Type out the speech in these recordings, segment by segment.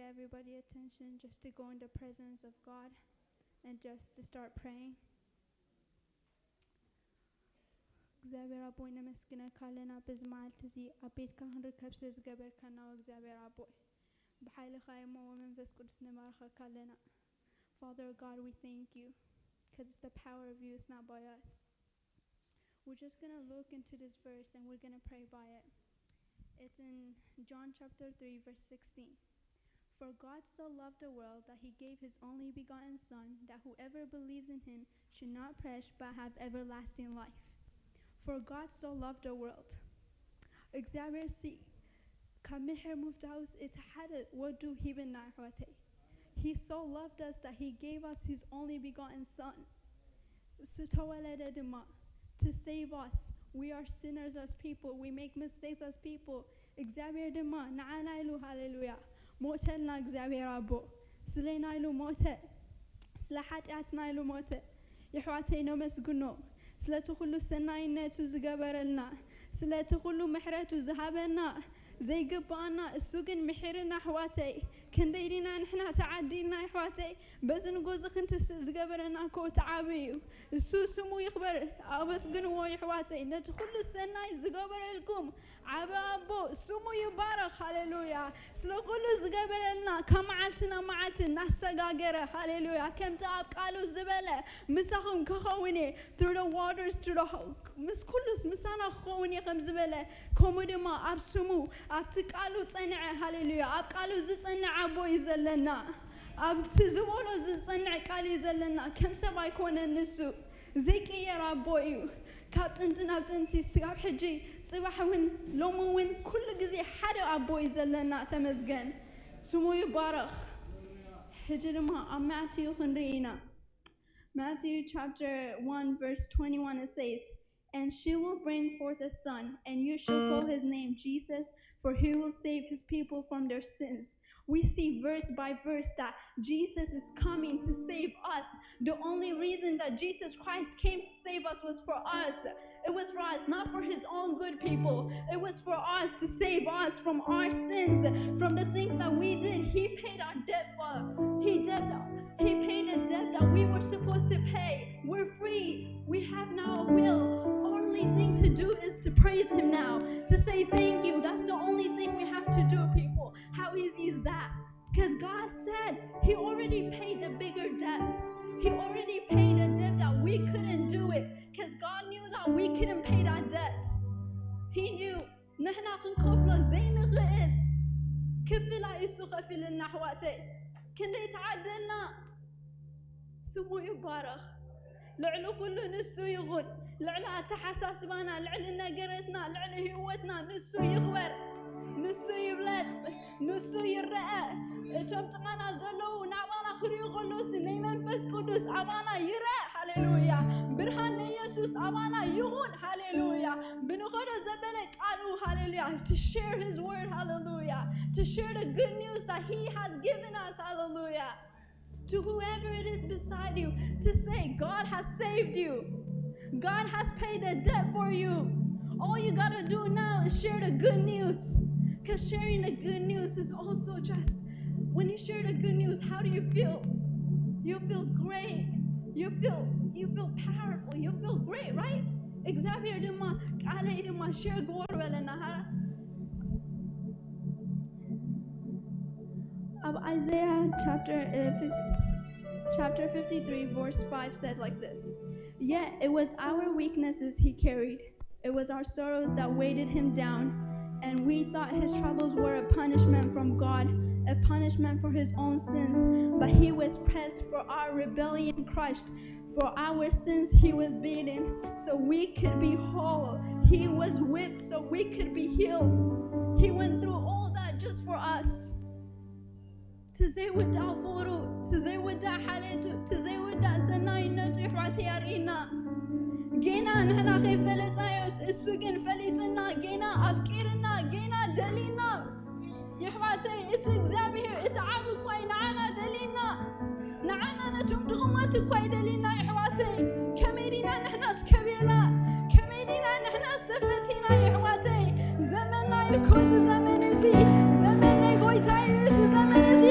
Everybody attention just to go in the presence of God and just to start praying. እግዚኣብሔር ኣቦይ ነመስግነካ ኣለና በዚ መዓልቲ እዚ ኣብ ቤትካ ክንርከብ ስለ ዝገበርካና እግዚኣብሔር ኣቦይ ብሓይልኻ እሞ ወመንፈስ ቅዱስ ንባርኸካ ኣለና። Father God, we thank you because it's the power of you, it's not by us. We're just going to look into this verse and we're going to pray by it. It's in John chapter three, verse sixteen. For God so loved the world that he gave his only begotten Son, that whoever believes in him should not perish but have everlasting life. For God so loved the world. እግዚኣብሔር ሲ ካብ ምሕር ምፍታውስ እቲ ሓደ ወዱ ሂብና ኣሕዋተይ። He so loved us that he gave us his only begotten Son. እሱ ተወለደ ድማ to save us. We are sinners as people. We make mistakes as people. እግዚኣብሔር ድማ ንዓና ኢሉ ሃሌሉያ ሞተልና። እግዚኣብሔር ኣቦ ስለና ኢሉ ሞተ፣ ስለ ሓጢኣትና ኢሉ ሞተ። የሕዋተይ ነመስግኖ ስለቲ ኩሉ ሰናይነቱ ዝገበረልና፣ ስለቲ ኩሉ ምሕረቱ ዝሃበና። ዘይግባኣና እሱ ግን ምሒርና ኣሕዋተይ። ክንደይ ዲና ንሕና ተዓዲልና ኣሕዋተይ። በዚ ንጎዚ ክንትስእ ዝገበረና እኮ እቲ ዓቢ እዩ። እሱ ስሙ ይኽበር። ኣመስግንዎ ኣሕዋተይ ነቲ ኩሉ ሰናይ ዝገበረልኩም ዓቢ ኣቦ ስሙ ይባረኽ። ሃሌሉያ። ስለ ኩሉ ዝገበረልና ካብ መዓልቲ ናብ መዓልቲ እናሰጋገረ ሃሌሉያ ከምቲ ኣብ ቃሉ ዝበለ ምሳኹም ክኸውን እየ through the waters through the ho- ምስ ኩሉስ ምሳና ክኸውን እየ ከም ዝበለ ከምኡ ድማ ኣብ ስሙ ኣብቲ ቃሉ ጸንዐ። ሃሌሉያ። ኣብ ቃሉ ዝጸንዐ ኣቦ እዩ ዘለና። ኣብቲ ዝበሎ ዝጸንዐ ቃል እዩ ዘለና። ከም ሰብ ኣይኮነን ንሱ። ዘይቅየር ኣቦ እዩ። ካብ ጥንቲ ናብ ጥንቲ ስጋብ ሕጂ ጽባሕ እውን ሎሚ እውን ኩሉ ግዜ ሓደ ኣቦ እዩ ዘለና። ተመስገን ስሙ ይባረኽ። ሕጂ ድማ ኣብ ማቴዩ ክንርኢ ኢና። Matthew chapter one verse twenty-one, it says, "And she will bring forth a son, and you shall call his name Jesus, for he will save his people from their sins." We see verse by verse that Jesus is coming to save us. The only reason that Jesus Christ came to save us was for us. It was for us, not for his own good people. It was for us to save us from our sins, from the things that we did. He paid our debt for. He debt. He paid a debt that we were supposed to pay. We're free. We have now a will. Only thing to do is to praise him now, to say thank you. That's the only thing we have to do, people. How easy is that? Because God said he already paid the bigger debt. He already paid a debt that we couldn't do it. Because God knew that we couldn't pay that debt. He knew. ንሕና ክንከፍሎ ዘይንኽእል ክፍላ እሱ ከፊልና ኣሕዋተይ። ክንደይ ተዓደልና። ስሙ ይባረኽ። ልዕሊ ኩሉ ንሱ ይኹን። ልዕሊ ኣተሓሳስባና፣ ልዕሊ ነገረትና፣ ልዕሊ ህይወትና ንሱ ይኽበር። ንሱ ይብለጽ። ንሱ ይረአ። እቶም ጥቓና ዘለዉ ናባና ክርእዩ ከለውሲ ናይ መንፈስ ቅዱስ ኣባና ይረአ። ሃሌሉያ። ብርሃን ናይ የሱስ ኣባና ይኹን። ሃሌሉያ። ብንኸዶ ዘበለ ቃሉ። ሃሌሉያ። To share his word. ሃሌሉያ። To share the good news that he has given us. ሃሌሉያ። To whoever it is beside you, to say, "God has saved you. God has paid the debt for you." All you gotta do now is share the good news. Because sharing the good news is also just, when you share the good news, how do you feel? You feel great. You feel, you feel powerful. You feel great, right? እግዚኣብሔር ድማ ቃለይ ድማ share ግበሩ በለና። ሃ? Of Isaiah chapter, uh, fif- chapter fifty-three, verse five said like this: "Yet it was our weaknesses he carried. It was our sorrows that weighted him down. And we thought his troubles were a punishment from God, a punishment for his own sins. But he was pressed for our rebellion, crushed for our sins. He was beaten so we could be whole. He was whipped so we could be healed." He went through all that just for us. ትዘይውዳእ ፍቕሩ፣ ትዘይውዳእ ሓለቱ፣ ትዘይውዳእ ሰናይነቱ ይሕዋተይ ኣርእና። ጌና ንሕና ከይፈለጥናዮስ እሱ ግን ፈሊጥና፣ ጌና ኣፍቂርና፣ ጌና ደሊና። የሕዋተይ እቲ እግዚኣብሔር እቲ ዓብ እኳ እዩ ንዓና ደሊና። ንዓና ነቶም ድኹማት እኳ እዩ ደሊና የሕዋተይ። ከመይ ዲና ንሕናስ ከቢርና? ከመይ ዲና ንሕናስ ተፈቲና የሕዋተይ? ዘመንና እዩ እኮ እዚ ዘመን እዚ። ዘመን ናይ ጎይታ እዩ እዚ ዘመን እዚ።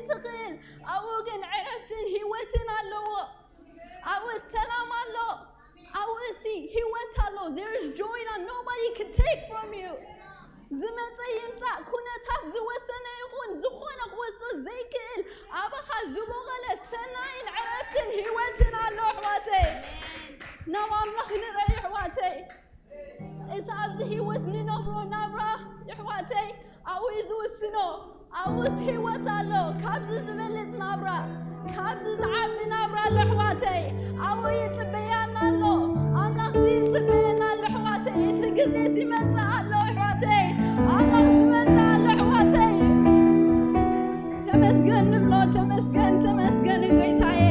ትኽእል። ኣብኡ ግን ዕረፍትን ህይወትን ኣለዎ። ኣብኡ ሰላም ኣሎ። ኣብኡ እሲ ህይወት ኣሎ። There is joy that nobody can take from you. ዝመፀ ይምፃእ፣ ኩነታት ዝወሰነ ይኹን፣ ዝኾነ ክወስዶ ዘይክእል፣ ኣባኻ ዝበቐለ ሰናይን ዕረፍትን ህይወትን ኣሎ ኣሕዋተይ። ናብ ኣምላኽ ንረይ ኣሕዋተይ። እዚ ኣብዚ ህይወት ንነብሮ ናብራ ኣሕዋተይ ኣብኡ እዩ ዝውስኖ። ኣብኡስ ህይወት ኣሎ። ካብዚ ዝበልጽ ናብራ፣ ካብዚ ዝዓቢ ናብራ ኣሎ ኣሕዋተይ። ኣብኡ ይጽበያና ኣሎ። ኣምላኽ እዚ ይጽበየና ኣሎ ኣሕዋተይ። እቲ ግዜ እዚ ይመጽእ ኣሎ ኣሕዋተይ። ኣምላኽ ዝመጽእ ኣሎ ኣሕዋተይ። ተመስገን ንብሎ። ተመስገን፣ ተመስገን ጎይታየ።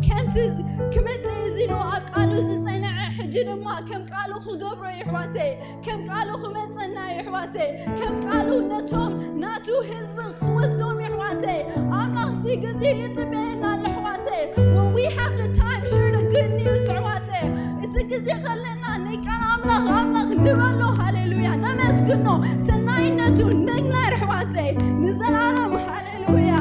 ከምቲ ዝ-፣ ክመጽእ እዩ ኢሉ ኣብ ቃሉ ዝጸንዐ፣ ሕጂ ድማ ከም ቃሉ ክገብሮ እዩ ኣሕዋተይ። ከም ቃሉ ክመጸና እዩ ኣሕዋተይ። ከም ቃሉ ነቶም ናቱ ህዝቢ ክወስዶም እዩ ኣሕዋተይ። ኣምላኽ እዚ ግዜ ይጽበየና ኣሎ ኣሕዋተይ። When we have the time, share the good news ኣሕዋተይ። እዚ ግዜ ከለና ናይ ቃል ኣምላኽ፣ ኣምላኽ ንበሎ። ሃሌሉያ። ነመስግኖ። ሰናይነቱ ንግነር ኣሕዋተይ። ንዘላለም ሃሌሉያ።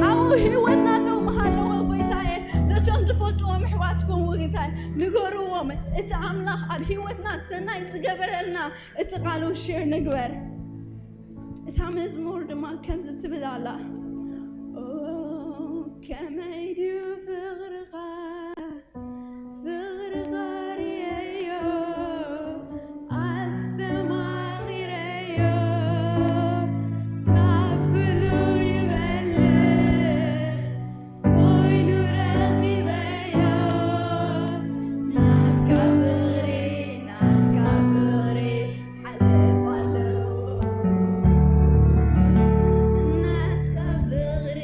ኣብኡ ህይወትና ኣለዉ ምሃለዎ ጎይታየ። ነቶም ትፈልጥዎም ኣሕዋትኩም ጎይታየ ንገርዎም። እቲ ኣምላኽ ኣብ ህይወትና ሰናይ ዝገበረልና እቲ ቃሉ ሼር ንግበር። እታ መዝሙር ድማ ከምዚ ትብል ኣላ። ኦ፣ ከመይ ድዩ ፍቕርኻ፣ ፍቕርኻ ርእየዮ፣ ኣስተማቒረዮ፣ ካብ ኩሉ ይበልጽ ኮይኑ ረኺበዮ። ናትካ ፍቕሪ፣ ናትካ ፍቕሪ ሓልፍ ኣለዎ። ናትካ ፍቕሪ፣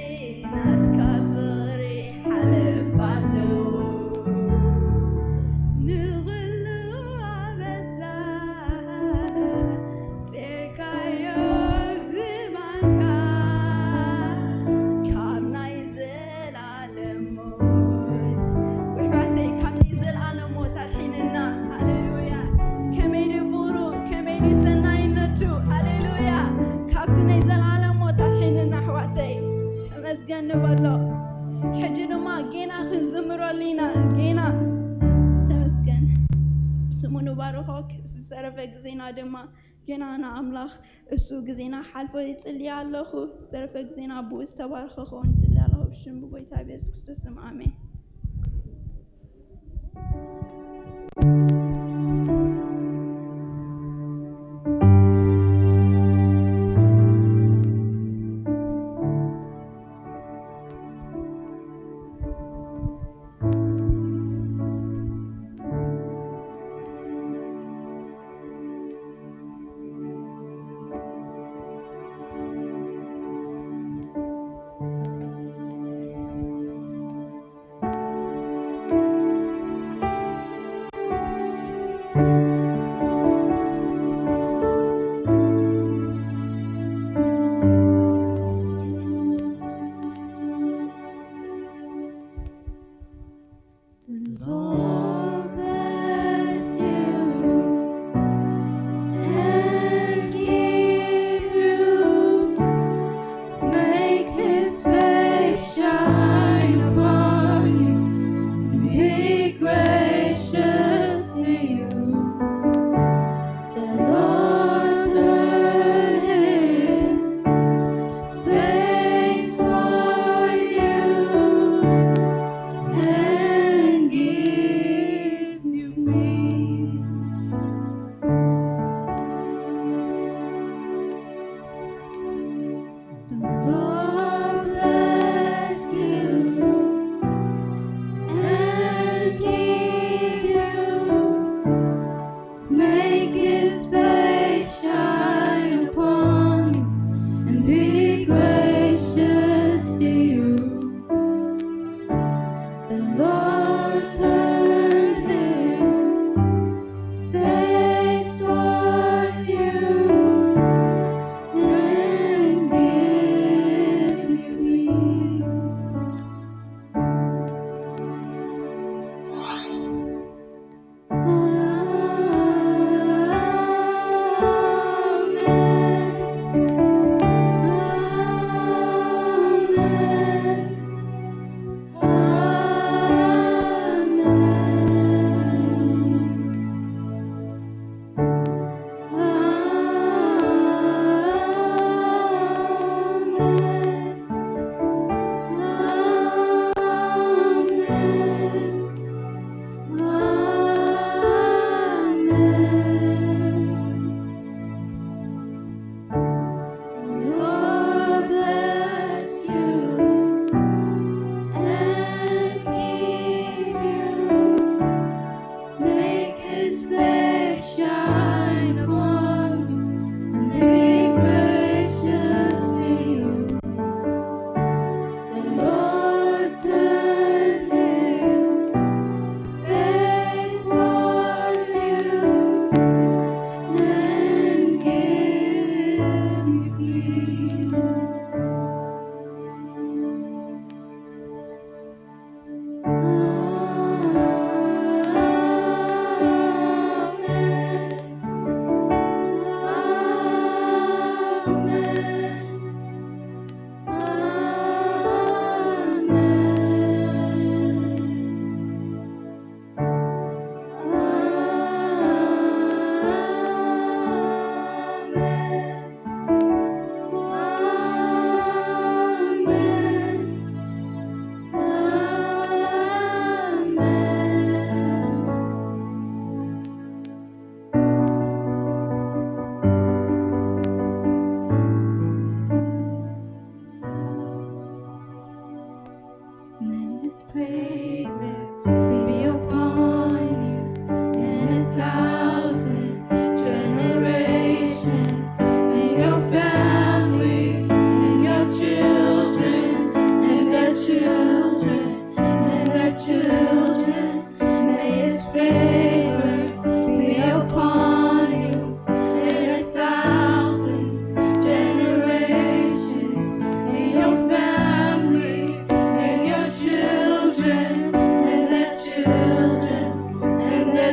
ናትካ ፍቕሪ ሓልፍ ኣለዎ። ንኹሉ ኣበሳ ጼርካዮ ዝማንካ ካብ ናይ ዘላ ለሞት። ውሕዋተይ፣ ካብ ናይ ዘላለም ሞት ኣድሒንና። ሃሌሉያ። ከመይ ድዩ ፍቕሩ፣ ከመይ ድዩ ሰናይነቱ። ሃሌሉያ። ካብቲ ናይ ዘላለም ሞት ኣድሒንና ኣሕዋተይ። ተመስገን ንበሎ። ሕጂ ድማ ጌና ክንዝምረሉ ኢና። ጌና። ተመስገን። ስሙ ንባርኾ። ዝተረፈ ግዜና ድማ ጌና ንኣምላኽ እሱ ግዜና ሓልፎ ይጽሊ ኣለኹ። ዝተረፈ ግዜና ብኡ ዝተባረኸ ክኸውን ይጽሊ ኣለኹ። ብሽም ብጎይታ ብየሱስ ክርስቶስ ስም ኣሜን።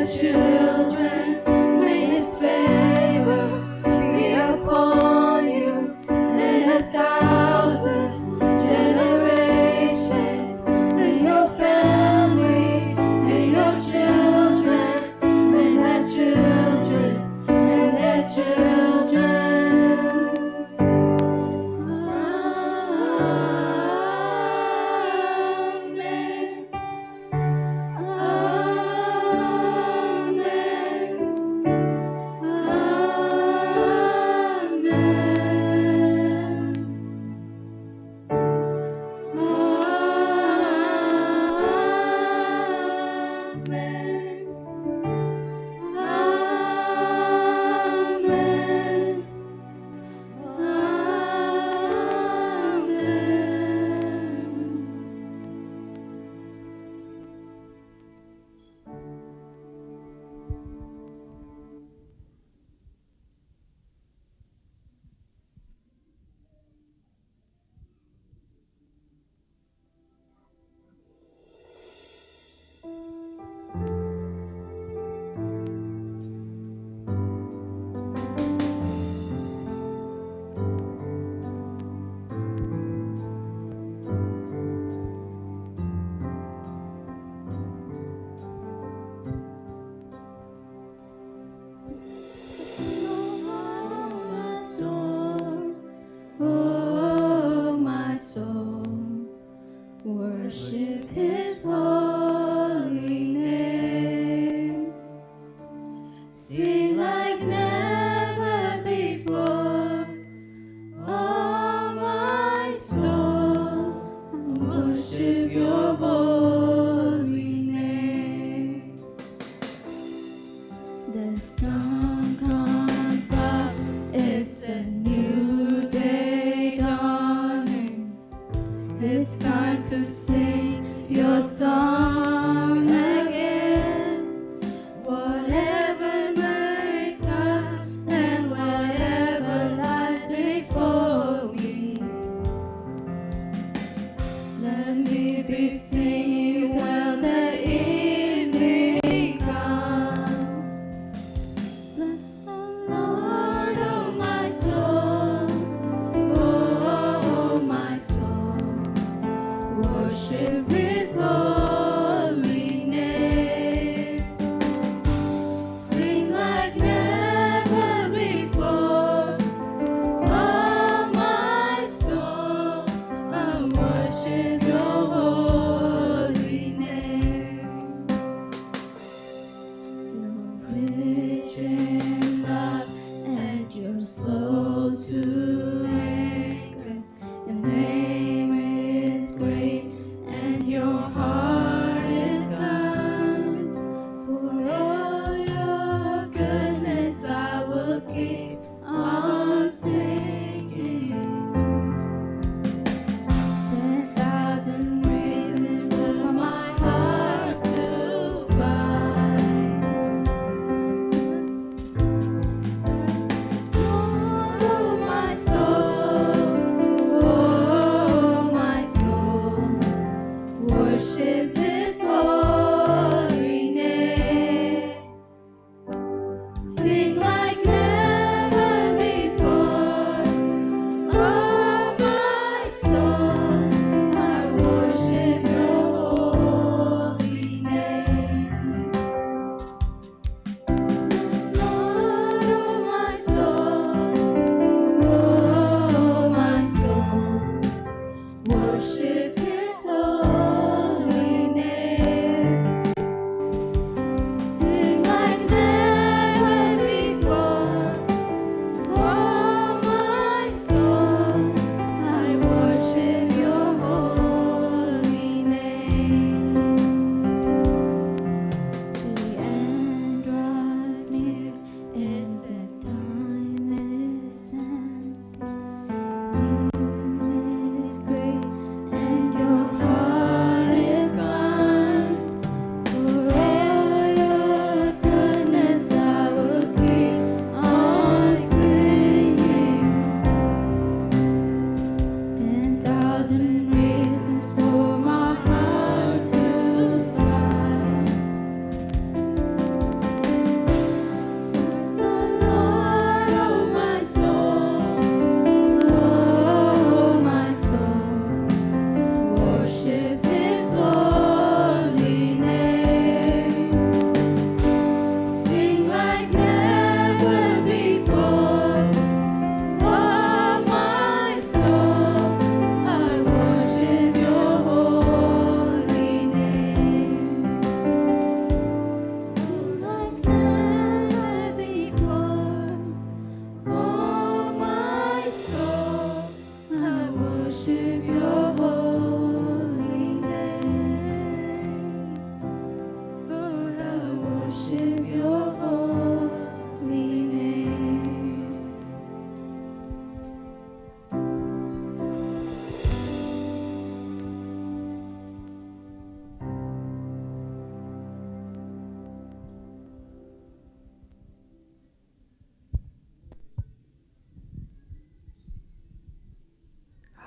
children, may his favor be upon you and a thousand generations, and your family, and your children, and their children, and their children. Amen. Amen. Amen. Amen. Amen. Amen. Oh, my soul, oh, my soul, worship his holy name. Sing like never before. Oh, my soul, worship your holy name. The sun comes up, it's a new day dawning. It's time to sing your song again. Whatever may pass and whatever lies before me, let me be singing when the evening comes. Bless the Lord, oh my soul, oh my soul, worship his holy name. Sing like never before. Oh, my soul, I worship your holy name. You're rich in love and you're slow to anger. Your name is great and your heart is kind. For all your goodness, I will keep on singing. Ten thousand reasons for my heart to find.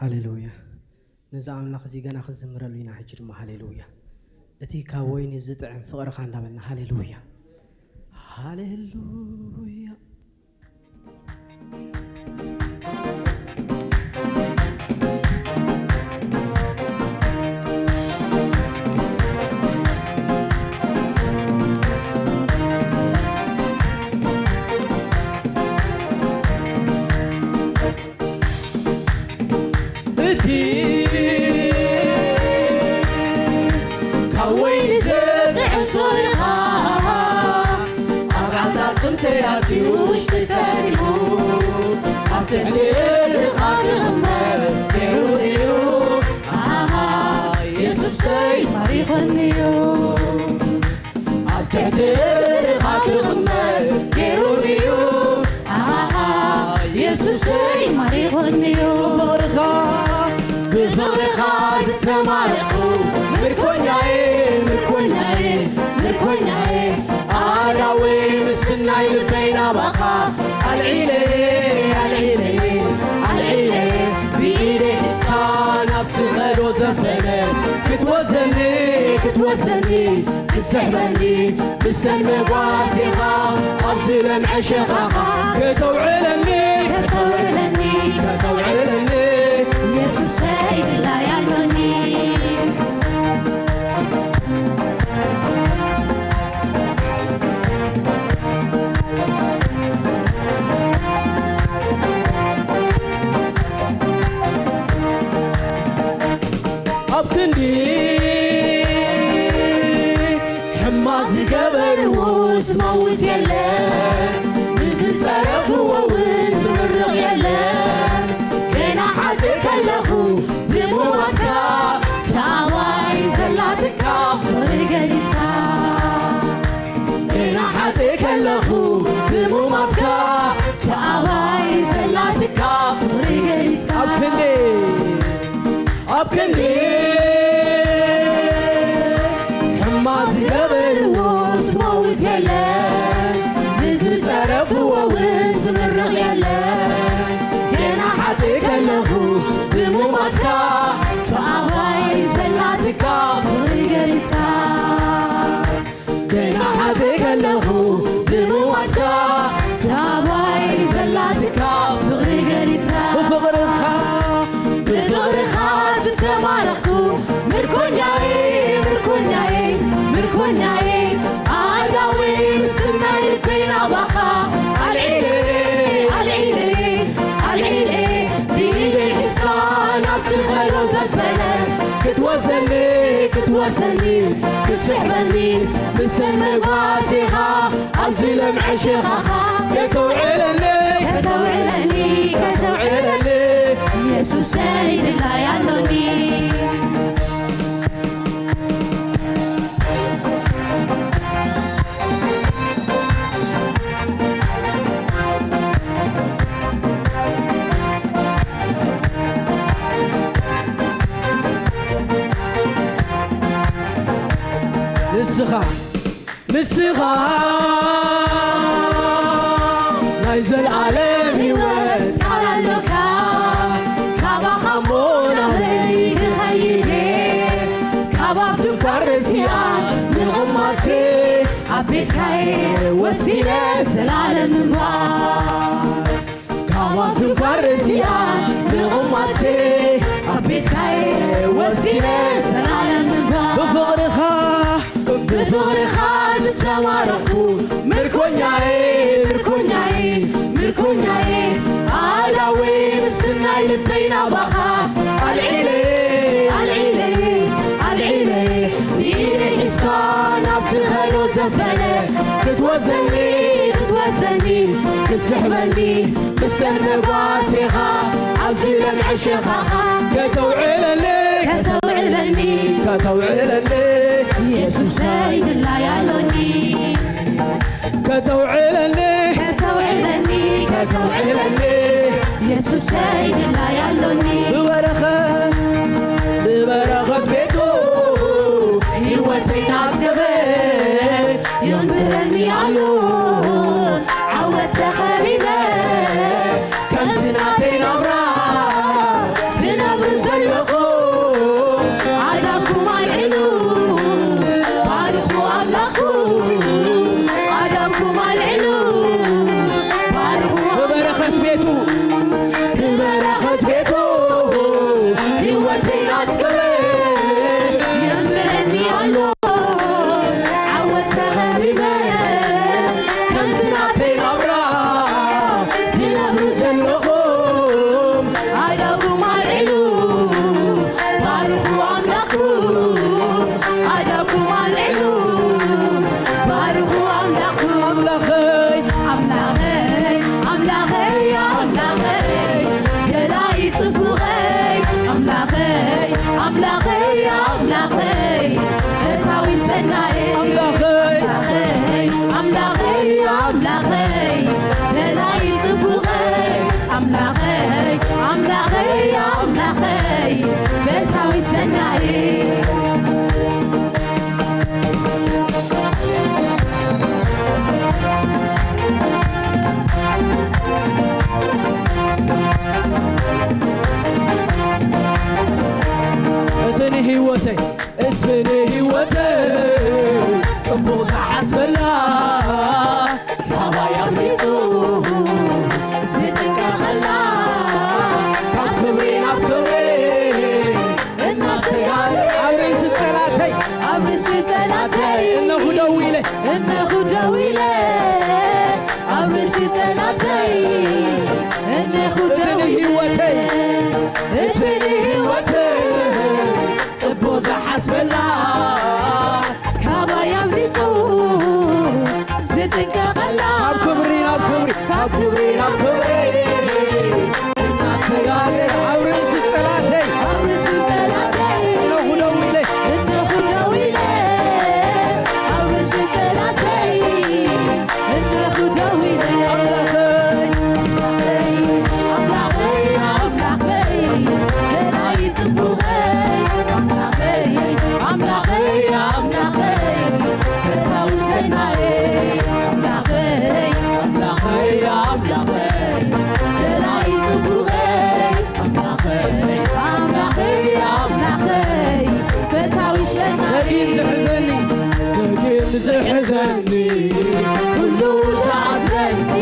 ሃሌሉያ። ነዚ ኣምላኽ እዚ ገና ክንዝምረሉ ኢና። ሕጂ ድማ ሃሌሉያ፣ እቲ ካብ ወይኒ ዝጥዕም ፍቕርኻ እንዳበልና ሃሌሉያ፣ ሃሌሉያ። እቲ ካብ ወይኒ ዝጥዕም ፍቕርኻ ኣብ ዓጻጽምተይ ኣትዩ ውሽጢ ሰጢሙ ኣብ ትሕቲ እግርኻ ክቕመጥ ገይሩኒ እዩ። ኣሃ፣ የሱሰይ ማሪኾኒ እዩ። ኣብ ትሕቲ እግርኻ ክቕመጥ ገይሩኒ እዩ። ኣሃ፣ የሱሰይ ማሪኾኒ እዩ። ብፍቕርኻ፣ ብፍቕርኻ ዝተማረኹ ምርኮኛዬ፣ ምርኮኛዬ፣ ምርኮኛዬ፣ ኣዳወይ ምስናይ ልበይ ናባኻ ኣልዒለየ፣ ኣልዒለየ፣ ኣልዒለየ፣ ብኢደይ ሒዝካ ናብ ትኸዶ ዘበለ ክትወስደኒ፣ ክትወስደኒ፣ ክትስሕበኒ፣ ምስተን መጓሴኻ ኣብዚ ለምዐ ሸኻኻ ከተውዕለኒ፣ ከተውዕለኒ፣ ከተውዕለኒ፣ የሱሰይ ድላይ ኣሎኒ። ኣብ ክንዲ ሕማቕ ዝገበርዎ ዝመውት የለን፣ ንዝጸረፍዎ እውን ዝምርቕ የለን። ገና ሓጥእ ከለኹ ብምዋትካ፣ ተኣዋይ ዘላትካ ፍቕሪ ገሊጽካ። ገና ሓጥእ ከለኹ ብምዋትካ፣ ተኣዋይ ዘላትካ ፍቕሪ ገሊጽካ። ኣብ ክንዲ፣ ኣብ ክንዲ ሕማቕ ዝገበርዎ ዝመውት የለን፣ ንዝጸረፍዎ እውን ዝምርቕ የለን። ገና ሓጥእ ከለኹ ብምዋትካ፣ ተኣዋይ ዘላትካ ፍቕሪ ገሊጽካ። ገና ሓጥእ ከለኹ ብምዋትካ፣ ተኣዋይ ዘላትካ ፍቕሪ ገሊጽካ። ብፍቕርኻ፣ ብፍቕርኻ ዝተማረኽኩ ምርኮኛዬ፣ ምርኮኛዬ፣ ምርኮኛዬ፣ ኣእዳወይ ምስናይ ልበይ ናባኻ ኣልዒለ፣ ኣልዒለ፣ ኣልዒለ፣ ብኢደይ ሒዝካ ናብ ትኸዶ ዘበለ ክትወስደኒ፣ ክትወስደኒ፣ ክትስሕበኒ፣ ምስተን መጓሴኻ ኣብዚ ለምዐ ሸኻኻ ከተውዕለኒ፣ ከተውዕለኒ፣ ከተውዕለኒ፣ የሱሰይ ድላይ ኣሎኒ። ንስኻ፣ ንስኻ ናይ ዘልኣለም ህይወት ቃል ኣሎካ። ካባኻ እሞ ናበይ ክኸይድ እየ? ካብ ኣብ ድንኳን ርእሲኣ ምቕማሴ ኣብ ቤትካየ ወሲነ ዘላለም ምንባር። ካብ ኣብ ድንኳን ርእሲኣ ምቕማሴ ኣብ ቤትካየ ወሲነ ዘላለም ምንባር። ብፍቕርኻ፣ ብፍቕርኻ ዝተማረኽኩ ምርኮኛዬ፣ ምርኮኛዬ፣ ምርኮኛዬ፣ ኣእዳወይ ምስናይ ልበይ ናባኻ ኣልዒለ፣ ኣልዒለ፣ ኣልዒለ፣ ብኢደይ ሒዝካ ናብ ትኸዶ ዘበለ ክትወስደኒ፣ ክትወስደኒ፣ ክትስሕበኒ፣ ምስተን መጓሴኻ ኣብዚ ለምዐ ሸኻኻ ከተውዕለኒ፣ ከተውዕለኒ፣ ከተውዕለኒ፣ የሱሰይ ድላይ ኣሎኒ። ከተውዕለኒ፣ ከተውዕለኒ፣ ከተውዕለኒ፣ የሱሰይ ድላይ ኣሎኒ። ብበረኸት፣ ብበረኸት ቤቱ ህይወተይ ናጽገበ የንብረኒ ኣሎ። ዓወት ተኸቢበ ከምቲ ናተይ ናብራ ስነ ኣምላኽይ ኣምላኸይ ኣምላኸይ ኣምላኸይ ኣምላኸይ ደላይ ጽቡቐይ ኣምላኸይ ኣምላኸይ ኣምላኸይ ፈታዊ ሰናይ ኣምላኸይ ኣምላኸይ ኣምላኸይ ኣምላኸይ ደላይ ጽቡቐይ ኣምላኸይ ኣምላኸይ ኣምላኸይ ፈታዊ ሰናይ እቲ ንህይወተይ እቲ ንህይወተይ ጽቡቕ ዝሓስበላ ካባይ ኣምሊጹ ዝጥንቀቐላ ካብ ክብሪ ናብ ክብሪ እናሰጋገረ ኣብ ርእሲ ጸላተይ ኣብ ርእሲ ጸላተይ እነኹ ደው ኢለ እነኹ ደው ኢለ ኣብ ርእሲ ጸላተይ እነኹ እቲ ደው ኢለ ንህይወተይ እቲ ንህይወተይ ጽቡቕ ዝሓስበላ ካባይ ኣምሊጹ ዝጥንቀቐላ ካብ ክብሪ ናብ ክብሪ ካብ ክብሪ ናብ ክብሪ እናሰጋገረ ኣብ ርእሲ ጸላተይ ኣብ ርእሲ ጸላተይ እነኹ ደው ኢለ እነኹ ደው ኢለ ኣብ ርእሲ ጸላተይ እነኹ ደው ኢለ ኣምላኸይ ኣምላኸይ ኣምላኸይ ደላይ ጽቡቐይ ኣምላኸይ ኣምላኸይ ኣምላኸይ ፈታዊ ሰናይ ኣምላኸይ ኣምላኸይ ኣምላኸይ ደላይ ጽቡቐይ ኣምላኸይ ኣምላኸይ ኣምላኸይ ፈታዊ ሰናይ ደጊም ዝሕዘኒ ደጊም ዝሕዘኒ ኩሉ ዝኣስረኒ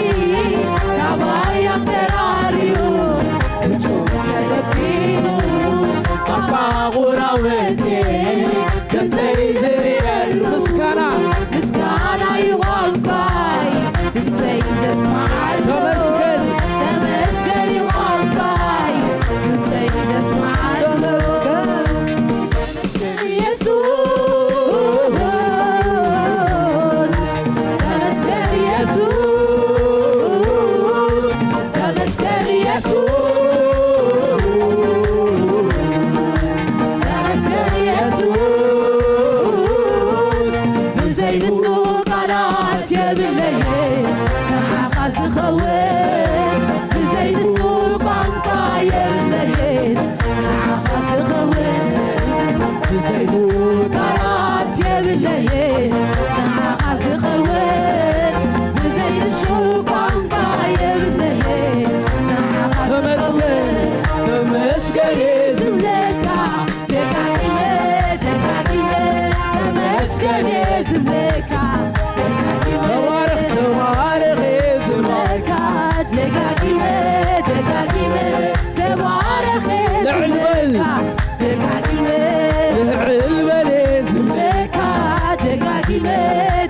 ካባይ ኣንከራርዩ ፍጹም ተደፊኑ ኣባ ቁራውቲ ድምፀይ ዝርእየሉ ምስጋና ምስጋና እዩ ቋንቋይ ድምፀይ ዘስምዓሉ ተመስገን ተመስገን እዩ ቋንቋይ ድምፀይ ዘስምዓሉ ተመስገን ኢየሱስ ተመስገን ኢየሱስ ተመስገን ኢየሱስ ተመስገን ኢየሱስ ብዘይ ንሱ ቃላት የብለየ ንዓኻ ዝኸውን ብዘይ ንሱ ቋንቋ የብለየ ንዓኻ ዝኸውን ብዘይ ንሱ ቃላት የብለየ ንዓኻ ዝኸውን ብዘይ ንሱ ቋንቋ የብለየ ንዓኻ ተመስገን ተመስገን ዝብለካ ደጋጊመ ደጋጊመ ተመስገን ዝብለካ ደጋጊመ ተባረኽ ተባረኽ ዝብለካ ደጋጊመ ደጋጊመ ተባረኽ ልዕል በል ዝብለካ ደጋጊመ ልዕል በል ዝብለካ ደጋጊመ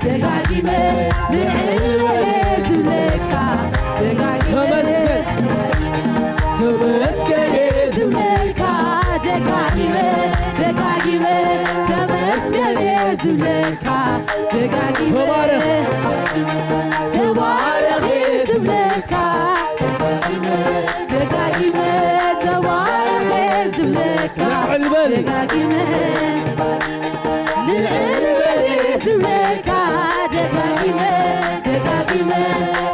ደጋጊመ ልዕል በል ዝብለካ ደጋጊመ ተመስገን ተመስገን ዝብለካ ደጋጊመ ደጋጊመ ተመስገን ዝብለካ ደጋጊመ ተባረኽ ተባረኽ ዝብለካ ደጋጊመ ተባረኽ ዝብለካ ልዕል በል ደጋጊመ ልዕል በል ዝብለካ ደጋጊመ ደጋጊመ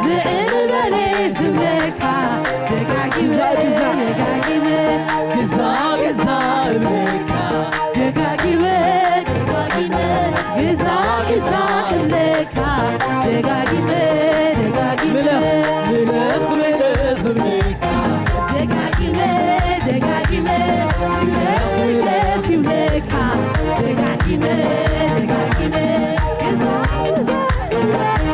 ልዕል በል ዝብለካ ደጋጊመ ግዛ፣ ግዛ። ደጋጊመ ግዛ፣ ግዛ እብለካ ደጋጊመ ደጋጊመ ግዛ፣ ግዛ እብለካ ደጋጊመ ደጋጊመ ምለስ፣ ምለስ፣ ምለስ እብለካ ደጋጊመ ደጋጊመ ምለስ፣ ምለስ እብለካ ደጋጊመ ደጋጊመ ግዛ፣ ግዛ እብለካ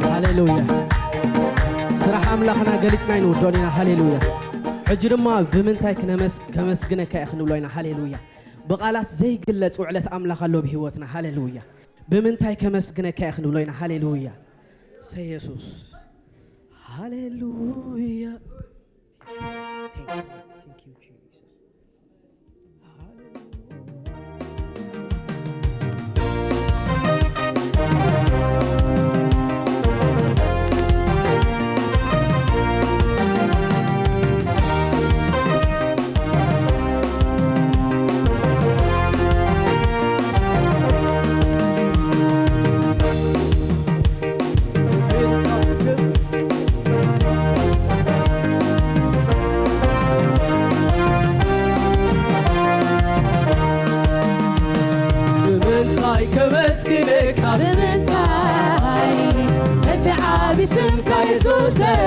ሃሌሉያ። ስራሕ ኣምላኽና ገሊጽና ኣይንውድኦን ኢና። ሃሌሉያ። ሕጂ ድማ ብምንታይ ክነመስ-፣ ከመስግነካ ኢና ክንብሎ ኢና። ሃሌሉያ። ብቓላት ዘይግለጽ ውዕለት ኣምላኽ ኣሎ ብህይወትና። ሃሌሉያ። ብምንታይ ከመስግነካ ኢና ክንብሎ ኢና። ሃሌሉያ። ሰ የሱስ። ሃሌሉያ። Thank you. Thank you, Jesus. ብምንታይ ከመስግነካ? ብምንታይ ነቲ ዓቢ ስምካ የሱሰይ?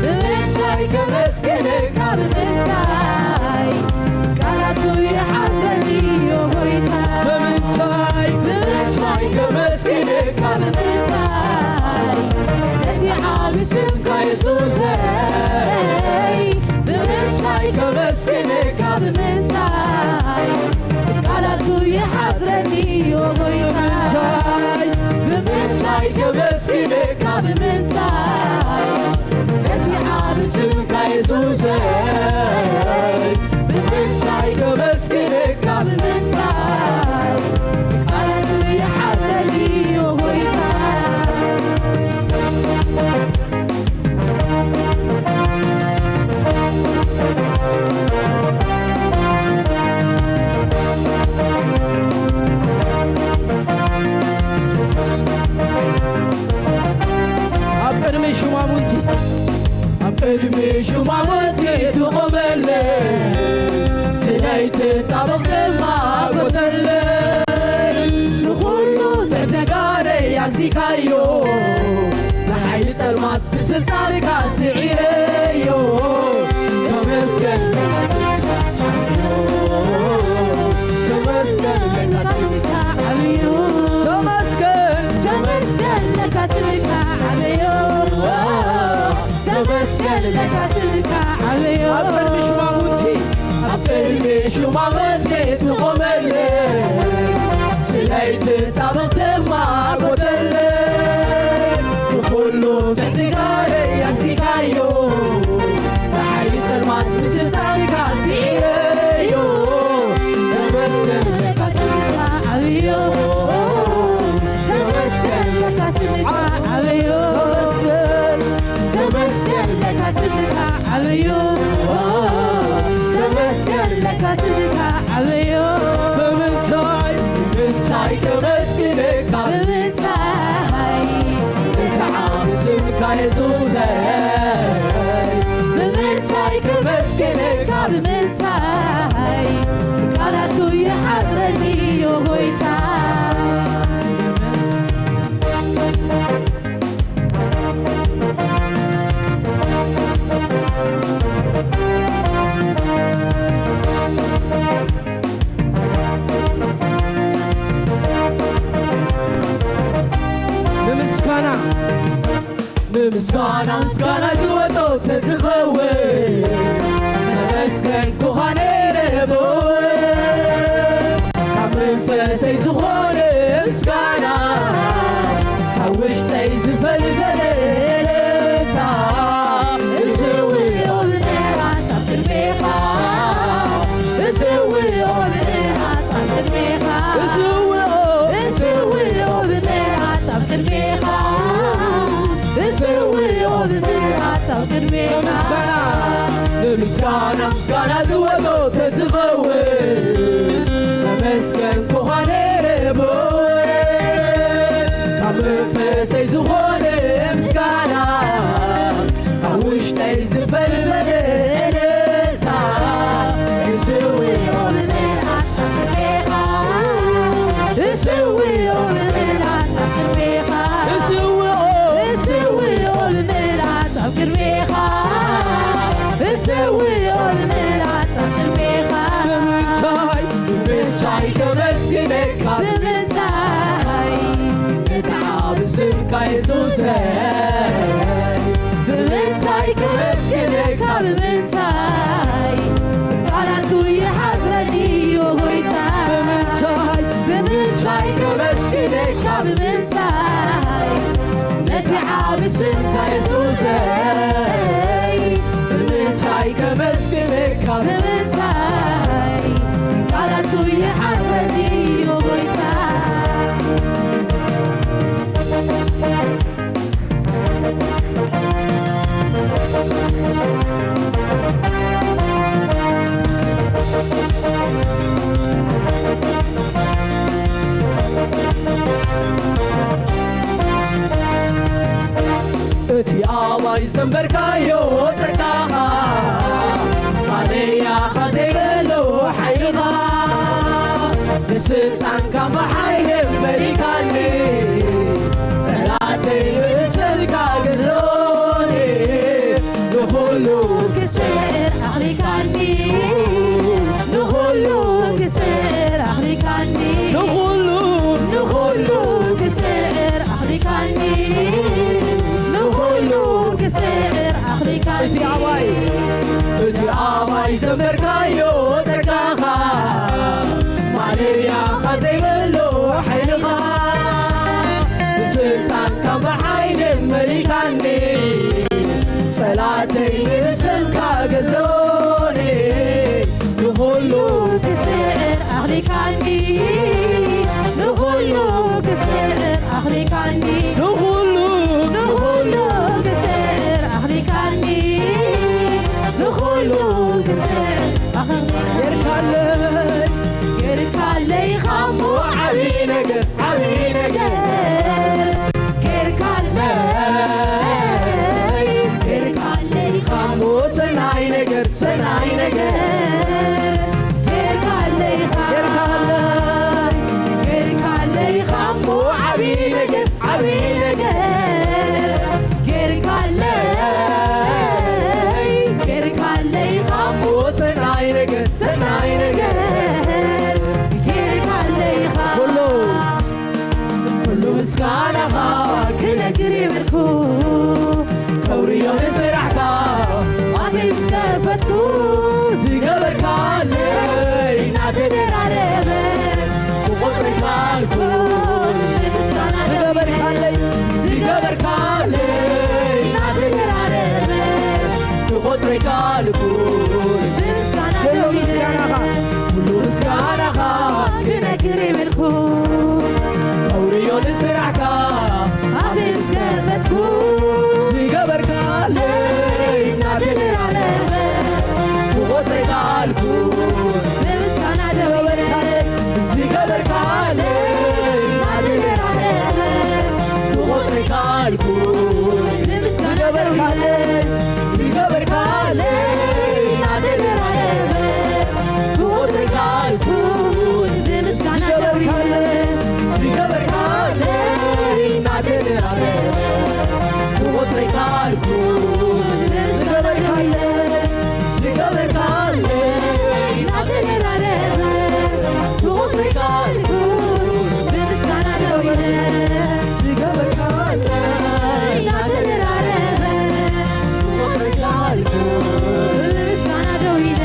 ብምንታይ ከመስግነካ? ብምንታይ ቃላቱ ይሓዘኒ ዮ ጎይታ? ብምንታይ? ብምንታይ ከመስግነካ? ብምንታይ ነቲ ዓቢ ስምካ የሱሰይ? ብምንታይ ከመስግነካ? ብምንታይ ቃላቱ ይሓዝረኒ ዮ ጎይታ? ብምንታይ? ብምንታይ ከመስግነካ? ብምንታይ ነቲ ዓቢ ስምካ የሱሰይ? ብምንታይ ከመስግነካ? ብምንታይ ቃላቱ ይሓዝረኒ ዮ ጎይታ? ኣብ ቅድሚ ሹማሙንቲ፣ ኣብ ቅድሚ ሹማሙንቲ ትቖመለይ፣ ስለይ ትጣበቕ ድማ ጎተለይ። ንኹሉ ተጋደይ ኣግዚካዮ፣ ንሓይሊ ጸልማት ብስልጣንካ ስዒረዮ። ተመስገን ለካ ስምካ ዓብዮ፣ ተመስገን ለካ ስምካ ዓብዮ። ተመስገን፣ ተመስገን ለካ ስምካ ዓብዮ። ተመስገን ለካ ስምካ ዓብዮ። ኣብ ቅድሚ ሹማሙንቲ፣ ኣብ ቅድሚ ሹማሙንቲ ትቖመለይ፣ ስለይ ትጣበቕ ድማ ጎተለይ። ንኹሉ ትሕቲ ጋረይ ኣግዚካዮ፣ ንሓይሊ ጸልማት ብስልጣንካ ስዒረዮ። ተመስገን ለካ ስምካ ዓብዮ። ተመስገን ለካ ስምካ ዓብዮ። ተመስገን። ተመስገን ለካ ስምካ ዓብዮ። ተመስገን ለካ ስምካ ዓብዮ። ብምንታይ፣ ብምንታይ ከመስግነካ? ብምንታይ? እቲ ዓቢ ስምካ የሱሰይ። ብምንታይ ከመስግነካ? ብምንታይ? ቃላቱ ይሓጽረኒ ዮ ጎይታ። ንምስጋና፣ ንምስጋና ምስጋና ዝወጾ ተዝኸውን፣ ተመስገንኩኻ ነይረ ብእውን። ካብ መንፈሰይ ዝኾነ ምስጋና፣ ካብ ውሽጠይ ዝፈልፈለ እልልታ፣ እስውኦ ብምሕረት ኣብ ቅድሜኻ፣ እስውኦ ብምሕረት ኣብ ቅድሜኻ፣ እስውኦ፣ እስውኦ ብምሕረት ኣብ ቅድሜኻ፣ እስውኦ ብምሕረት ኣብ ቅድሜኻ። ንምስጋና፣ ንምስጋና ምስጋና ዝወጾ ተዝኸውን፣ ተመስገንኩኻ ነይረ ብእውን። ካብ መንፈሰይ ዝኾነ ምስጋና፣ ካብ ውሽጠይ ዝፈልፈለ እልልታ፣ እስውኦ ብምሕረት ኣብ ቅድሜኻ፣ እስውኦ ብምሕረት ኣብ ቅድሜኻ፣ እስውኦ፣ እስውኦ ብምሕረት ኣብ ቅድሜኻ፣ እስውኦ ብምሕረት ኣብ ቅድሜኻ። ብምንታይ፣ ብምንታይ ከመስግነካ? ብምንታይ? እቲ ዓቢ ስምካ የሱሰይ። ብምንታይ ከመስግነካ? ብምንታይ ቃላቱ ይሓትረኒ፣ ኦ ጎይታ? ብምንታይ? ብምንታይ ከመስግነካ? ብምንታይ ነቲ ዓቢ ስምካ የሱሰይ? ብምንታይ ከመስግነካ? ብምንታይ ቃላቱ ይሓትረኒ፣ ኦ ጎይታ? እቲ ኣባይ ዘንበርካዮ ጸጋኻ፣ ማለያኻ ዘይብሉ ሓይልኻ፣ ብስልጣንካ ብሓይሊ መሊካኒ፣ ጸላተይ ብስምካ ገዞኒ፣ ንኹሉ ክስዕር ኣኽሊካኒ፣ ንኹሉ ክስዕር ኣኽሊካኒ፣ ንኹሉ፣ ንኹሉ ክስዕር ኣኽሊካኒ፣ ንኹሉ ክስዕር ኣኽሊካኒ። እቲ ኣባይ፣ እቲ ኣባይ ዘንበርካዮ ጸጋኻ፣ ማለያኻ ዘይብሉ ሓይልኻ፣ ብስልጣንካ ብሓይሊ መሊካኒ፣ ጸላተይ ብስምካ ገዞኒ፣ ንኹሉ ክስዕር ኣኽሊካኒ፣ ንኹሉ ክስዕር ኣኽሊካኒ፣ ንኹሉ፣ ንኹሉ ክስዕር ኣኽሊካኒ፣ ንኹሉ ክስዕር ኣኽሊካኒ። ጌርካለይ፣ ጌርካለይ ኻሞ ዓቢ ነገር፣ ዓቢ ነገር ጌርካለይ፣ ጌርካለይ ኻሞ ሰናይ ነገር፣ ሰናይ ነገር ጌርካለይ ኻ-፣ ጌርካለይ፣ ጌርካለይ ኻሞ ዓቢ ነገር፣ ዓቢ ነገር ጌርካለይ፣ ጌርካለይ ኻሞ ሰናይ ነገር፣ ሰናይ ነገር ጌርካለይ ኻ-፣ ኩሉ፣ ኩሉ ምስጋናኻ ክነግር የብልኩ፣ ከውርዮ ንስራሕካ ኣፈይ ምስ ከፈትኩ፣ ዝገበርካለይ እናተደራረበ ክቆጽር ካልኩ፣ ምስጋና ዝገበርካለይ፣ ዝገበርካለይ እናተደራረበ ክቆጽር ካልኩ፣ ምስጋና ኩሉ ምስጋናኻ፣ ኩሉ ምስጋናኻ ክነግር የብልኩ፣ ኣውርዮ ንስራሕካ ኣፈይ ምስ ከፈትኩ፣ ዝገበርካለይ እናተደራረበ ክቆጽር ካልኩ፣ ብምስጋና ደው ኢለ ዝገበርካለይ እናተደራረበ ክቆጽር ካልኩ፣ ዝገበርካለይ፣ ዝገበርካለይ እናተደራረበ ክቆጽር ካልኩ፣ ብምስጋና ዝገበርካለይ፣ ዝገበርካለይ እናተደራረበ ክቆጽር ካልኩ፣ ዝገበርካለይ፣ ዝገበርካለይ እናተደራረበ ክቆጽር ካልኩ፣ ብምስጋና ደው ኢለ ዝገበርካለይ እናተደራረበ ክቆጽር ካልኩ፣ ብምስጋና ደው ኢለ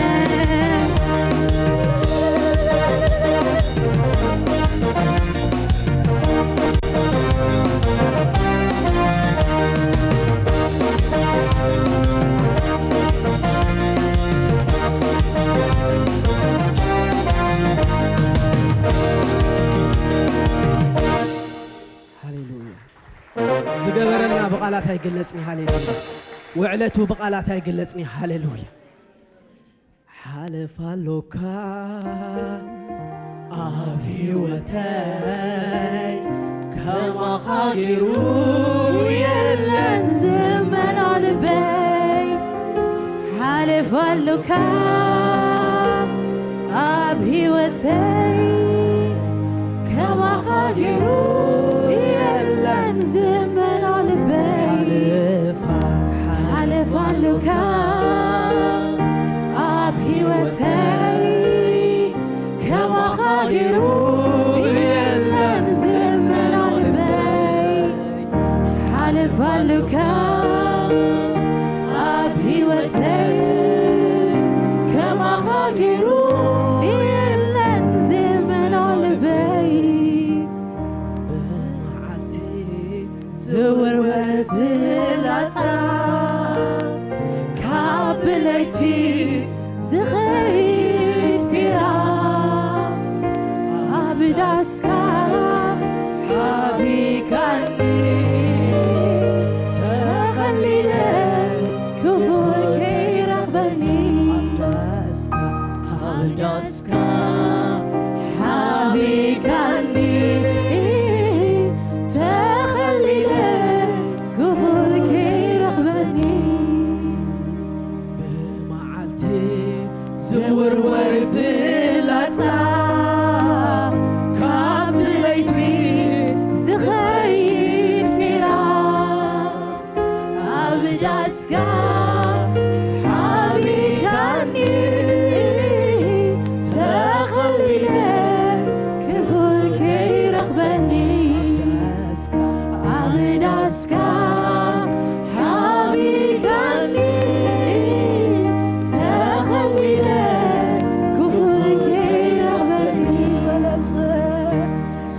ሃሌሉያ። ዝገበረልና ብቓላት ኣይገለጽን። ሃሌሉያ። ውዕለቱ ብቓላት ኣይገለጽን። ሃሌሉያ። ሓለፋ ኣሎካ ኣብ ህይወተይ፣ ከማኻ ገይሩ የለን ዝመኖ ልበይ። ሓለፋ ኣሎካ ኣብ ህይወተይ፣ ከማኻ ገይሩ የለን ዝመኖ ልበይ። ሓለፋ ኣሎካ ኣብ ህይወተይ፣ ከማኻ ገይሩ የለን ዝመኖ ልበይ። ሓለፋ ኣሎካ ኣብ ህይወተይ፣ ማኻ ገይሩ የለን ዝመኖ ልበይ። ብመዓልቲ ዝውርወር ፍላጻ፣ ካብ ብለይቲ ዝኸይድ ፊራ፣ ኣብ ዳስካ ሓቢካኒ ተኸሊለ፣ ክፉ ከይረኽበኒ። ኣብ ዳስካ ሓቢካኒ ተኸሊለ፣ ክፉ ከይረኽበኒ። ብመዓልቲ ዝውርወር ፍላጻ፣ ካብ ለይቲ ዝኸይድ ፊራ፣ ኣብ ዳስካ ሓቢካኒ ተኸሊለ፣ ክፉ ከይረኽበኒ። ኣብ ዳስካ ሓቢካኒ ተኸሊለ፣ ክፉ ከይረኽበኒ።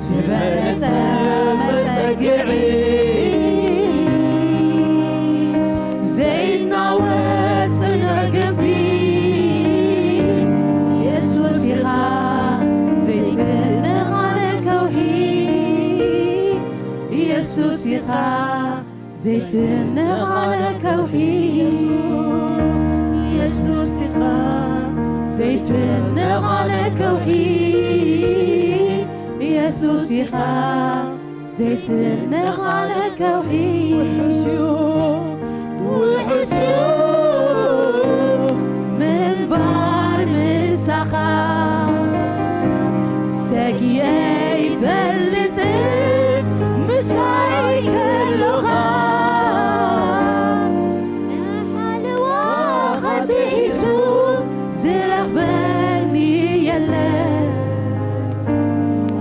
ዝበለጸ መጸግዒ፣ ዘይናወጽ ጽኑዕ ግቢ፣ የሱስ ኢኻ ዘይትነቓነቕ ከውሒ። የሱስ ኢኻ ዘይትነቓነቕ ከውሒ። የሱስ ኢኻ ዘይትነቓነቕ ከውሒ። የሱስ ኢኻ ዘይትነቓነቕ ከውሒ። ውሑስ እዩ፣ ውሑስ እዩ ምንባር ምሳኻ። ሰጊኤ ይፈልጥ ምሳይ ከሎኻ። ንሓለዋ ኸቲሱ ዝረኽበኒ የለን።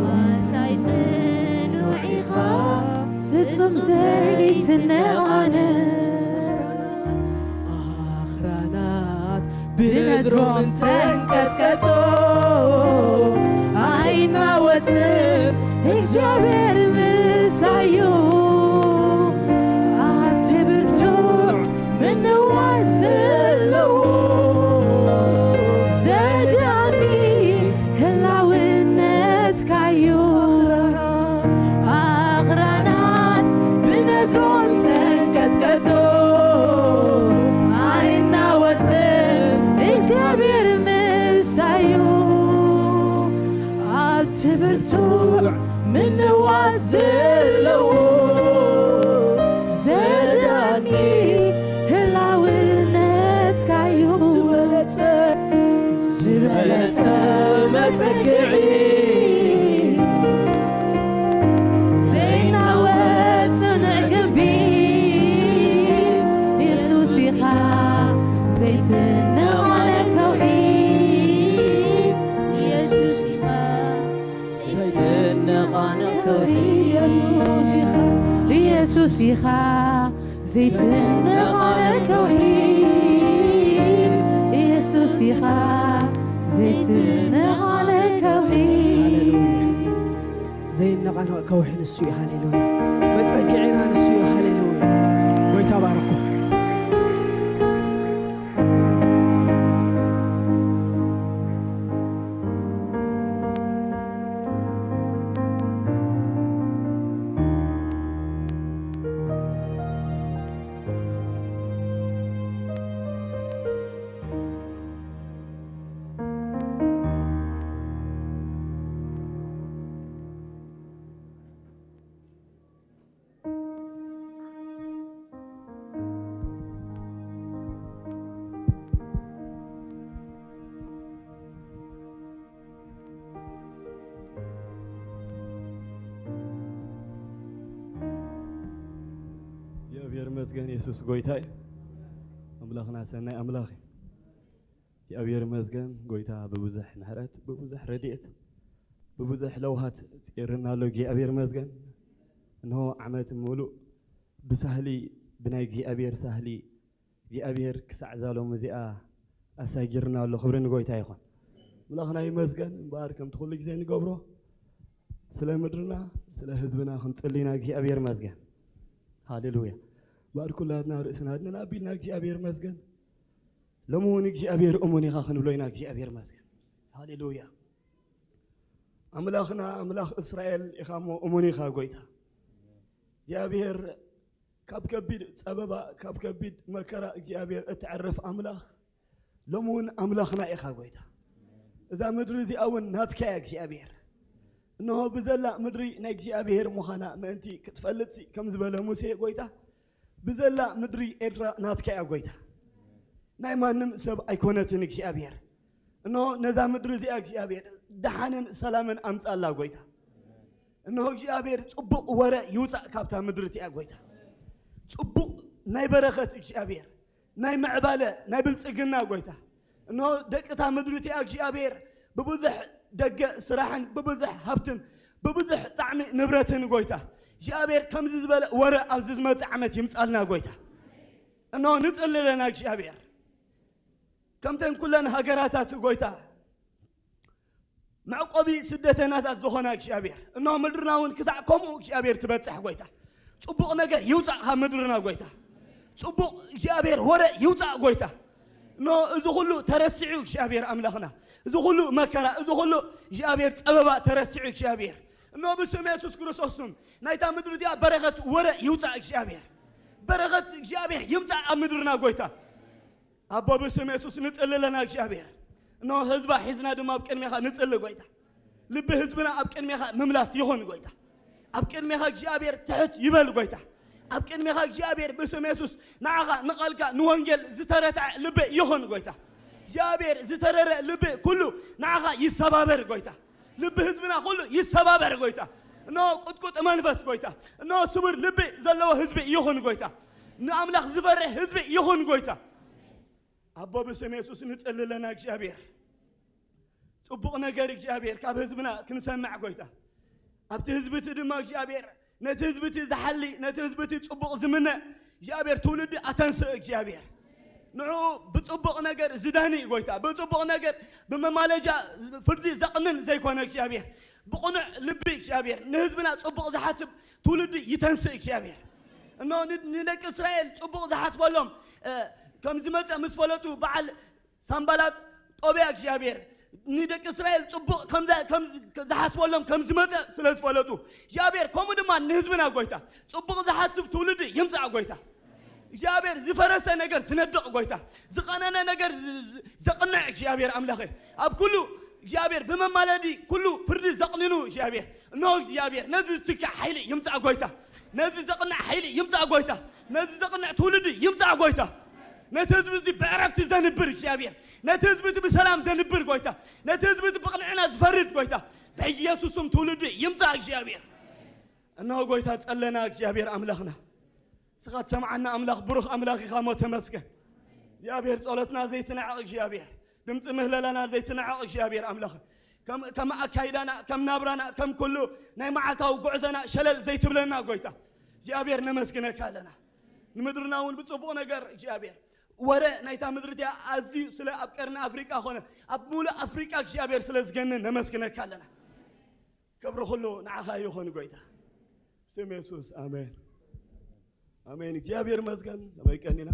ኣንታይ ጽኑዕ ኢኻ ፍጹም ዘይትነቓነቕ። ኣኽራናት ብነድሮም እንተንቀጥቀጡ ኣይናወጽን፣ እግዚኣብሔር ምሳዩ። ኣብቲ ብርቱዕ ምንዋጽ ዘለዎ ዘድኣኒ ህላውነትካዩ። ኣኽራናት ብነድሮም ተንቀጥቀጡ ኣይናወጽን፣ እግዚኣብሔር ምሳዩ። ኣብቲ ብርቱዕ ምንዋጽ ዘለዎ ዘድኣኒ ህላውነትካዩ። ዝበለጸ፣ ዝበለጸ መጸግዒ፣ ዘይናወጽ ጽኑዕ ግንቢ፣ የሱስ ኢኻ ዘይትነቓነቕ ከውሒ። የሱስ ኢኻ ዘይትነቓነቕ ከውሒ። የሱስ ኢኻ፣ የሱስ ኢኻ ዘይትነቓነቕ ከውሒ። የሱስ ኢኻ ዘይትነቓነቕ ከውሒ። ዘይነቓነቕ ከውሒ ንሱ እዩ። ሃሌሉያ። መጸግዒና ንሱ እዩ። ሃሌሉያ። ጎይታ ባረኩም። እግዚኣብሔር ይመስገን፣ የሱስ ጎይታ እዩ። ኣምላኽና ሰናይ ኣምላኽ እዩ። እግዚኣብሔር ይመስገን፣ ጎይታ ብብዙሕ ምሕረት፣ ብብዙሕ ረድኤት፣ ብብዙሕ ለውሃት ጼርና ኣሎ። እግዚኣብሔር ይመስገን። እንሆ ዓመት ሙሉእ ብሳህሊ፣ ብናይ እግዚኣብሔር ሳህሊ እግዚኣብሔር ክሳዕ እዛ ሎም እዚኣ ኣሳጊርና ኣሎ። ክብሪ ንጎይታ ይኹን። ኣምላኽና ይመስገን። እምበኣር ከምቲ ኩሉ ግዜ ንገብሮ ስለ ምድርና ስለ ህዝብና ክንጽሊ ኢና። እግዚኣብሔር ይመስገን። ሃሌሉያ። እምበኣር ኩላትና ርእስና ኣድንና ኣቢልና እግዚኣብሔር ይመስገን። ሎሚ እውን እግዚኣብሔር እሙን ኢኻ ክንብሎ ኢና። እግዚኣብሔር ይመስገን። ሃሌሉያ። ኣምላኽና ኣምላኽ እስራኤል ኢኻ እሞ እሙን ኢኻ ጎይታ። እግዚኣብሔር ካብ ከቢድ ጸበባ ካብ ከቢድ መከራ እግዚኣብሔር እተዕርፍ ኣምላኽ ሎሚ እውን ኣምላኽና ኢኻ ጎይታ። እዛ ምድሪ እዚኣ እውን ናትካ እያ እግዚኣብሔር። እንሆ ብዘላ ምድሪ ናይ እግዚኣብሔር ምዃና ምእንቲ ክትፈልጥሲ ከም ዝበለ ሙሴ ጎይታ ብዘላ ምድሪ ኤርትራ ናትካ እያ ጎይታ። ናይ ማንም ሰብ ኣይኮነትን እግዚኣብሔር። እንሆ ነዛ ምድሪ እዚኣ እግዚኣብሔር ደሓንን ሰላምን ኣምጻላ ጎይታ። እንሆ እግዚኣብሔር ጽቡቕ ወረ ይውጻእ ካብታ ምድሪ እቲኣ ጎይታ። ጽቡቕ ናይ በረኸት እግዚኣብሔር ናይ ምዕባለ ናይ ብልጽግና ጎይታ። እንሆ ደቂ እታ ምድሪ እቲኣ እግዚኣብሔር ብብዙሕ ደገ ስራሕን ብብዙሕ ሃብትን ብብዙሕ ጣዕሚ ንብረትን ጎይታ እግዚኣብሔር ከምዚ ዝበለ ወረ ኣብዚ ዝመጽእ ዓመት ይምጻልና ጎይታ። እንሆ ንጽሊ ኣለና እግዚኣብሔር ከምተን ኩለን ሃገራታት ጎይታ መዕቆቢ ስደተናታት ዝኾና እግዚኣብሔር እኖ ምድርና እውን ክሳዕ ከምኡ እግዚኣብሔር ትበጽሕ ጎይታ ጽቡቕ ነገር ይውፃእ ካብ ምድርና ጎይታ ጽቡቕ እግዚኣብሔር ወረ ይውፃእ ጎይታ እኖ እዚ ኩሉ ተረሲዑ እግዚኣብሔር ኣምላኽና እዚ ኩሉ መከራ እዚ ኩሉ እግዚኣብሔር ፀበባ ተረሲዑ እግዚኣብሔር እኖ ብስም የሱስ ክርስቶስ ስም ናይታ ምድሪ እዚኣ በረኸት ወረ ይውፃእ እግዚኣብሔር በረኸት እግዚኣብሔር ይምፃእ ኣብ ምድርና ጎይታ ኣቦ ብስም የሱስ ንጽሊ ኣለና እግዚኣብሔር እነሆ ህዝባ ሒዝና ድማ ኣብ ቅድሜኻ ንጽሊ ጎይታ ልቢ ህዝብና ኣብ ቅድሜኻ ምምላስ ይኹን ጎይታ ኣብ ቅድሜኻ እግዚኣብሔር ትሕት ይበል ጎይታ ኣብ ቅድሜኻ እግዚኣብሔር ብስም የሱስ ንዓኻ ንቓልካ ንወንጌል ዝተረትዐ ልቢ ይኹን ጎይታ እግዚኣብሔር ዝተረረ ልቢ ኩሉ ንዓኻ ይሰባበር ጎይታ ልቢ ህዝብና ኩሉ ይሰባበር ጎይታ እነሆ ቁጥቁጥ መንፈስ ጎይታ እነሆ ስቡር ልቢ ዘለዎ ህዝቢ ይኹን ጎይታ ንኣምላኽ ዝፈርሕ ህዝቢ ይኹን ጎይታ ኣቦ ብስም የሱስ ንጽሊ ኣለና እግዚኣብሔር ጽቡቕ ነገር እግዚኣብሔር ካብ ህዝብና ክንሰምዕ ጎይታ ኣብቲ ህዝቢ እቲ ድማ እግዚኣብሔር ነቲ ህዝቢ እቲ ዝሓሊ ነቲ ህዝቢ እቲ ጽቡቕ ዝምነ እግዚኣብሔር ትውልዲ ኣተንስእ እግዚኣብሔር ንዕኡ ብጽቡቕ ነገር ዝዳኒ ጎይታ ብጽቡቕ ነገር ብመማለጃ ፍርዲ ዘቕንን ዘይኮነ እግዚኣብሔር ብቕኑዕ ልቢ እግዚኣብሔር ንህዝብና ጽቡቕ ዝሓስብ ትውልዲ ይተንስእ እግዚኣብሔር እኖ ንደቂ እስራኤል ጽቡቕ ዝሓስበሎም ከም ዝመፀ ምስ ፈለጡ በዓል ሳምባላጥ ጦብያ እግዚኣብሔር ንደቂ እስራኤል ፅቡቕ ዝሓስበሎም ከም ዝመፀ ስለ ዝፈለጡ እግዚኣብሔር ከምኡ ድማ ንህዝብና ጎይታ ፅቡቕ ዝሓስብ ትውልዲ ይምፃእ ጎይታ እግዚኣብሔር ዝፈረሰ ነገር ዝነድቕ ጎይታ ዝቐነነ ነገር ዘቕንዕ እግዚኣብሔር ኣምላኸ ኣብ ኩሉ እግዚኣብሔር ብመማለዲ ኩሉ ፍርዲ ዘቕንኑ እግዚኣብሔር እነሆ እግዚኣብሔር ነዚ ዝትክዕ ሓይሊ ይምፃእ ጎይታ ነዚ ዘቕንዕ ሓይሊ ይምፃእ ጎይታ ነዚ ዘቕንዕ ትውልዲ ይምፃእ ጎይታ ነቲ ህዝቢ እዚ ብዕረፍቲ ዘንብር እግዚኣብሔር ነቲ ህዝቢ እቲ ብሰላም ዘንብር ጎይታ ነቲ ህዝቢ እቲ ብቕንዕና ዝፈርድ ጎይታ ብኢየሱስም ትውልዲ ይምፃእ እግዚኣብሔር እነሆ ጎይታ ጸለና እግዚኣብሔር ኣምላኽና ስኻ ትሰምዓና ኣምላኽ ብሩኽ ኣምላኽ ኢኻ ሞ ተመስገን እግዚኣብሔር ጸሎትና ዘይትንዕቕ እግዚኣብሔር ድምፂ ምህለላና ዘይትንዕቕ እግዚኣብሔር ኣምላኽ ከም ኣካይዳና ከም ናብራና ከም ኩሉ ናይ መዓልታዊ ጉዕዘና ሸለል ዘይትብለና ጎይታ እግዚኣብሔር ነመስግነካ ኣለና ንምድርና እውን ብፅቡቕ ነገር እግዚኣብሔር ወረ ናይታ ምድሪ እቲኣ ኣዝዩ ስለ ኣብ ቀርኒ ኣፍሪቃ ኮነ ኣብ ሙሉእ ኣፍሪቃ እግዚኣብሔር ስለ ዝገንን ነመስግነካ ኣለና ክብሪ ኩሉ ንዓኻ ይኹን ጎይታ ስም የሱስ ኣሜን ኣሜን እግዚኣብሔር መስገን ከመይ ቀኒና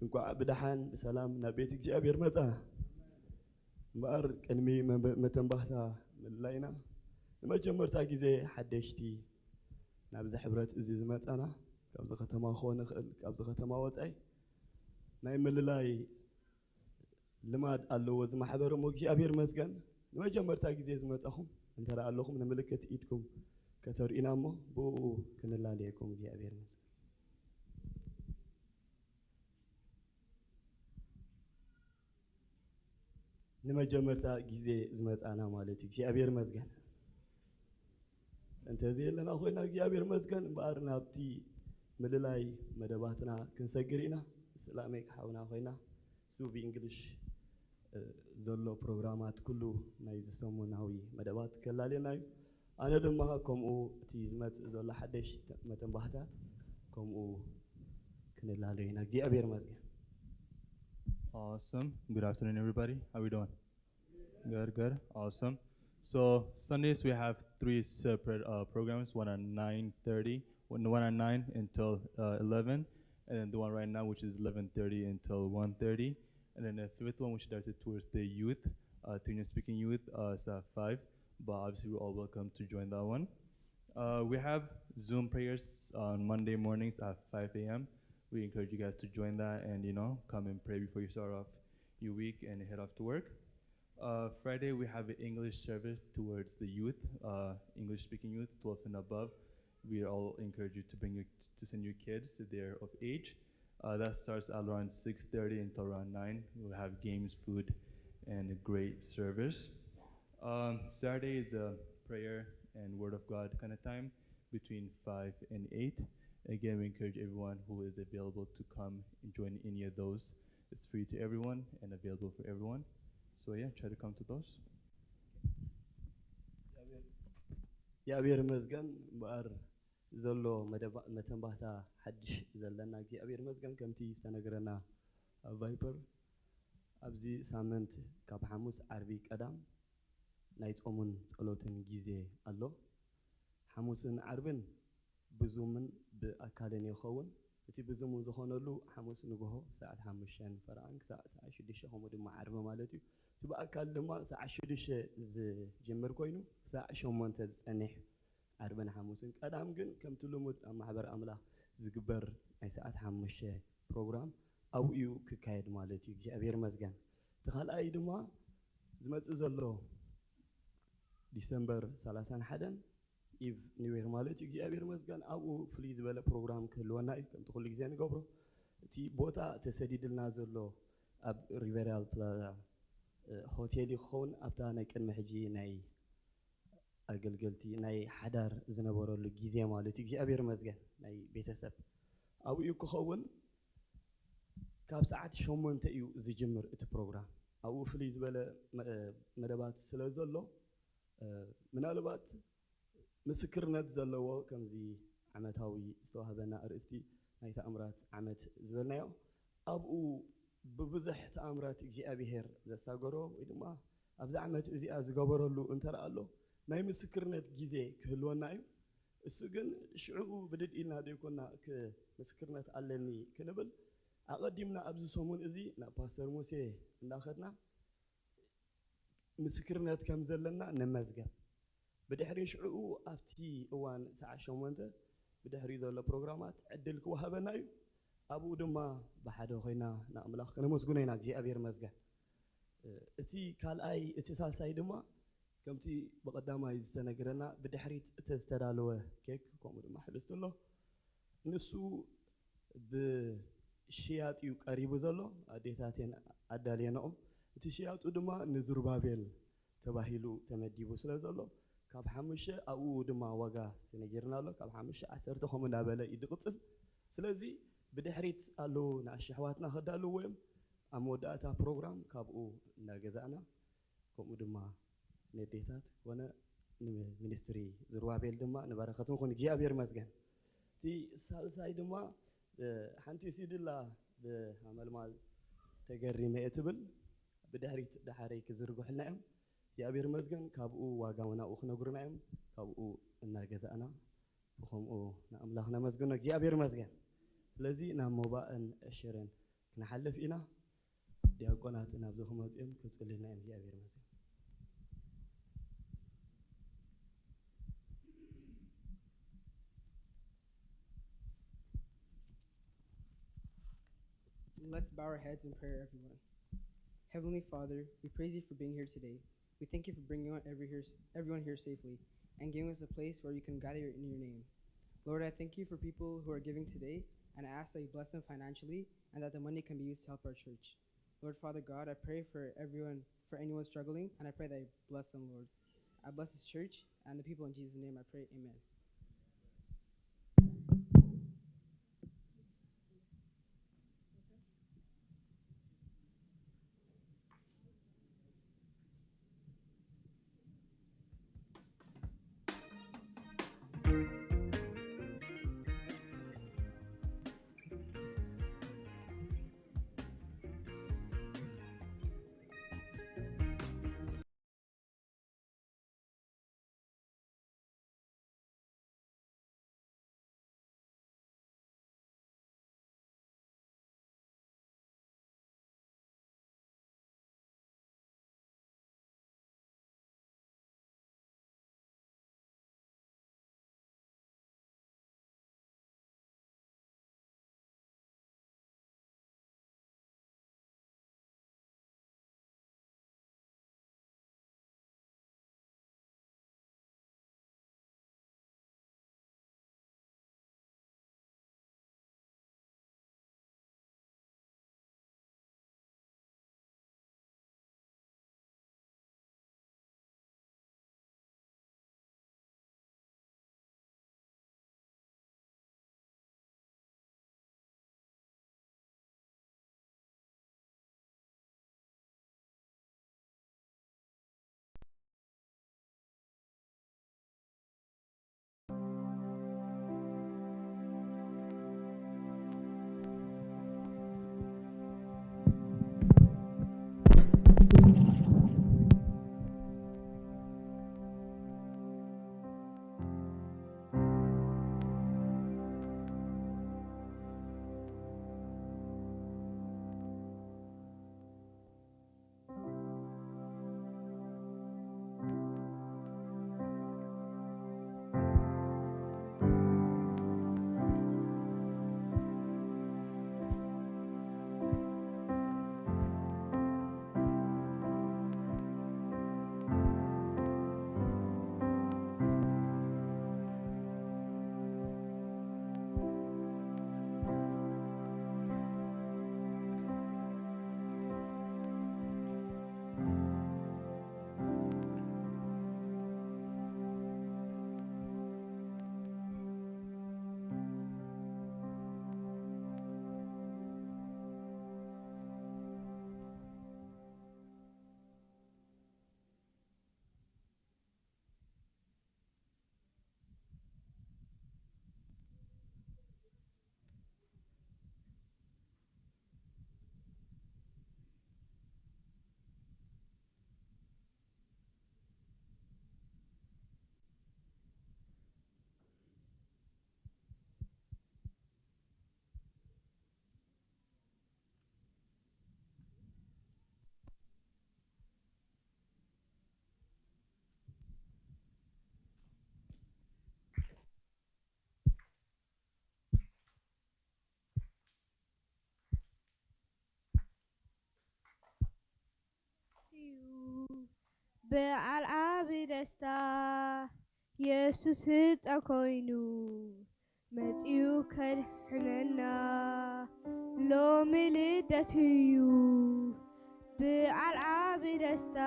እንኳዕ ብደሓን ብሰላም ናብ ቤት እግዚኣብሔር መፃና እምበኣር ቅድሚ መተንባህታ ምልላይና ንመጀመርታ ግዜ ሓደሽቲ ናብዚ ሕብረት እዚ ዝመፃና ካብዚ ከተማ ክኾን ይኽእል ካብዚ ከተማ ወፃኢ ናይ ምልላይ ልማድ ኣለዎ እዚ ማሕበር እሞ እግዚኣብሔር መስገን ንመጀመርታ ግዜ ዝመፀኹም እንተ ኣለኹም ንምልክት ኢድኩም ከተርእዩና እሞ ብኡ ክንላለየኩም እግዚኣብሔር መስገን ንመጀመርታ ግዜ ዝመፃና ማለት እዩ እግዚኣብሔር መስገን እንተዘየለና ኮይና እግዚኣብሔር መስገን እምበኣር ናብቲ ምልላይ መደባትና ክንሰግር ኢና ስላሜ ክሓውና ኮይና እሱ ብእንግሊሽ ዘሎ ፕሮግራማት ኩሉ ናይ ዝሰሙናዊ መደባት ከላልየና እዩ ኣነ ድማ ከምኡ እቲ ዝመፅእ ዘሎ ሓደሽ መተንባህታት ከምኡ ክንላለዩ ኢና እግዚኣብሔር መስገን Awesome. Good afternoon, everybody. How we doing? Good, good. Awesome. So Sundays we have three separate uh, programs. One at nine thirty, one one at nine until uh, eleven, and then the one right now, which is eleven thirty until one thirty, and then the fifth one, which is directed towards the youth, uh, Tigrinya speaking youth, uh, is at five. But obviously, we're all welcome to join that one. Uh, we have Zoom prayers on Monday mornings at five a m. We encourage you guys to join that and, you know, come and pray before you start off your week and head off to work. Uh, Friday, we have an English service towards the youth, uh, English speaking youth, twelve and above. We all encourage you to bring your, to send your kids if they're of age. Uh, that starts at around six thirty until around nine. We'll have games, food, and a great service. Um, Saturday is a prayer and word of God kind of time between five and eight. Again, we encourage everyone who is available to come and join any of those. It's free to everyone and available for everyone. So yeah, try to come to those. እግዚኣብሔር ይመስገን። እምበኣር ዘሎ መደባ- መተንባህታ ሓድሽ ዘለና እግዚኣብሔር ይመስገን። ከምቲ ዝተነገረና ኣብ ቫይፐር ኣብዚ ሳምንት ካብ ሓሙስ ዓርቢ ቀዳም ናይ ጾሙን ጸሎትን ግዜ ኣሎ። ሓሙስን ዓርብን ብዙምን ብኣካልን ይኸውን። እቲ ብዙም ዝኾነሉ ሓሙስ ንግሆ ሰዓት ሓሙሽተን ፈረቓን ክሳዕ ሰዓት ሽዱሽተ ከምኡ ድማ ዓርቢ ማለት እዩ። እቲ ብኣካል ድማ ሰዓት ሽዱሽተ ዝጅምር ኮይኑ ክሳዕ ሸሞንተ ዝጸንሕ ዓርብን ሓሙስን። ቀዳም ግን ከምቲ ልሙድ ኣብ ማሕበር ኣምላኽ ዝግበር ናይ ሰዓት ሓሙሽተ ፕሮግራም ኣብኡ እዩ ክካየድ ማለት እዩ። እግዚኣብሔር ይመስገን። እቲ ካልኣይ ድማ ዝመጽእ ዘሎ ዲሰምበር ሰላሳን ሓደን ኢቭ ኒው ዮር ማለት እዩ። እግዚኣብሔር ይመስገን ኣብኡ ፍልይ ዝበለ ፕሮግራም ክህልወና እዩ ከምቲ ኩሉ ግዜ ንገብሮ። እቲ ቦታ ተሰዲድልና ዘሎ ኣብ ሪቨራል ፕላዛ እ፣ ሆቴል እዩ ክኸውን ኣብታ ናይ ቅድሚ ሕጂ ናይ ኣገልገልቲ ናይ ሓዳር ዝነበረሉ ግዜ ማለት እዩ። እግዚኣብሔር ይመስገን ናይ ቤተሰብ ኣብኡ እዩ ክኸውን። ካብ ሰዓት ሸሞንተ እዩ ዝጅምር እቲ ፕሮግራም። ኣብኡ ፍልይ ዝበለ መ- መደባት ስለ ዘሎ እ፣ ምናልባት ምስክርነት ዘለዎ ከምዚ ዓመታዊ ዝተዋህበና ኣርእስቲ ናይ ተኣምራት ዓመት ዝበልናዮ ኣብኡ ብብዙሕ ተኣምራት እግዚኣብሄር ዘሳገሮ ወይ ድማ ኣብዚ ዓመት እዚኣ ዝገበረሉ እንተረኣ ኣሎ ናይ ምስክርነት ግዜ ክህልወና እዩ። እሱ ግን ሽዕኡ ብድድ ኢልና ዘይኮና ክ- ምስክርነት ኣለኒ ክንብል ኣቐዲምና ኣብዚ ሰሙን እዚ ናብ ፓስተር ሙሴ እንዳኸድና ምስክርነት ከም ዘለና ንመዝገብ። ብድሕሪ ሽዕኡ ኣብቲ እዋን ሰዓት ሸሞንተ ብድሕሪ ዘሎ ፕሮግራማት ዕድል ክወሃበና እዩ። ኣብኡ ድማ ብሓደ ኮይና ንኣምላኽ ከነመስግኖ ኢና። እግዚኣብሔር ይመስገን። እቲ ካልኣይ እቲ ሳልሳይ ድማ ከምቲ ብቐዳማይ ዝተነገረና ብድሕሪት እቲ ዝተዳለወ ኬክ ከምኡ ድማ ሕብስቲ ኣሎ። ንሱ ብሽያጥ እዩ ቀሪቡ ዘሎ። ኣዴታት እየን ኣዳልየንኦ። እቲ ሽያጡ ድማ ንዝሩባቤል ተባሂሉ ተመዲቡ ስለ ዘሎ ካብ ሓሙሽተ ኣብኡ ድማ ዋጋ ተነጊርና ኣሎ። ካብ ሓሙሽተ ዓሰርተ ከምኡ እናበለ እዩ ዝቕፅል። ስለዚ ብድሕሪት ኣለዉ ንኣሽቱ ኣሕዋትና ከዳልውዎ እዮም። ኣብ መወዳእታ ፕሮግራም ካብኡ እናገዛእና ከምኡ ድማ ነዴታት ኮነ ንሚኒስትሪ ዝሩባቤል ድማ ንበረኸት ንኹን እግዚኣብሔር ይመስገን። እቲ ሳልሳይ ድማ ሓንቲ ሲድላ ብሃመልማል ተገሪመ እየ ትብል ብድሕሪት ዳሓረይ ክዝርግሑልና እዮም። እግዚኣብሔር ይመስገን ካብኡ ዋጋ እውን ኣብኡ ክነግሩና እዮም። ካብኡ እናገዛእና ብኸምኡ ንኣምላኽ ነመስግኖ እግዚኣብሔር ይመስገን። ስለዚ ናብ ሞባእን ዕሽርን ክንሓልፍ ኢና። ዲያቆናት ናብዚ ክመፁ እዮም ክፅሉልና እዮም እግዚኣብሔር ይመስገን። Let's bow our heads in prayer, everyone. Heavenly Father, we praise you for being here today. We thank you for bringing on every here, everyone here safely and giving us a place where you can gather in your name. Lord, I thank you for people who are giving today, and I ask that you bless them financially and that the money can be used to help our church. Lord Father God, I pray for everyone, for anyone struggling, and I pray that you bless them, Lord. I bless this church and the people in Jesus' name I pray, amen. በዓል ዓቢ ደስታ የሱስ ህጻን ኮይኑ መጺኡ ከድሕነና ሎሚ ልደቱ እዩ። በዓል ዓቢ ደስታ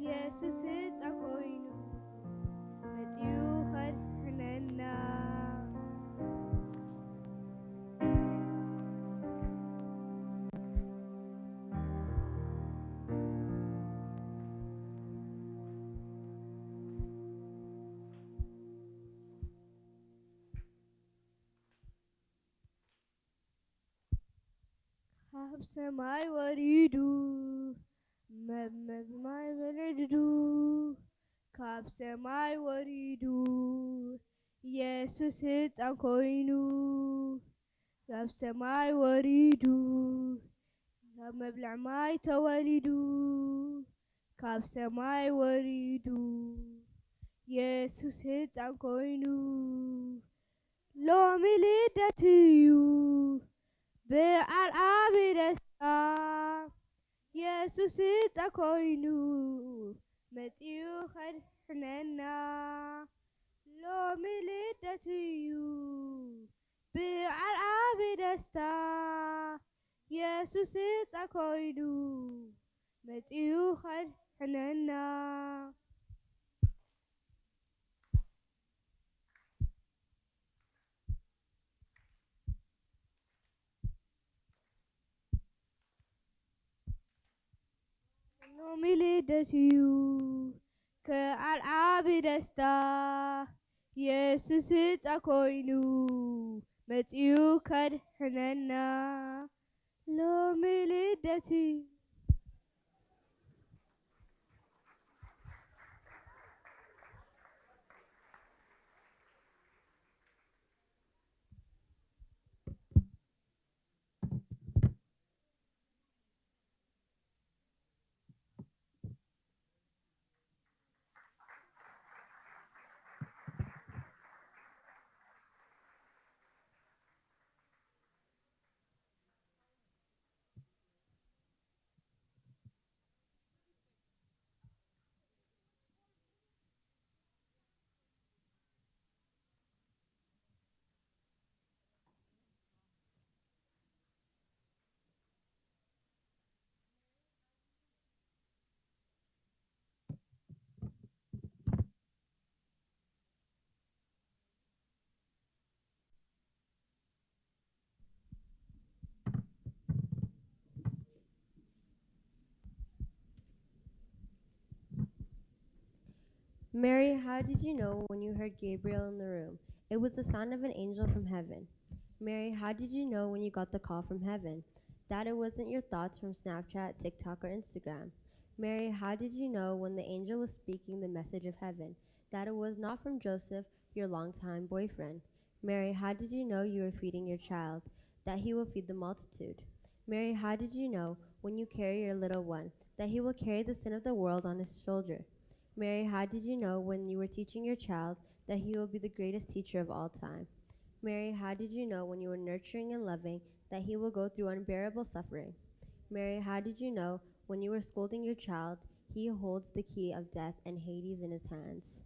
የሱስ ህጻን ኮይኑ መጺኡ ከድሕነና። ካብ ሰማይ ወሪዱ መብ-፣ መብ-፣ ማይ በልዕድዱ ካብ ሰማይ ወሪዱ የሱስ ህጻን ኮይኑ ካብ ሰማይ ወሪዱ ካብ መብልዕ ማይ ተወሊዱ ካብ ሰማይ ወሪዱ የሱስ ህጻን ኮይኑ ሎሚ ልደቱ እዩ በዓል ዓቢ ደስታ የሱስ ህጻን ኮይኑ መጺኡ ከድሕነና ሎሚ ልደቱ እዩ በዓል ዓቢ ደስታ የሱስ ህጻን ኮይኑ መጺኡ ከድሕነና። ሎሚ ልደት እዩ ከኣል ዓቢ ደስታ የሱስ ህጻ ኮይኑ መጺኡ ከድሕነና ሎሚ ልደት እዩ። Mary, how did you know when you heard Gabriel in the room? It was the sound of an angel from heaven. Mary, how did you know when you got the call from heaven that it wasn't your thoughts from Snapchat, TikTok, or Instagram? Mary, how did you know when the angel was speaking the message of heaven that it was not from Joseph, your longtime boyfriend? Mary, how did you know you were feeding your child, that he will feed the multitude? Mary, how did you know when you carry your little one, that he will carry the sin of the world on his shoulder? Mary, how did you know when you were teaching your child that he will be the greatest teacher of all time? Mary, how did you know when you were nurturing and loving that he will go through unbearable suffering? Mary, how did you know when you were scolding your child, he holds the key of death and Hades in his hands?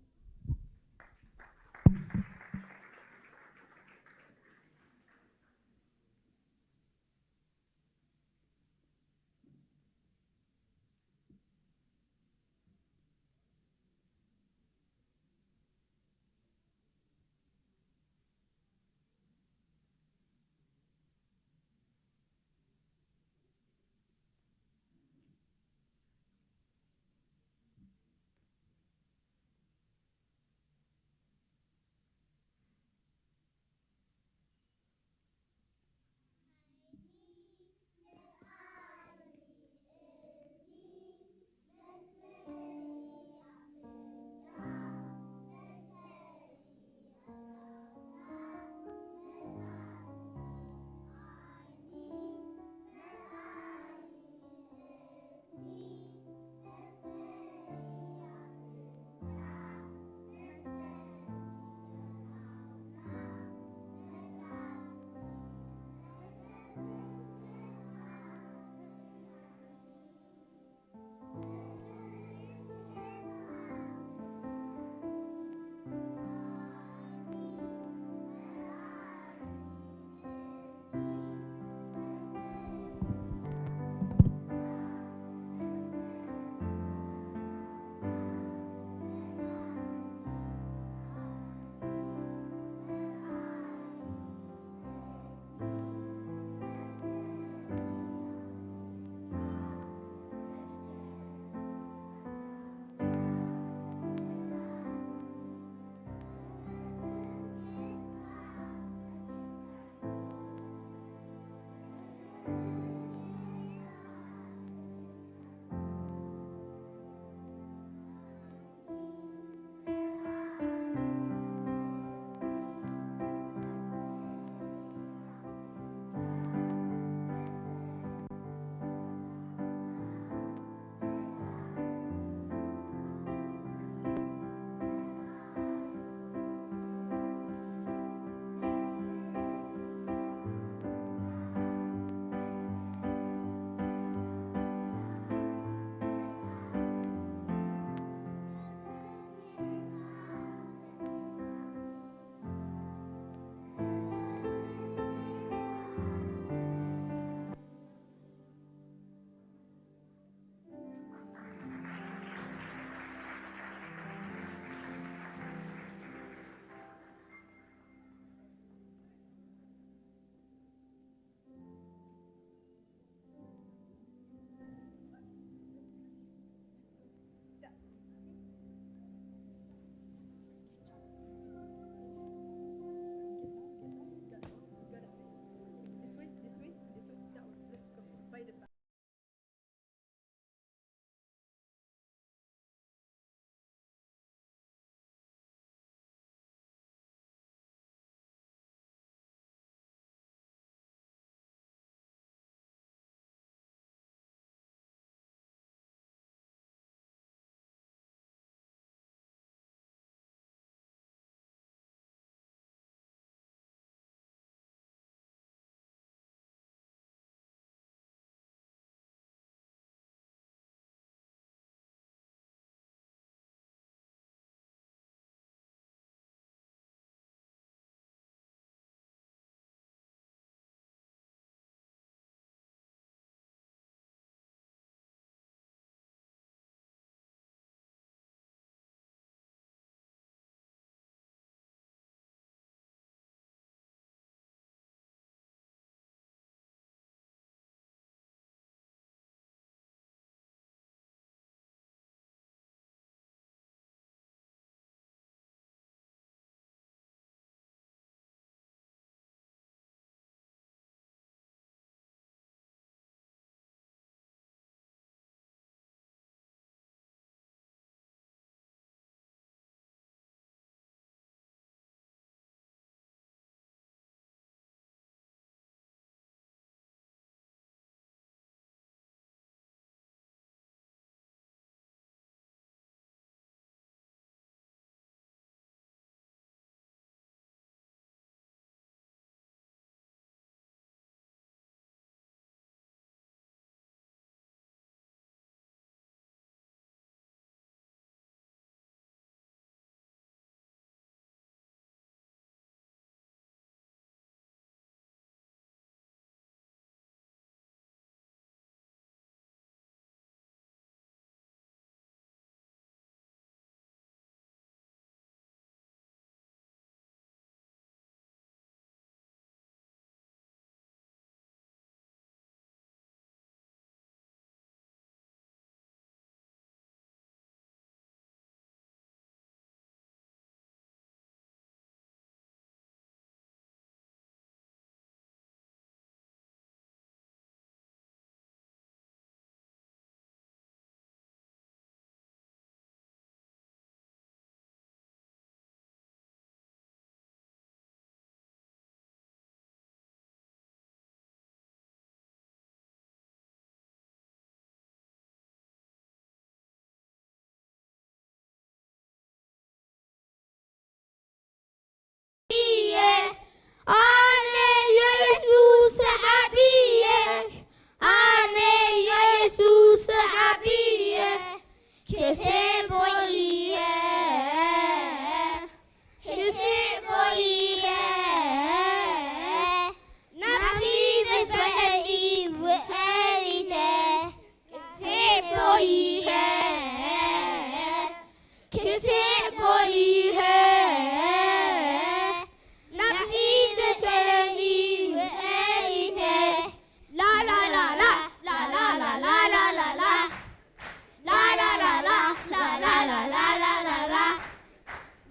La la la la la la la.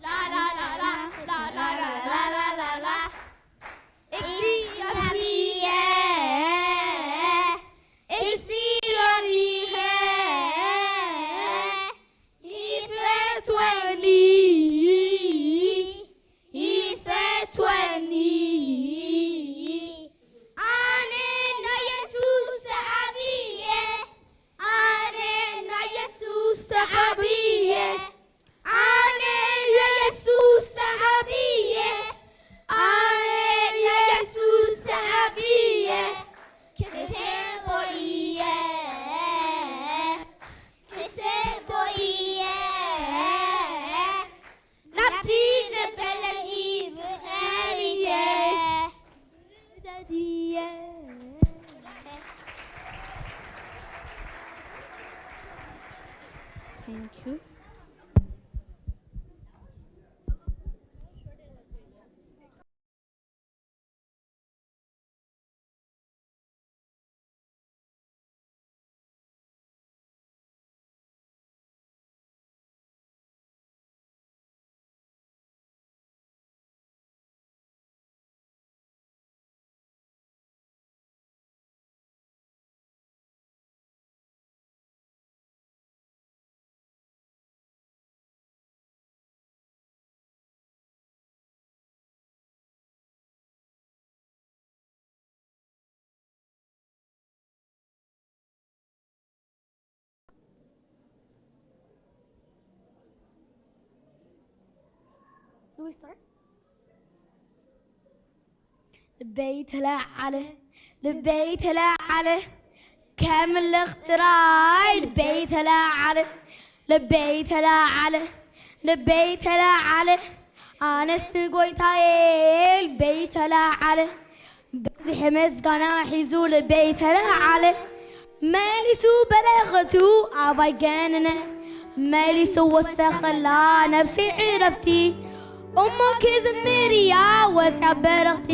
La la la la la la la la la la. Exi Yorihe. Exi Yorihe. ይፈትወኒ፣ ይፈትወኒ። ኣነ ናይ የሱስ ሰሓቢ እየ። ኣነ ናይ የሱስ ሰሓቢ እየ። ኣነ ናይ የሱስ ሰሓቢ እየ። ኣነ ናይ የሱስ ሰሓቢ እየ። ክስሕቦ እየ። ክስሕቦ እየ። ናብቲ ዘበለኒ ብኸሪተ። Thank you. Do we start? ልበይ ተለዓለ፣ ልበይ ተለዓለ፣ ከምልኽ ጥራይ ልበይ ተለዓለ፣ ልበይ ተለዓለ፣ ልበይ ተለዓለ፣ ኣነስ ንጎይታየ ልበይ ተለዓለ። በዚሕ ምስጋና ሒዙ ልበይ ተለዓለ። መሊሱ በረኸቱ ኣባይ ገነነ። መሊሱ ወሰኸላ ነብሲ ዕረፍቲ። እሞ ክዝምር እያ ወፅያ በረኽቲ።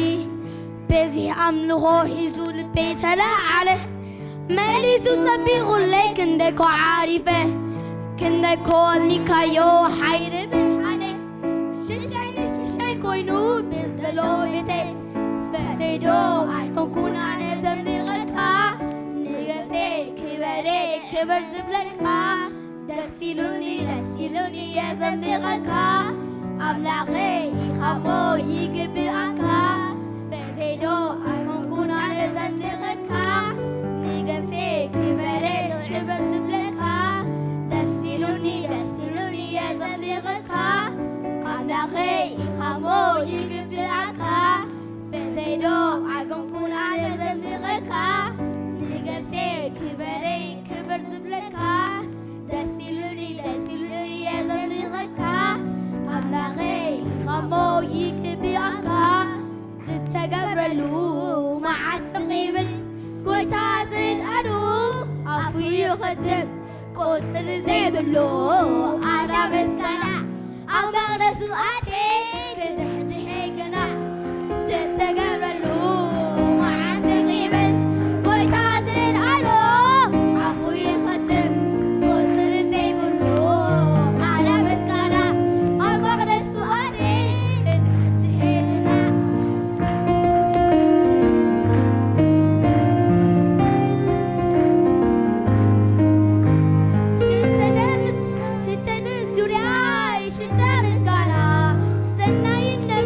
በዚሕ ኣምልኾ ሒዙ ልበይ ተለዓለ። መሊሱ ጸቢቑለይ ክንደይ ኮ ዓሪፈ። ክንደይ ኮ ኣልሚካዮ ሓይሪ ብርሃነይ። ሽሻይ ንሽሻይ ኮይኑ ብዘሎ ቤተይ። ፈተይ ዶ ኣይኮንኩን ኣነ ዘምልኸካ። ንገሴ ክበረይ ክበር ዝብለካ። ደስ ኢሉኒ ደስ ኢሉኒ እየ ዘምልኸካ። ኣምላኸይ ኢኻ እሞ ይግብኣካ። ፈተይ ዶ ኣይኮንኩን ኣነ ዘምልኸካ። ንገሴ ክበረይ ክበር ዝብለካ። ደስ ኢሉኒ ደስ ኢሉኒ እየ ዘምልኸካ። ኣምላኸይ ኢኻ እሞ ይግብኣካ። ፈተይ ዶ ኣይኮንኩን ኣነ ዘምልኸካ። ንገሴ ክበረይ ክበር ዝብለካ። ደስ ኢሉኒ ደስ ኢሉኒ እየ ዘምልኸካ። ኣምላኸይ ኢኻ እሞ ይግብኣካ። ዝተገብረሉ መዓስ ይብል። ጎይታ ዝርድኣሉ ኣፉ ይኽድም። ቁጽሪ ዘይብሉ ኣዳ ምስጋና። ኣብ መቕደሱ ኣትየ ክድሕድሐ ግና። ዝተገብረሉ መዓስ ይብል። ጎይታ ዝርድኣሉ ኣፉ ይኽድም። ቁጽሪ ዘይብሉ ኣዳ ምስጋና። ኣብ መቕደሱ ኣትየ ክድሕድሐ ግና። ሽተደ ምስ-፣ ሽተደ ዙርያይ ሽተ ምስጋና። ሰናይነት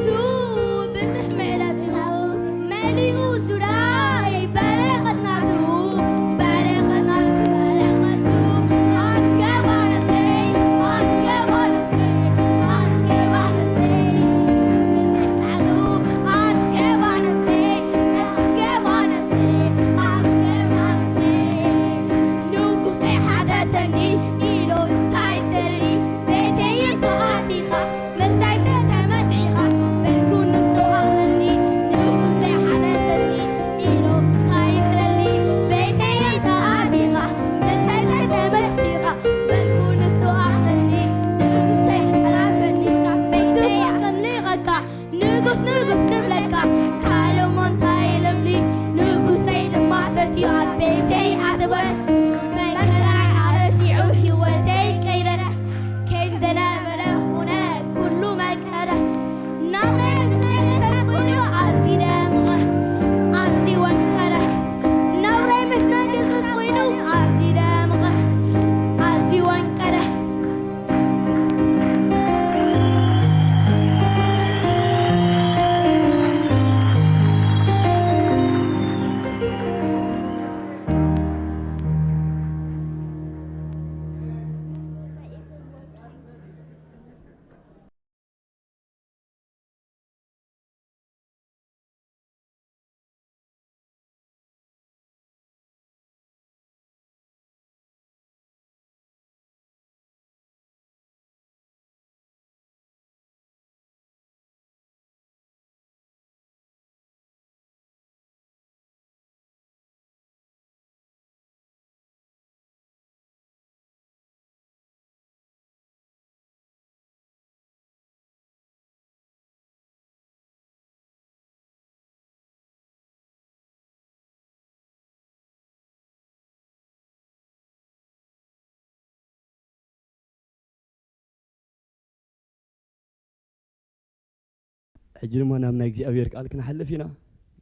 ሕጂ ድማ ናብ ናይ እግዚኣብሔር ቃል ክንሓልፍ ኢና።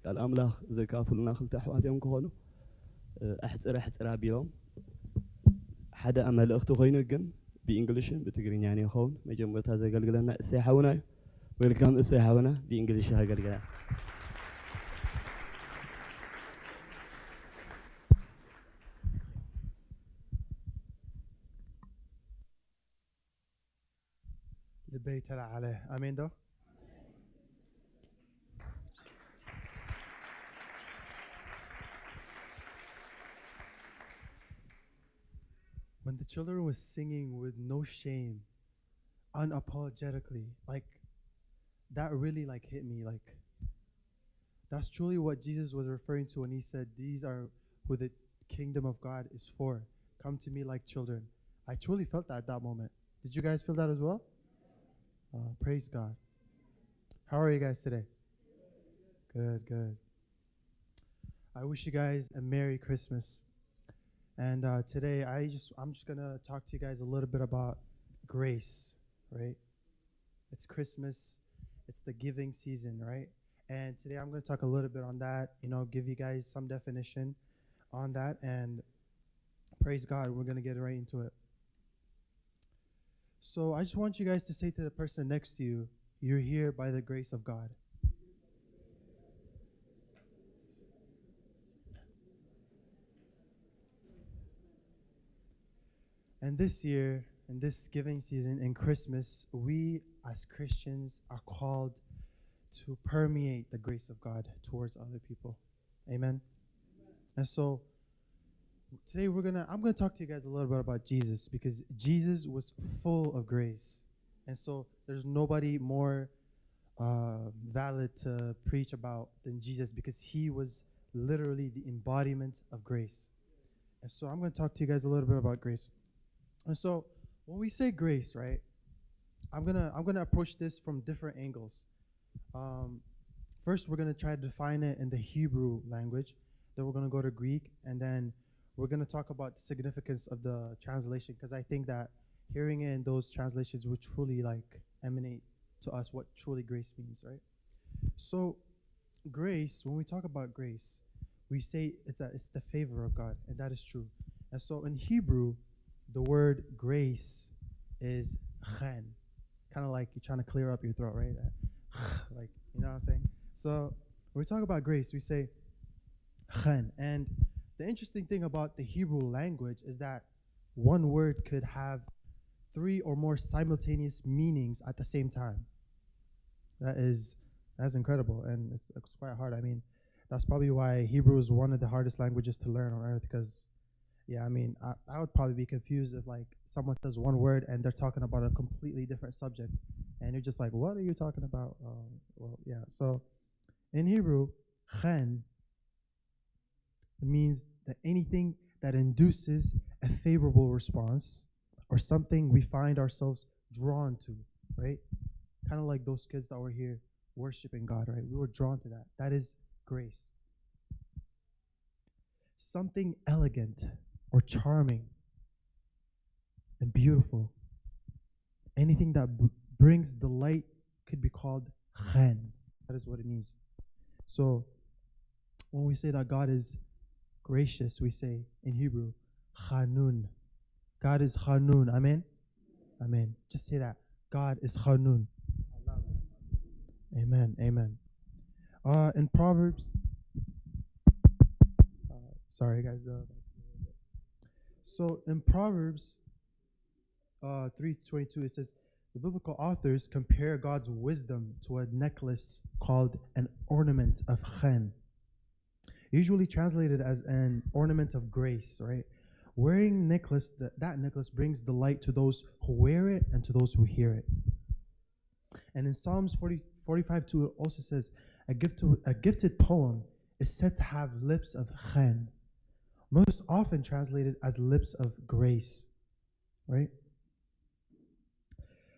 ቃል ኣምላኽ ዘካፍሉና ክልተ ኣሕዋት እዮም ክኾኑ። ኣሕፅር ኣሕፅር ኣቢሎም ሓደ መልእኽቲ ኮይኑ ግን ብእንግሊሽን ብትግርኛን ይኸውን። መጀመርታ ዘገልግለና እሰይ ሓውና እዩ። ዌልካም እሰይ ሓውና፣ ብእንግሊሽ ኣገልግላ። ልበይ ተላዓለ። ኣሜን ዶ? When the children was singing with no shame, unapologetically, like, that really, like, hit me. Like, that's truly what Jesus was referring to when he said, "These are who the kingdom of God is for. Come to me like children." I truly felt that at that moment. Did you guys feel that as well? Uh, praise God. How are you guys today? Good, good. I wish you guys a Merry Christmas. And uh, today, I just I'm just gonna talk to you guys a little bit about grace, right? It's Christmas, it's the giving season, right? And today I'm gonna talk a little bit on that. You know, give you guys some definition on that, and praise God, we're gonna get right into it. So I just want you guys to say to the person next to you, "You're here by the grace of God." And this year, in this giving season, in Christmas, we as Christians are called to permeate the grace of God towards other people. Amen. And so today we're gonna I'm gonna talk to you guys a little bit about Jesus, because Jesus was full of grace. And so there's nobody more uh, valid to preach about than Jesus, because he was literally the embodiment of grace. And so I'm going to talk to you guys a little bit about grace. And so when we say grace, right, I'm gonna I'm gonna approach this from different angles. Um, first, we're gonna try to define it in the Hebrew language. Then we're gonna go to Greek, and then we're gonna talk about the significance of the translation, because I think that hearing it in those translations will truly, like, emanate to us what truly grace means, right? So, grace, when we talk about grace, we say it's a, it's the favor of God, and that is true. And so in Hebrew, the word grace is chen, kind of like you're trying to clear up your throat, right? Uh, like, you know what I'm saying? So when we talk about grace, we say chen. And the interesting thing about the Hebrew language is that one word could have three or more simultaneous meanings at the same time. That is that's incredible, and it's, it's quite hard. I mean, that's probably why Hebrew is one of the hardest languages to learn on earth, because, yeah, I mean, I, I would probably be confused if, like, someone says one word and they're talking about a completely different subject, and you're just like, "What are you talking about?" Uh, well, yeah. So in Hebrew, chen means that anything that induces a favorable response or something we find ourselves drawn to, right? Kind of like those kids that were here worshiping God, right? We were drawn to that. That is grace. Something elegant or charming and beautiful. Anything that b- brings delight could be called chen. That is what it means. So when we say that God is gracious, we say in Hebrew, chanun. God is chanun. Amen? Amen. Just say that. God is chanun. Amen. Amen. Uh, in Proverbs, uh, sorry guys. Uh, so in Proverbs uh, three twenty-two, it says, "The biblical authors compare God's wisdom to a necklace called an ornament of chen, usually translated as an ornament of grace," right? Wearing necklace, th- that necklace brings delight to those who wear it and to those who hear it. And in Psalms forty, forty-five two, it also says, "A, gift to, a gifted poem is said to have lips of chen, most often translated as lips of grace," right?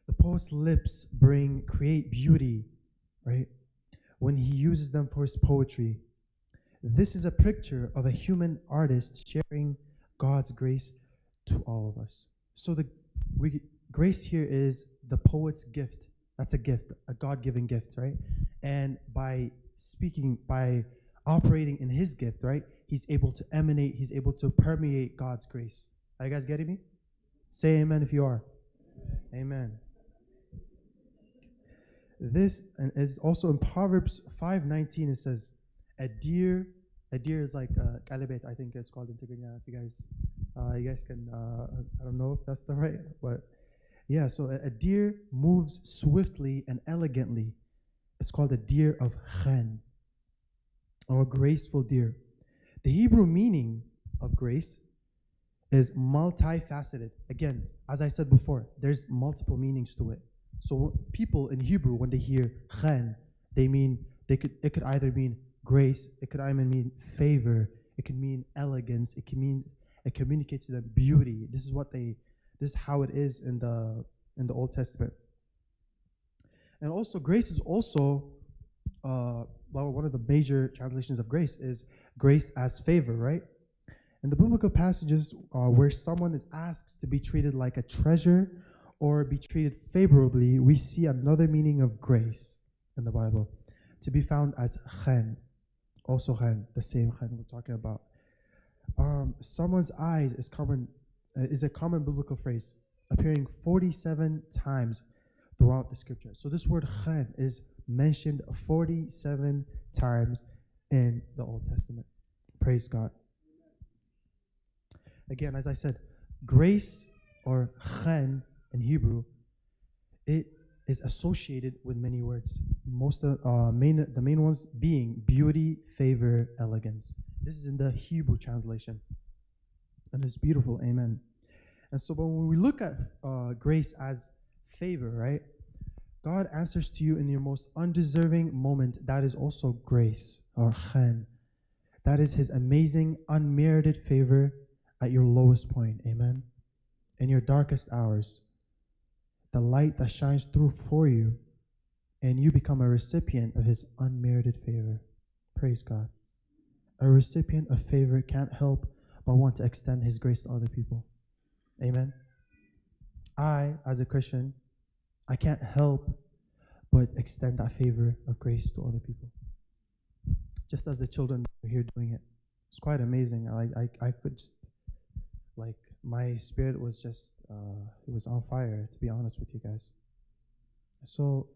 The poet's lips bring, create beauty, right? When he uses them for his poetry. This is a picture of a human artist sharing God's grace to all of us. So the we, grace here is the poet's gift. That's a gift, a God-given gift, right? And by speaking, by operating in his gift, right, he's able to emanate, he's able to permeate God's grace. Are you guys getting me? Say amen if you are. Amen. This and is also in Proverbs five nineteen. It says, "A deer, a deer is like uh, ቀለቤት, I think it's called in Tigrinya. If you guys, uh, you guys can, uh, I don't know if that's the right, but yeah. So a, a deer moves swiftly and elegantly. It's called a deer of chen, or graceful deer." The Hebrew meaning of grace is multifaceted. Again, as I said before, there's multiple meanings to it. So people in Hebrew, when they hear chen, they mean they could it could either mean grace, it could either mean favor, it could mean elegance, it can mean it communicates to them beauty. This is what they this is how it is in the in the Old Testament. And also, grace is also uh, well, one of the major translations of grace is grace as favor, right? In the biblical passages uh, where someone is asked to be treated like a treasure or be treated favorably, we see another meaning of grace in the Bible, to be found as chen, also chen, the same chen we're talking about. Um, someone's eyes is common uh, is a common biblical phrase appearing forty-seven times throughout the scripture. So this word chen is mentioned forty-seven times in the Old Testament. Praise God. Again, as I said, grace or chen in Hebrew, it is associated with many words. Most of uh, main the main ones being beauty, favor, elegance. This is in the Hebrew translation, and it's beautiful. Amen. And so when we look at uh, grace as favor, right? God answers to you in your most undeserving moment. That is also grace or chen. That is his amazing, unmerited favor at your lowest point. Amen. In your darkest hours, the light that shines through for you, and you become a recipient of his unmerited favor. Praise God. A recipient of favor can't help but want to extend his grace to other people. Amen. I, as a Christian, I can't help but extend that favor of grace to other people. Just as the children are here doing it. It's quite amazing. I, I, I could just, like, my spirit was just, uh, it was on fire, to be honest with you guys. So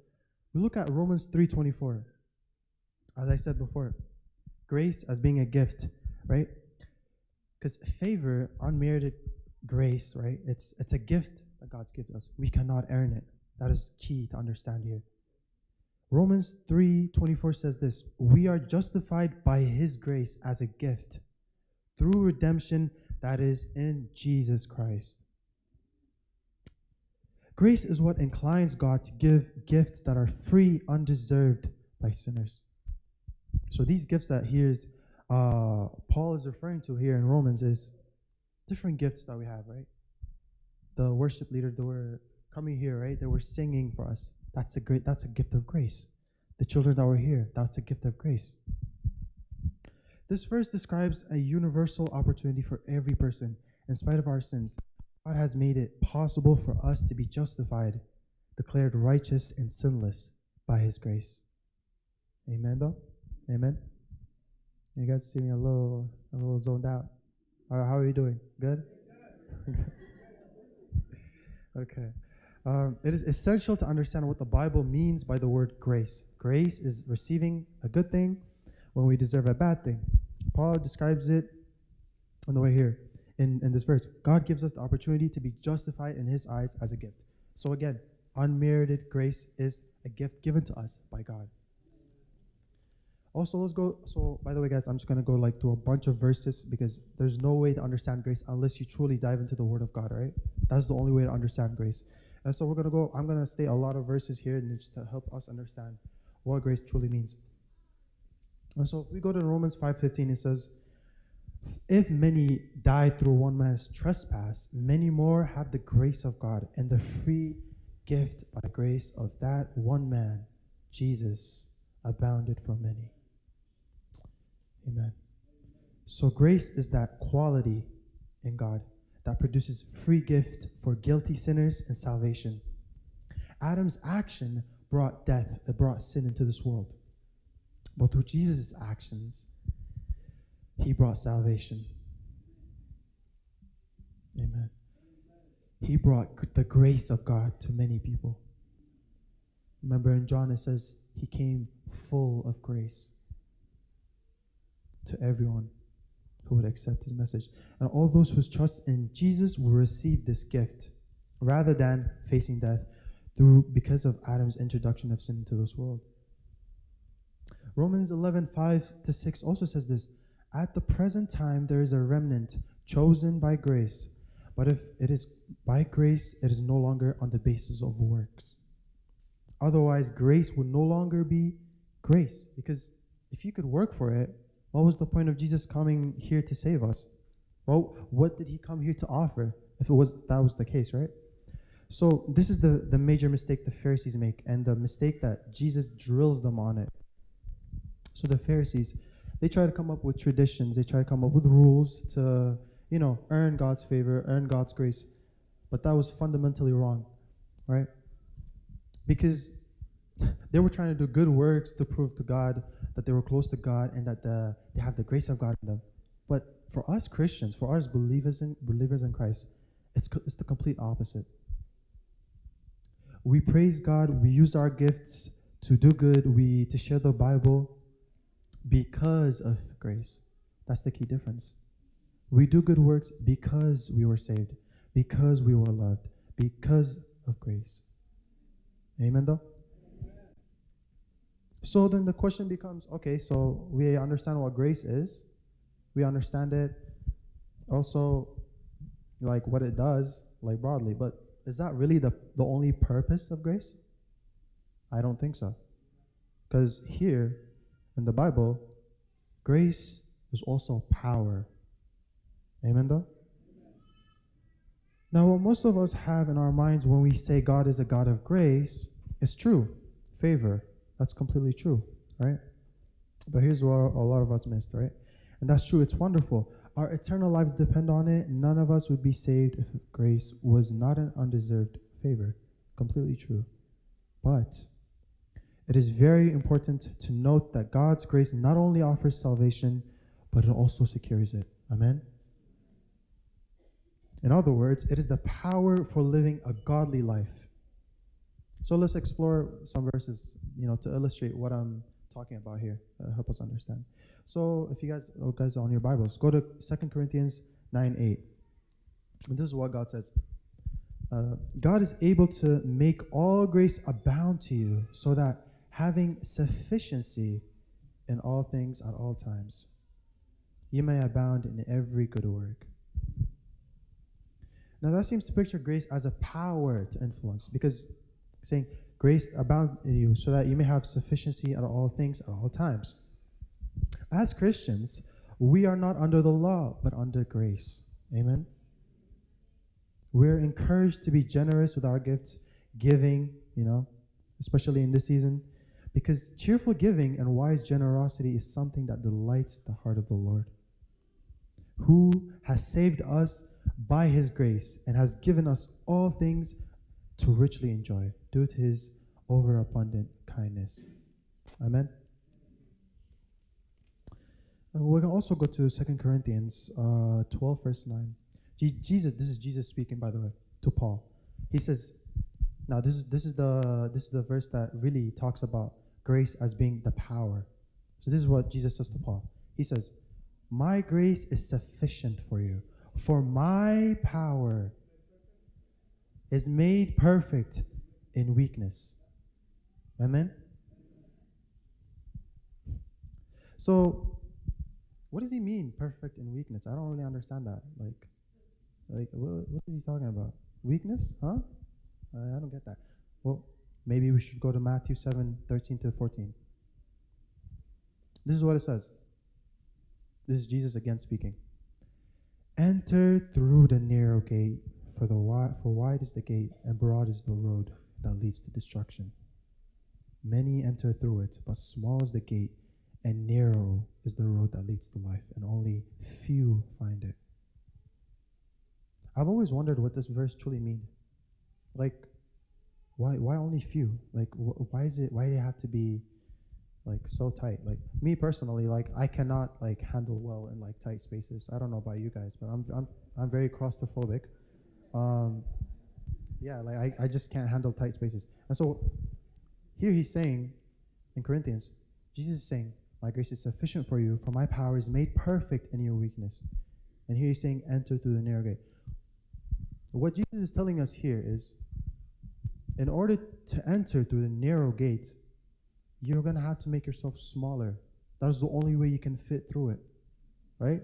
we look at Romans three twenty-four. As I said before, grace as being a gift, right? Because favor, unmerited grace, right? It's it's a gift that God's given us. We cannot earn it. That is key to understand here. Romans three twenty-four says this: "We are justified by his grace as a gift through redemption that is in Jesus Christ." Grace is what inclines God to give gifts that are free, undeserved by sinners. So these gifts that here's uh, Paul is referring to here in Romans is different gifts that we have, right? The worship leader, they were coming here, right? They were singing for us. That's a great, that's a gift of grace. The children that were here, that's a gift of grace. This verse describes a universal opportunity for every person, in spite of our sins. God has made it possible for us to be justified, declared righteous and sinless by his grace. Amen, though? Amen? You guys see me a little, a little zoned out. All right, how are you doing? Good? Okay. Um, it is essential to understand what the Bible means by the word grace. Grace is receiving a good thing when we deserve a bad thing. Paul describes it on the way here in, in this verse. God gives us the opportunity to be justified in his eyes as a gift. So again, unmerited grace is a gift given to us by God. Also, let's go. So, by the way, guys, I'm just gonna go, like, through a bunch of verses because there's no way to understand grace unless you truly dive into the Word of God, right? That's the only way to understand grace. And so we're gonna go. I'm gonna state a lot of verses here and just to help us understand what grace truly means. And so if we go to Romans five fifteen, it says, "If many died through one man's trespass, many more have the grace of God, and the free gift by grace of that one man, Jesus, abounded for many." Amen. So grace is that quality in God that produces free gift for guilty sinners and salvation. Adam's action brought death, it brought sin into this world. But through Jesus' actions, he brought salvation. Amen. He brought the grace of God to many people. Remember in John it says he came full of grace to everyone who would accept his message. And all those who trust in Jesus will receive this gift rather than facing death through because of Adam's introduction of sin into this world. Romans eleven five to six also says this: "At the present time there is a remnant chosen by grace, but if it is by grace, it is no longer on the basis of works. Otherwise, grace would no longer be grace." Because if you could work for it, what was the point of Jesus coming here to save us? Well, what did he come here to offer if it was, that was the case, right? So this is the, the major mistake the Pharisees make, and the mistake that Jesus drills them on it. So the Pharisees, they try to come up with traditions, they try to come up with rules to, you know, earn God's favor, earn God's grace. But that was fundamentally wrong, right? Because they were trying to do good works to prove to God that they were close to God and that the, they have the grace of God in them. But for us Christians, for us believers in, believers in Christ, it's, co- it's the complete opposite. We praise God, we use our gifts to do good, we to share the Bible because of grace. That's the key difference. We do good works because we were saved, because we were loved, because of grace. Amen, though? So then the question becomes, okay, so we understand what grace is. We understand it. Also, like, what it does, like, broadly. But is that really the, the only purpose of grace? I don't think so. Because here in the Bible, grace is also power. Amen, though? Now, what most of us have in our minds when we say God is a God of grace is true. Favor. That's completely true, right? But here's what a lot of us missed, right? And that's true. It's wonderful. Our eternal lives depend on it. None of us would be saved if grace was not an undeserved favor. Completely true. But it is very important to note that God's grace not only offers salvation, but it also secures it. Amen? In other words, it is the power for living a godly life. So let's explore some verses, you know, to illustrate what I'm talking about here, uh, help us understand. So if you guys, oh, guys, on your Bibles, go to Second Corinthians nine eight. And this is what God says. Uh, "God is able to make all grace abound to you, so that having sufficiency in all things at all times, you may abound in every good work." Now that seems to picture grace as a power to influence, because saying, "Grace abound in you, so that you may have sufficiency at all things at all times." As Christians, we are not under the law, but under grace. Amen? We're encouraged to be generous with our gifts, giving, you know, especially in this season, because cheerful giving and wise generosity is something that delights the heart of the Lord, who has saved us by his grace and has given us all things to richly enjoy due to his overabundant kindness. Amen. Uh, we can also go to Second Corinthians uh, twelve, verse nine. Je- Jesus, this is Jesus speaking, by the way, to Paul. He says, now this is this is the this is the verse that really talks about grace as being the power. So this is what Jesus says to Paul. He says, "My grace is sufficient for you, for my power is made perfect in weakness." Amen. So, what does he mean, perfect in weakness? I don't really understand that. Like, like what, what is he talking about? Weakness? Huh? I, I don't get that. Well, maybe we should go to Matthew seven thirteen to fourteen. This is what it says. This is Jesus again speaking. "Enter through the narrow gate, for the wide, for wide is the gate and broad is the road that leads to destruction. Many enter through it, but small is the gate and narrow is the road that leads to life, and only few find it." I've always wondered what this verse truly means. Like, why why only few? Like, wh- why is it? Why do they have to be like so tight. Like me personally, like I cannot like handle well in like tight spaces. I don't know about you guys, but I'm I'm I'm very claustrophobic. Um, yeah, like I, I just can't handle tight spaces. And so here he's saying in Corinthians, Jesus is saying, "My grace is sufficient for you, for my power is made perfect in your weakness." And here he's saying, "Enter through the narrow gate." What Jesus is telling us here is, in order to enter through the narrow gate, you're going to have to make yourself smaller. That's the only way you can fit through it, right?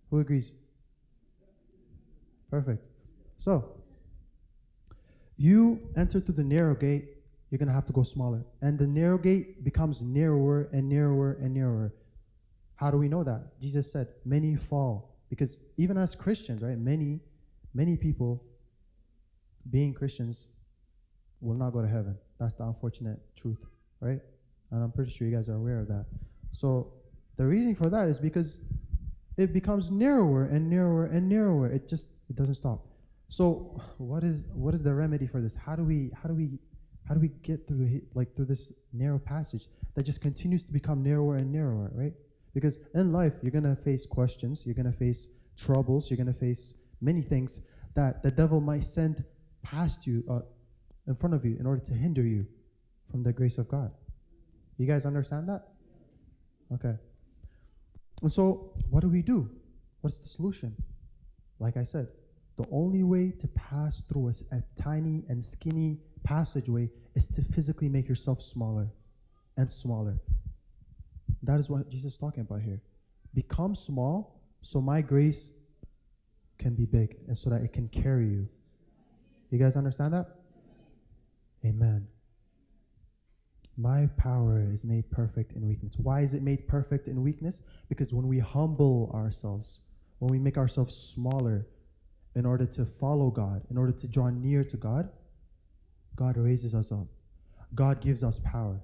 Who agrees? Perfect. So, you enter through the narrow gate, you're going to have to go smaller. And the narrow gate becomes narrower and narrower and narrower. How do we know that? Jesus said, "Many fall." Because even as Christians, right, many, many people being Christians will not go to heaven. That's the unfortunate truth, right? And I'm pretty sure you guys are aware of that. So the reason for that is because it becomes narrower and narrower and narrower. It just, it doesn't stop. So what is, what is the remedy for this? How do we, how do we, how do we get through the, like, through this narrow passage that just continues to become narrower and narrower, right? Because in life, you're going to face questions, you're going to face troubles, you're going to face many things that the devil might send past you, uh, in front of you, in order to hinder you from the grace of God. You guys understand that? Okay. And so, what do we do? What's the solution? Like I said, the only way to pass through a, a tiny and skinny passageway is to physically make yourself smaller and smaller. That is what Jesus is talking about here. Become small so my grace can be big and so that it can carry you. You guys understand that? Amen. "My power is made perfect in weakness." Why is it made perfect in weakness? Because when we humble ourselves, when we make ourselves smaller in order to follow God, in order to draw near to God, God raises us up. God gives us power.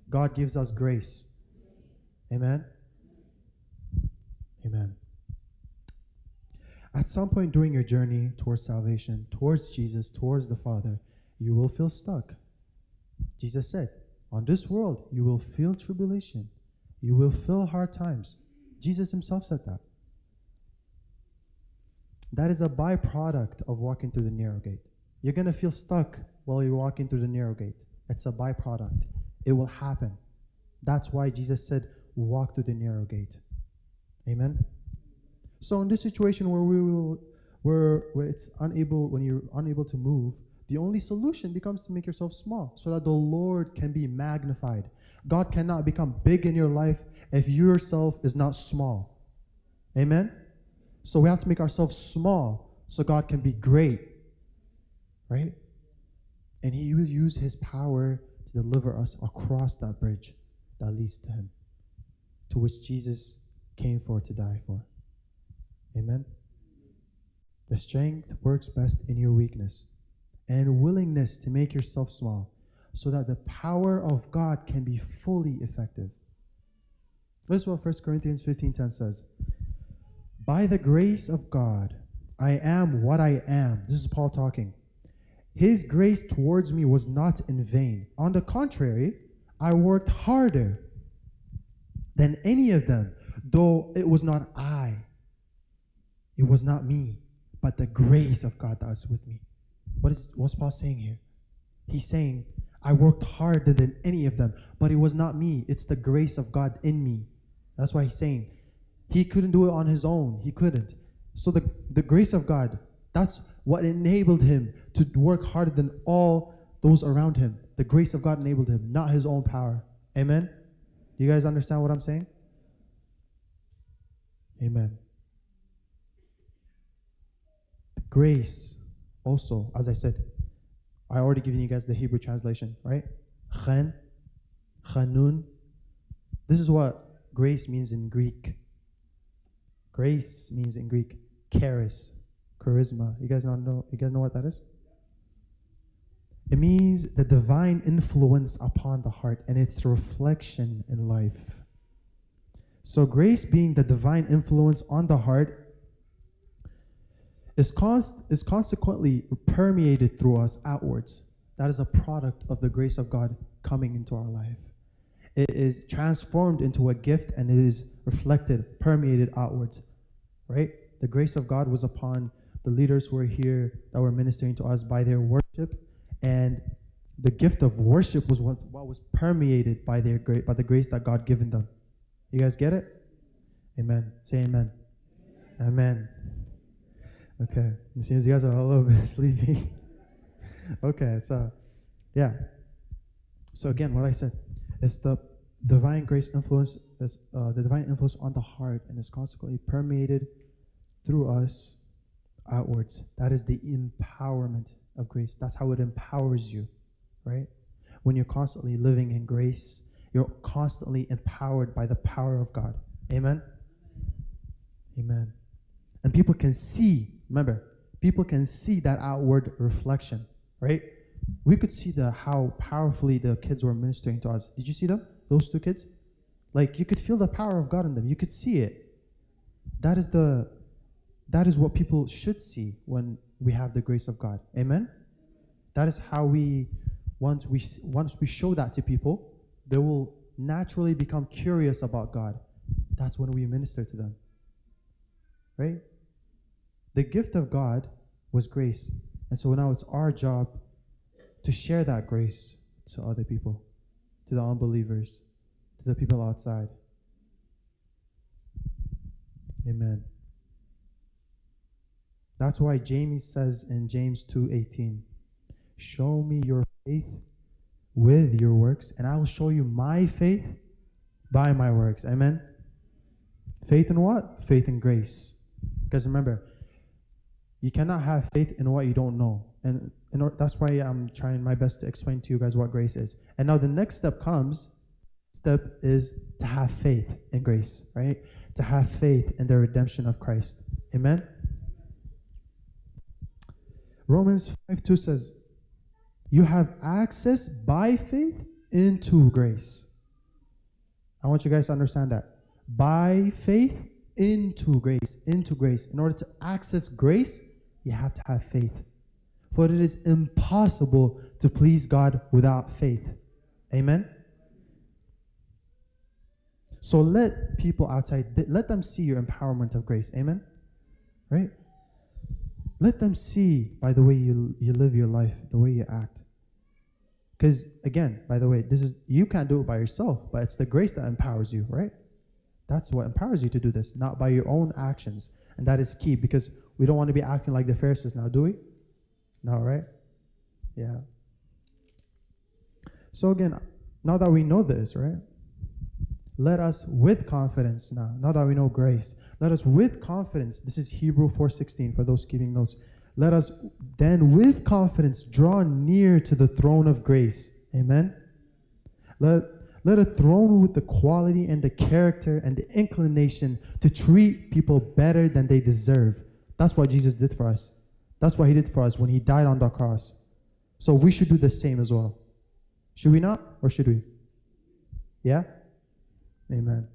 God gives us grace. Amen? Amen. At some point during your journey towards salvation, towards Jesus, towards the Father, you will feel stuck. Jesus said, "On this world, you will feel tribulation. You will feel hard times." Jesus himself said that. That is a byproduct of walking through the narrow gate. You're going to feel stuck while you're walking through the narrow gate. It's a byproduct. It will happen. That's why Jesus said, "Walk through the narrow gate." Amen. So in this situation where we will, where, where it's unable, when you're unable to move, the only solution becomes to make yourself small so that the Lord can be magnified. God cannot become big in your life if yourself is not small. Amen. So we have to make ourselves small so God can be great, right? And he will use his power to deliver us across that bridge that leads to him, to which Jesus came for, to die for. Amen. The strength works best in your weakness and willingness to make yourself small so that the power of God can be fully effective. This is what First Corinthians fifteen ten says. "By the grace of God, I am what I am." This is Paul talking. "His grace towards me was not in vain. On the contrary, I worked harder than any of them, though it was not I." It was not me, but the grace of God that was with me. What is, what's Paul saying here? He's saying, "I worked harder than any of them, but it was not me. It's the grace of God in me." That's why he's saying he couldn't do it on his own. He couldn't. So the, the grace of God, that's what enabled him to work harder than all those around him. The grace of God enabled him, not his own power. Amen? You guys understand what I'm saying? Amen. Grace, also, as I said, I already given you guys the Hebrew translation, right? Chen, chanun. This is what grace means in Greek. Grace means in Greek, charis, charisma. You guys know, you guys know what that is? It means the divine influence upon the heart and its reflection in life. So grace being the divine influence on the heart is, const- is consequently permeated through us outwards. That is a product of the grace of God coming into our life. it is transformed into a gift and it is reflected, permeated outwards, right? The grace of God was upon the leaders who were here that were ministering to us by their worship, and the gift of worship was what, what was permeated by their great by the grace that God given them. You guys get it? Amen. Say amen. Amen. Okay. It seems you guys are a little bit sleepy. Okay, so yeah. So again, what I said, it's the divine grace influence, is uh, the divine influence on the heart, and is consequently permeated through us outwards. That is the empowerment of grace. That's how it empowers you, right? When you're constantly living in grace, you're constantly empowered by the power of God. Amen. Amen. And people can see, remember, people can see that outward reflection, right? We could see the how powerfully the kids were ministering to us. Did you see them? Those two kids? Like, you could feel the power of God in them. You could see it. That is the that is what people should see when we have the grace of God. Amen. That is how we once we s- once we show that to people, they will naturally become curious about God. That's when we minister to them. Right? The gift of God was grace. And so now it's our job to share that grace to other people, to the unbelievers, to the people outside. Amen. That's why James says in James two eighteen, "Show me your faith with your works, and I will show you my faith by my works." Amen. Faith in what? Faith in grace. Because remember, you cannot have faith in what you don't know. And in or- that's why I'm trying my best to explain to you guys what grace is. And now the next step comes, step is to have faith in grace, right? To have faith in the redemption of Christ. Amen. Romans five two says, "You have access by faith into grace." I want you guys to understand that. By faith into grace, into grace. In order to access grace, you have to have faith. For it is impossible to please God without faith. Amen. So let people outside, th- let them see your empowerment of grace. Amen. Right? Let them see by the way you, you live your life, the way you act. Because again, by the way, this is you can't do it by yourself, but it's the grace that empowers you, right? That's what empowers you to do this, not by your own actions. And that is key, because we don't want to be acting like the Pharisees now, do we? No, right? Yeah. So again, now that we know this, right? Let us with confidence now, now that we know grace, let us with confidence, this is Hebrew four sixteen for those keeping notes. Let us then with confidence draw near to the throne of grace. Amen. Let, let a throne with the quality and the character and the inclination to treat people better than they deserve. That's what Jesus did for us. That's what he did for us when he died on the cross. So we should do the same as well. Should we not? Or should we? Yeah? Amen.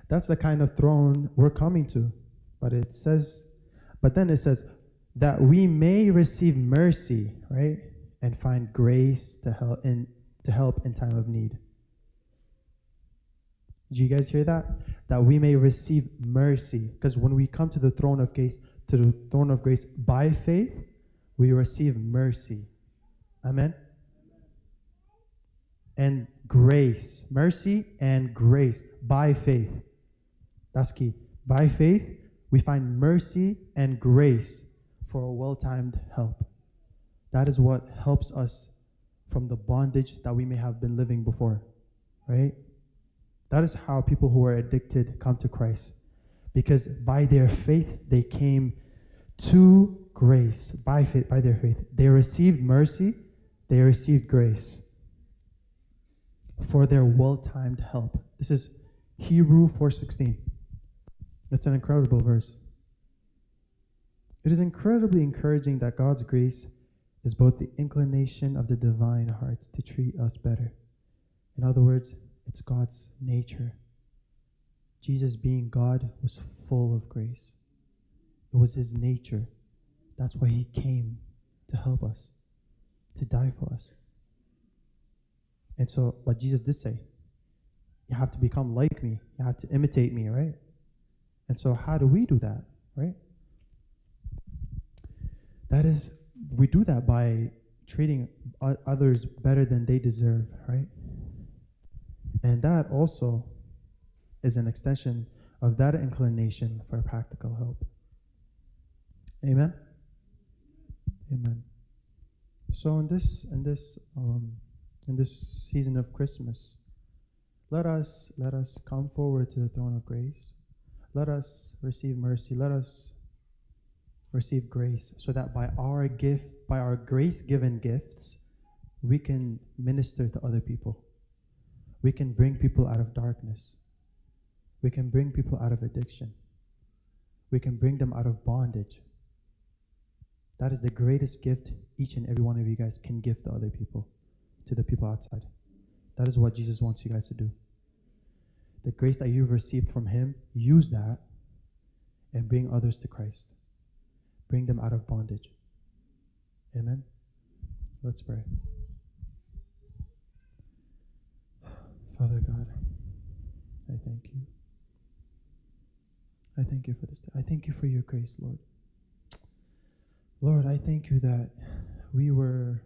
That's the kind of throne we're coming to. But it says, but then it says, "That we may receive mercy," right? "And find grace to help in, to help in time of need." Did you guys hear that? "That we may receive mercy." Because when we come to the throne of grace, to the throne of grace by faith, we receive mercy. Amen. And grace, mercy and grace by faith. That's key. By faith, we find mercy and grace for a well-timed help. That is what helps us from the bondage that we may have been living before, right? That is how people who are addicted come to Christ, because by their faith, they came to grace. By faith, by their faith, they received mercy, they received grace for their well-timed help. This is Hebrew four sixteen. It's an incredible verse. It is incredibly encouraging that God's grace is both the inclination of the divine heart to treat us better. In other words, it's God's nature. Jesus, being God, was full of grace. It was his nature. That's why he came to help us, to die for us. And so, but Jesus did say, "You have to become like me. You have to imitate me," right? And so, how do we do that, right? That is, we do that by treating o- others better than they deserve, right? And that also is an extension of that inclination for practical help. Amen. Amen. So in this in this um, in this season of Christmas, let us let us come forward to the throne of grace. Let us receive mercy. Let us receive grace, so that by our gift, by our grace-given gifts, we can minister to other people. We can bring people out of darkness. We can bring people out of addiction. We can bring them out of bondage. That is the greatest gift each and every one of you guys can give to other people, to the people outside. That is what Jesus wants you guys to do. The grace that you've received from Him, use that and bring others to Christ. Bring them out of bondage. Amen. Let's pray. Father God, I thank you. I thank you for this day. I thank you for your grace, Lord. Lord, I thank you that we were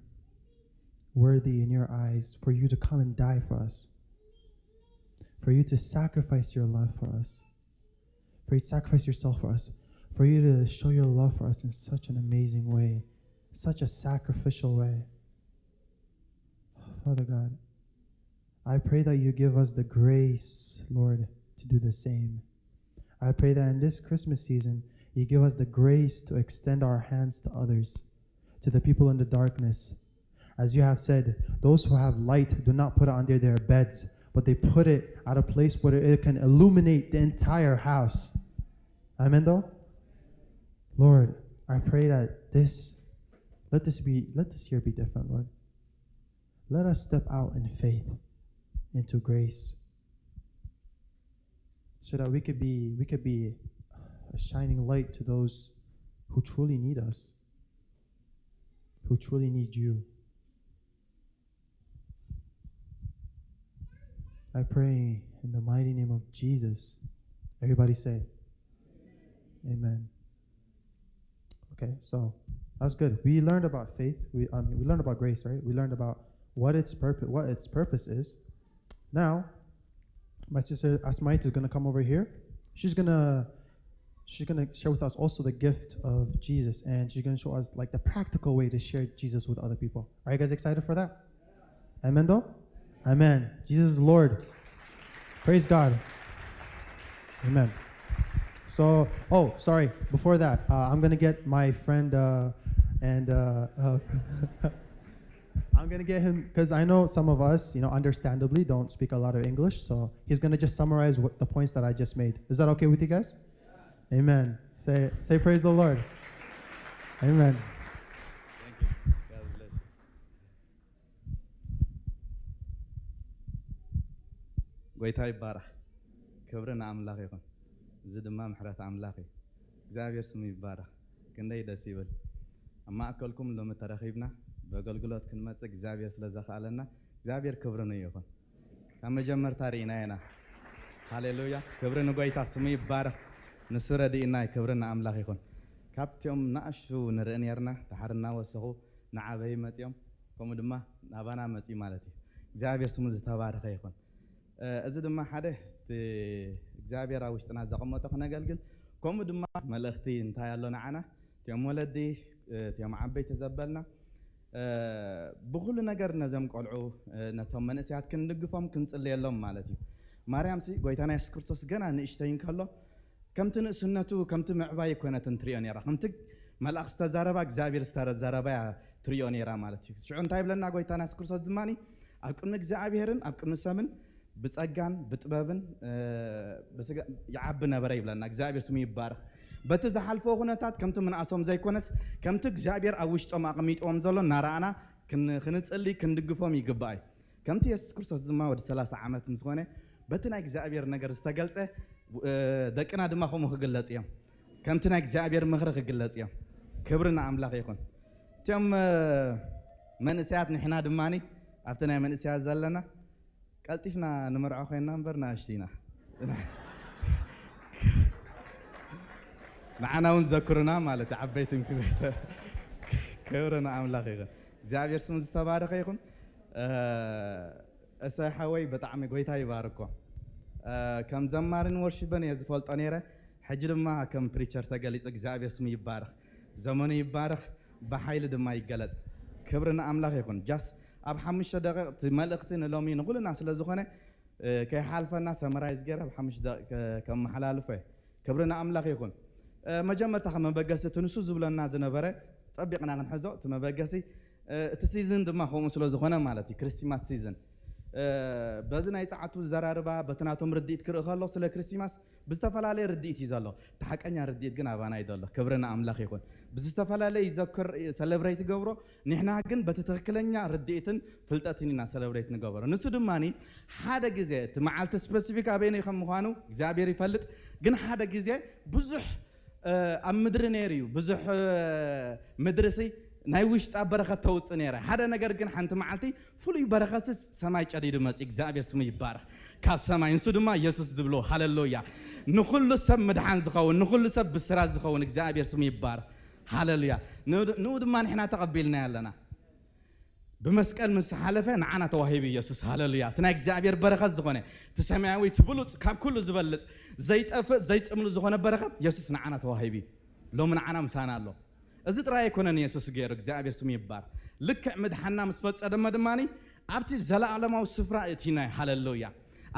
worthy in your eyes for you to come and die for us, for you to sacrifice your love for us, for you to sacrifice yourself for us, for you to show your love for us in such an amazing way, such a sacrificial way. Father God, I pray that you give us the grace, Lord, to do the same. I pray that in this Christmas season, you give us the grace to extend our hands to others, to the people in the darkness. As you have said, those who have light do not put it under their beds, but they put it at a place where it can illuminate the entire house. Amen, though? Lord, I pray that this, let this be, let this year be different, Lord. Let us step out in faith into grace, so that we could be we could be a shining light to those who truly need us, who truly need you. I pray in the mighty name of Jesus. Everybody say, "Amen." Okay, so that's good. We learned about faith. We um, we learned about grace, right? We learned about what its purpose, what its purpose is. Now, my sister Asmait is going to come over here. She's gonna she's gonna share with us also the gift of Jesus, and she's gonna show us, like, the practical way to share Jesus with other people. Are you guys excited for that? Amen, though? Amen. Jesus is Lord. Praise God. Amen. So, oh, sorry. Before that, uh, I'm gonna get my friend uh, and uh, uh, I'm gonna get him, because I know some of us, you know, understandably don't speak a lot of English. So he's gonna just summarize what the points that I just made. Is that okay with you guys? Amen. Say say praise the Lord. Amen. Thank you. God bless you. ጎይታ ይባረኽ። ክብሪ ንኣምላኽ ይኹን። እዚ ድማ ምሕረት ኣምላኽ እዩ። እግዚኣብሔር ስሙ ይባረኽ። ክንደይ ደስ ይብል። ኣብ ማእከልኩም ሎሚ ተረኺብና ብኣገልግሎት ክንመጽእ እግዚኣብሔር ስለ ዘኽኣለና እግዚኣብሔር ክብሪ ንዩ ይኹን። ካብ መጀመርታ ርኢና ኢና። ሃሌሉያ። ክብሪ ንጎይታ ስሙ ይባረኽ። ንሱ ረድእና እዩ። ክብሪ ንኣምላኽ ይኹን። ካብቲኦም ንኣሽቱ ንርኢ ነርና፣ ድሓር እናወሰኹ ንዓበይ መጺኦም፣ ከምኡ ድማ ናባና መጺኡ ማለት እዩ። እግዚኣብሔር ስሙ ዝተባረኸ ይኹን። እ፣ እዚ ድማ ሓደ እቲ እግዚኣብሔር ኣብ ውሽጥና ዘቐመጦ ክነገልግል፣ ከምኡ ድማ መልእኽቲ እንታይ ኣሎ ንዓና፣ እቲኦም ወለዲ፣ እ፣ እቲኦም ዓበይቲ ዘበልና፣ እ፣ ብኹሉ ነገር ነዞም ቆልዑ፣ እ፣ ነቶም መንእሰያት ክንድግፎም ክንጽልየሎም ማለት እዩ። ማርያም ሲ ጎይታና የሱስ ክርስቶስ ገና ንእሽተይ እንከሎ ከምቲ ንእስነቱ ከምቲ ምዕባይ ኣይኮነትን ትሪኦ ነይራ። ከምቲ መልኣኽ ዝተዛረባ እግዚኣብሔር ዝተዘረባ እያ ትሪኦ ነይራ ማለት እዩ። ሽዑ እንታይ ይብለና ጎይታና የሱስ ክርስቶስ ድማ ኣብ ቅድሚ እግዚኣብሔርን ኣብ ቅድሚ ሰብን ብጸጋን ብጥበብን እ፣ ብስጋ ይዓቢ ነበረ ይብለና። እግዚኣብሔር ስሙ ይባረኽ። በቲ ዝሓልፎ ኩነታት ከምቲ ምንኣሶም ዘይኮነስ ከምቲ እግዚኣብሔር ኣብ ውሽጦም ኣቐሚጥዎም ዘሎ እናረኣና ክን- ክንጽሊ ክንድግፎም ይግባእ እዩ። ከምቲ የሱስ ክርስቶስ ድማ ወዲ ሰላሳ ዓመት ምስ ኮነ በቲ ናይ እግዚኣብሔር ነገር ዝተገልጸ እ፣ ደቅና ድማ ከምኡ ክግለጽ እዮም። ከምቲ ናይ እግዚኣብሔር ምኽሪ ክግለጽ እዮም። ክብሪ ንኣምላኽ ይኹን። እቲኦም እ፣ መንእሰያት ንሕና ድማ ኣብቲ ናይ መንእሰያት ዘለና ቀልጢፍና ንምርዖ ኮይንና እምበር ንኣሽቱ ኢና። ንዓና እውን ዘክሩና ማለት እዩ፣ ዓበይትን ክብርተ። ክብሪ ንኣምላኽ ይኹን። እግዚኣብሔር ስሙ ዝተባረኸ ይኹን። እ፣ እሰይ ሓወይ ብጣዕሚ ጎይታ ይባርኮ። እ፣ ከም ዘማሪን ወርሺፕን እየ ዝፈልጦ ነይረ። ሕጂ ድማ ከም ፕሪቸር ተገሊጹ። እግዚኣብሔር ስሙ ይባረኽ። ዘመኑ ይባረኽ፣ ብሓይሊ ድማ ይገለጽ። ክብሪ ንኣምላኽ ይኹን። ጃስ ኣብ ሓሙሽተ ደቂቕ እቲ መልእኽቲ ንሎሚ ንኹልና ስለ ዝኾነ፣ እ፣ ከይሓልፈና ሰመራይዝ ገይረ ኣብ ሓሙሽተ ደቂቕ ከ-፣ ከመሓላልፎ እየ። ክብሪ ንኣምላኽ ይኹን። እ፣ መጀመርታ ከም መበገሲ እቲ ንሱ ዝብለና ዝነበረ ጸቢቕና ክንሕዞ፣ እቲ መበገሲ፣ እ፣ እቲ ሲዝን ድማ ከምኡ ስለ ዝኾነ ማለት እዩ፣ ክሪስቲማስ ሲዝን። እ፣ በዚ ናይ ጸዓቱ ዘራርባ፣ በቲ ናቶም ርድኢት ክርኢ ከሎ ስለ ክሪስቲማስ ብዝተፈላለየ ርድኢት እዩ ዘሎ። እቲ ሓቀኛ ርድኢት ግን ኣባና እዩ ዘሎ። ክብሪ ንኣምላኽ ይኹን። ብዝተፈላለየ ይዘክር፣ ሰለብሬት ይገብሮ። ንሕና ግን በቲ ትኽክለኛ ርድኢትን ፍልጠትን ኢና ሰለብሬት ንገበሮ። ንሱ ድማኒ ሓደ ግዜ፣ እቲ መዓልቲ ስፐሲፊክ ኣበይነይ ከም ምዃኑ እግዚኣብሔር ይፈልጥ፣ ግን ሓደ ግዜ ብዙሕ፣ እ፣ ኣብ ምድሪ ነይሩ እዩ። ብዙሕ፣ እ፣ ምድሪ ሲ ናይ ውሽጣ በረኸት ተውፅእ ነይረ። ሓደ ነገር ግን ሓንቲ መዓልቲ ፍሉይ በረኸትስ ሰማይ ጨዲዱ መፂ። እግዚኣብሔር ስሙ ይባረኽ። ካብ ሰማይ ንሱ ድማ ኢየሱስ ዝብሎ። ሃሌሉያ። ንኹሉ ሰብ ምድሓን ዝኸውን፣ ንኹሉ ሰብ ብስራት ዝኸውን እግዚኣብሔር ስሙ ይባረኽ። ሃሌሉያ። ንኡ፣ ንኡ ድማ ንሕና ተቐቢልና ኣለና። ብመስቀል ምስ ሓለፈ ንዓና ተዋሂቡ ኢየሱስ። ሃሌሉያ። እቲ ናይ እግዚኣብሔር በረኸት ዝኾነ፣ እቲ ሰማያዊ፣ እቲ ብሉጽ፣ ካብ ኩሉ ዝበልጽ፣ ዘይጠፍእ፣ ዘይጽምሉ ዝኾነ በረኸት ኢየሱስ ንዓና ተዋሂቡ እዩ። ሎሚ ንዓና ምሳና ኣሎ። እዚ ጥራይ ኣይኮነን ኢየሱስ ገይሩ፣ እግዚኣብሔር ስሙ ይባር። ልክዕ ምድሓና ምስ ፈጸመ ድማ ኣብቲ ዘለኣለማዊ ስፍራ እእቲና እዩ። ሃሌሉያ።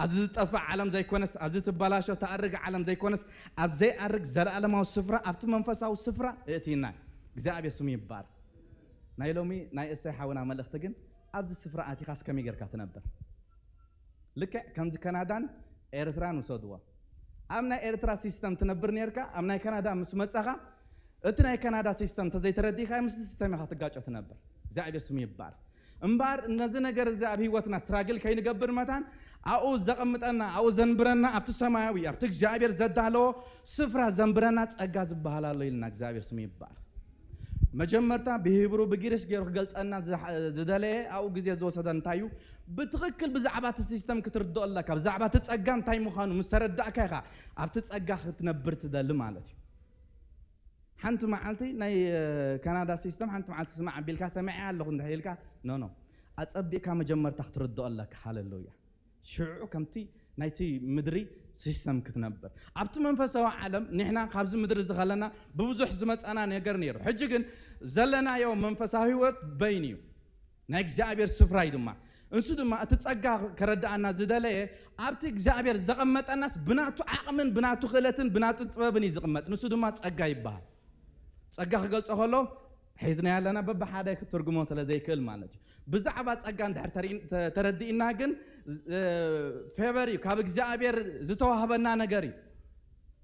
ኣብዚ ዝጠፍእ ዓለም ዘይኮነስ፣ ኣብዚ ትበላሾ ትኣርግ ዓለም ዘይኮነስ፣ ኣብ ዘይኣርግ ዘለኣለማዊ ስፍራ፣ ኣብቲ መንፈሳዊ ስፍራ እእቲና እዩ። እግዚኣብሔር ስሙ ይባር። ናይ ሎሚ ናይ እሰይ ሓውና መልእኽቲ ግን ኣብዚ ስፍራ ኣቲኻስ ከመይ ጌርካ ትነብር? ልክዕ ከምዚ ካናዳን ኤርትራን ውሰድዎ። ኣብ ናይ ኤርትራ ሲስተም ትነብር ኔርካ፣ ኣብ ናይ ካናዳ ምስ መጻኻ፣ እቲ ናይ ካናዳ ሲስተም እንተዘይተረዲእካ፣ ምስቲ ሲስተም ኢኻ ትጋጮ ትነብር። እግዚኣብሔር ስሙ ይባረክ። እምበኣር ነዚ ነገር እዚ ኣብ ህይወትና ስትራግል ከይንገብር መታን፣ ኣብኡ ዘቐምጠና፣ ኣብኡ ዘንብረና፣ ኣብቲ ሰማያዊ፣ ኣብቲ እግዚኣብሔር ዘዳለዎ ስፍራ ዘንብረና ጸጋ ዝበሃል ኣሎ ኢልና፣ እግዚኣብሔር ስሙ ይባረክ። መጀመርታ ብሂብሩ ብግሪክ ገይሩ ክገልጸልና ዝሓ-፣ ዝደለየ ኣብኡ ግዜ ዝወሰደ እንታይ እዩ? ብትኽክል ብዛዕባ እቲ ሲስተም ክትርድኦ ኣለካ። ብዛዕባ እቲ ጸጋ እንታይ ምዃኑ ምስ ተረዳእካ ኢኻ ኣብቲ ጸጋ ክትነብር ትደሊ ማለት እዩ። ሓንቲ መዓልቲ ናይ፣ እ፣ ካናዳ ሲስተም ሓንቲ መዓልቲ ስማዕ ኣቢልካ ሰሚዐ ኣለኹ እንድሕር ኢልካ፣ ኖ፣ ኖ። ኣጸቢቕካ መጀመርታ ክትርድኦ ኣለካ። ሃሌሉያ። ሽዑ ከምቲ ናይቲ ምድሪ ሲስተም ክትነብር። ኣብቲ መንፈሳዊ ዓለም ንሕና ካብዚ ምድሪ እዚ ከለና ብብዙሕ ዝመጻና ነገር ነይሩ። ሕጂ ግን ዘለናዮ መንፈሳዊ ህይወት በይኑ እዩ። ናይ እግዚኣብሔር ስፍራ እዩ ድማ። እንሱ ድማ እቲ ጸጋ ከረድኣና ዝደለየ ኣብቲ እግዚኣብሔር ዘቐመጠናስ ብናቱ ዓቕምን ብናቱ ክእለትን ብናቱ ጥበብን እዩ ዝቕመጥ። ንሱ ድማ ጸጋ ይበሃል። ጸጋ ክገልጾ ከሎ ሒዝና ያለና በብሓደ ክትርጉሞ ስለ ዘይክእል ማለት እዩ። ብዛዕባ ጸጋ እንድሕር ተርኢ-፣ ተ-፣ ተረዲእና ግን፣ እ፣ ፌቨር እዩ፣ ካብ እግዚኣብሔር ዝተዋህበና ነገር እዩ።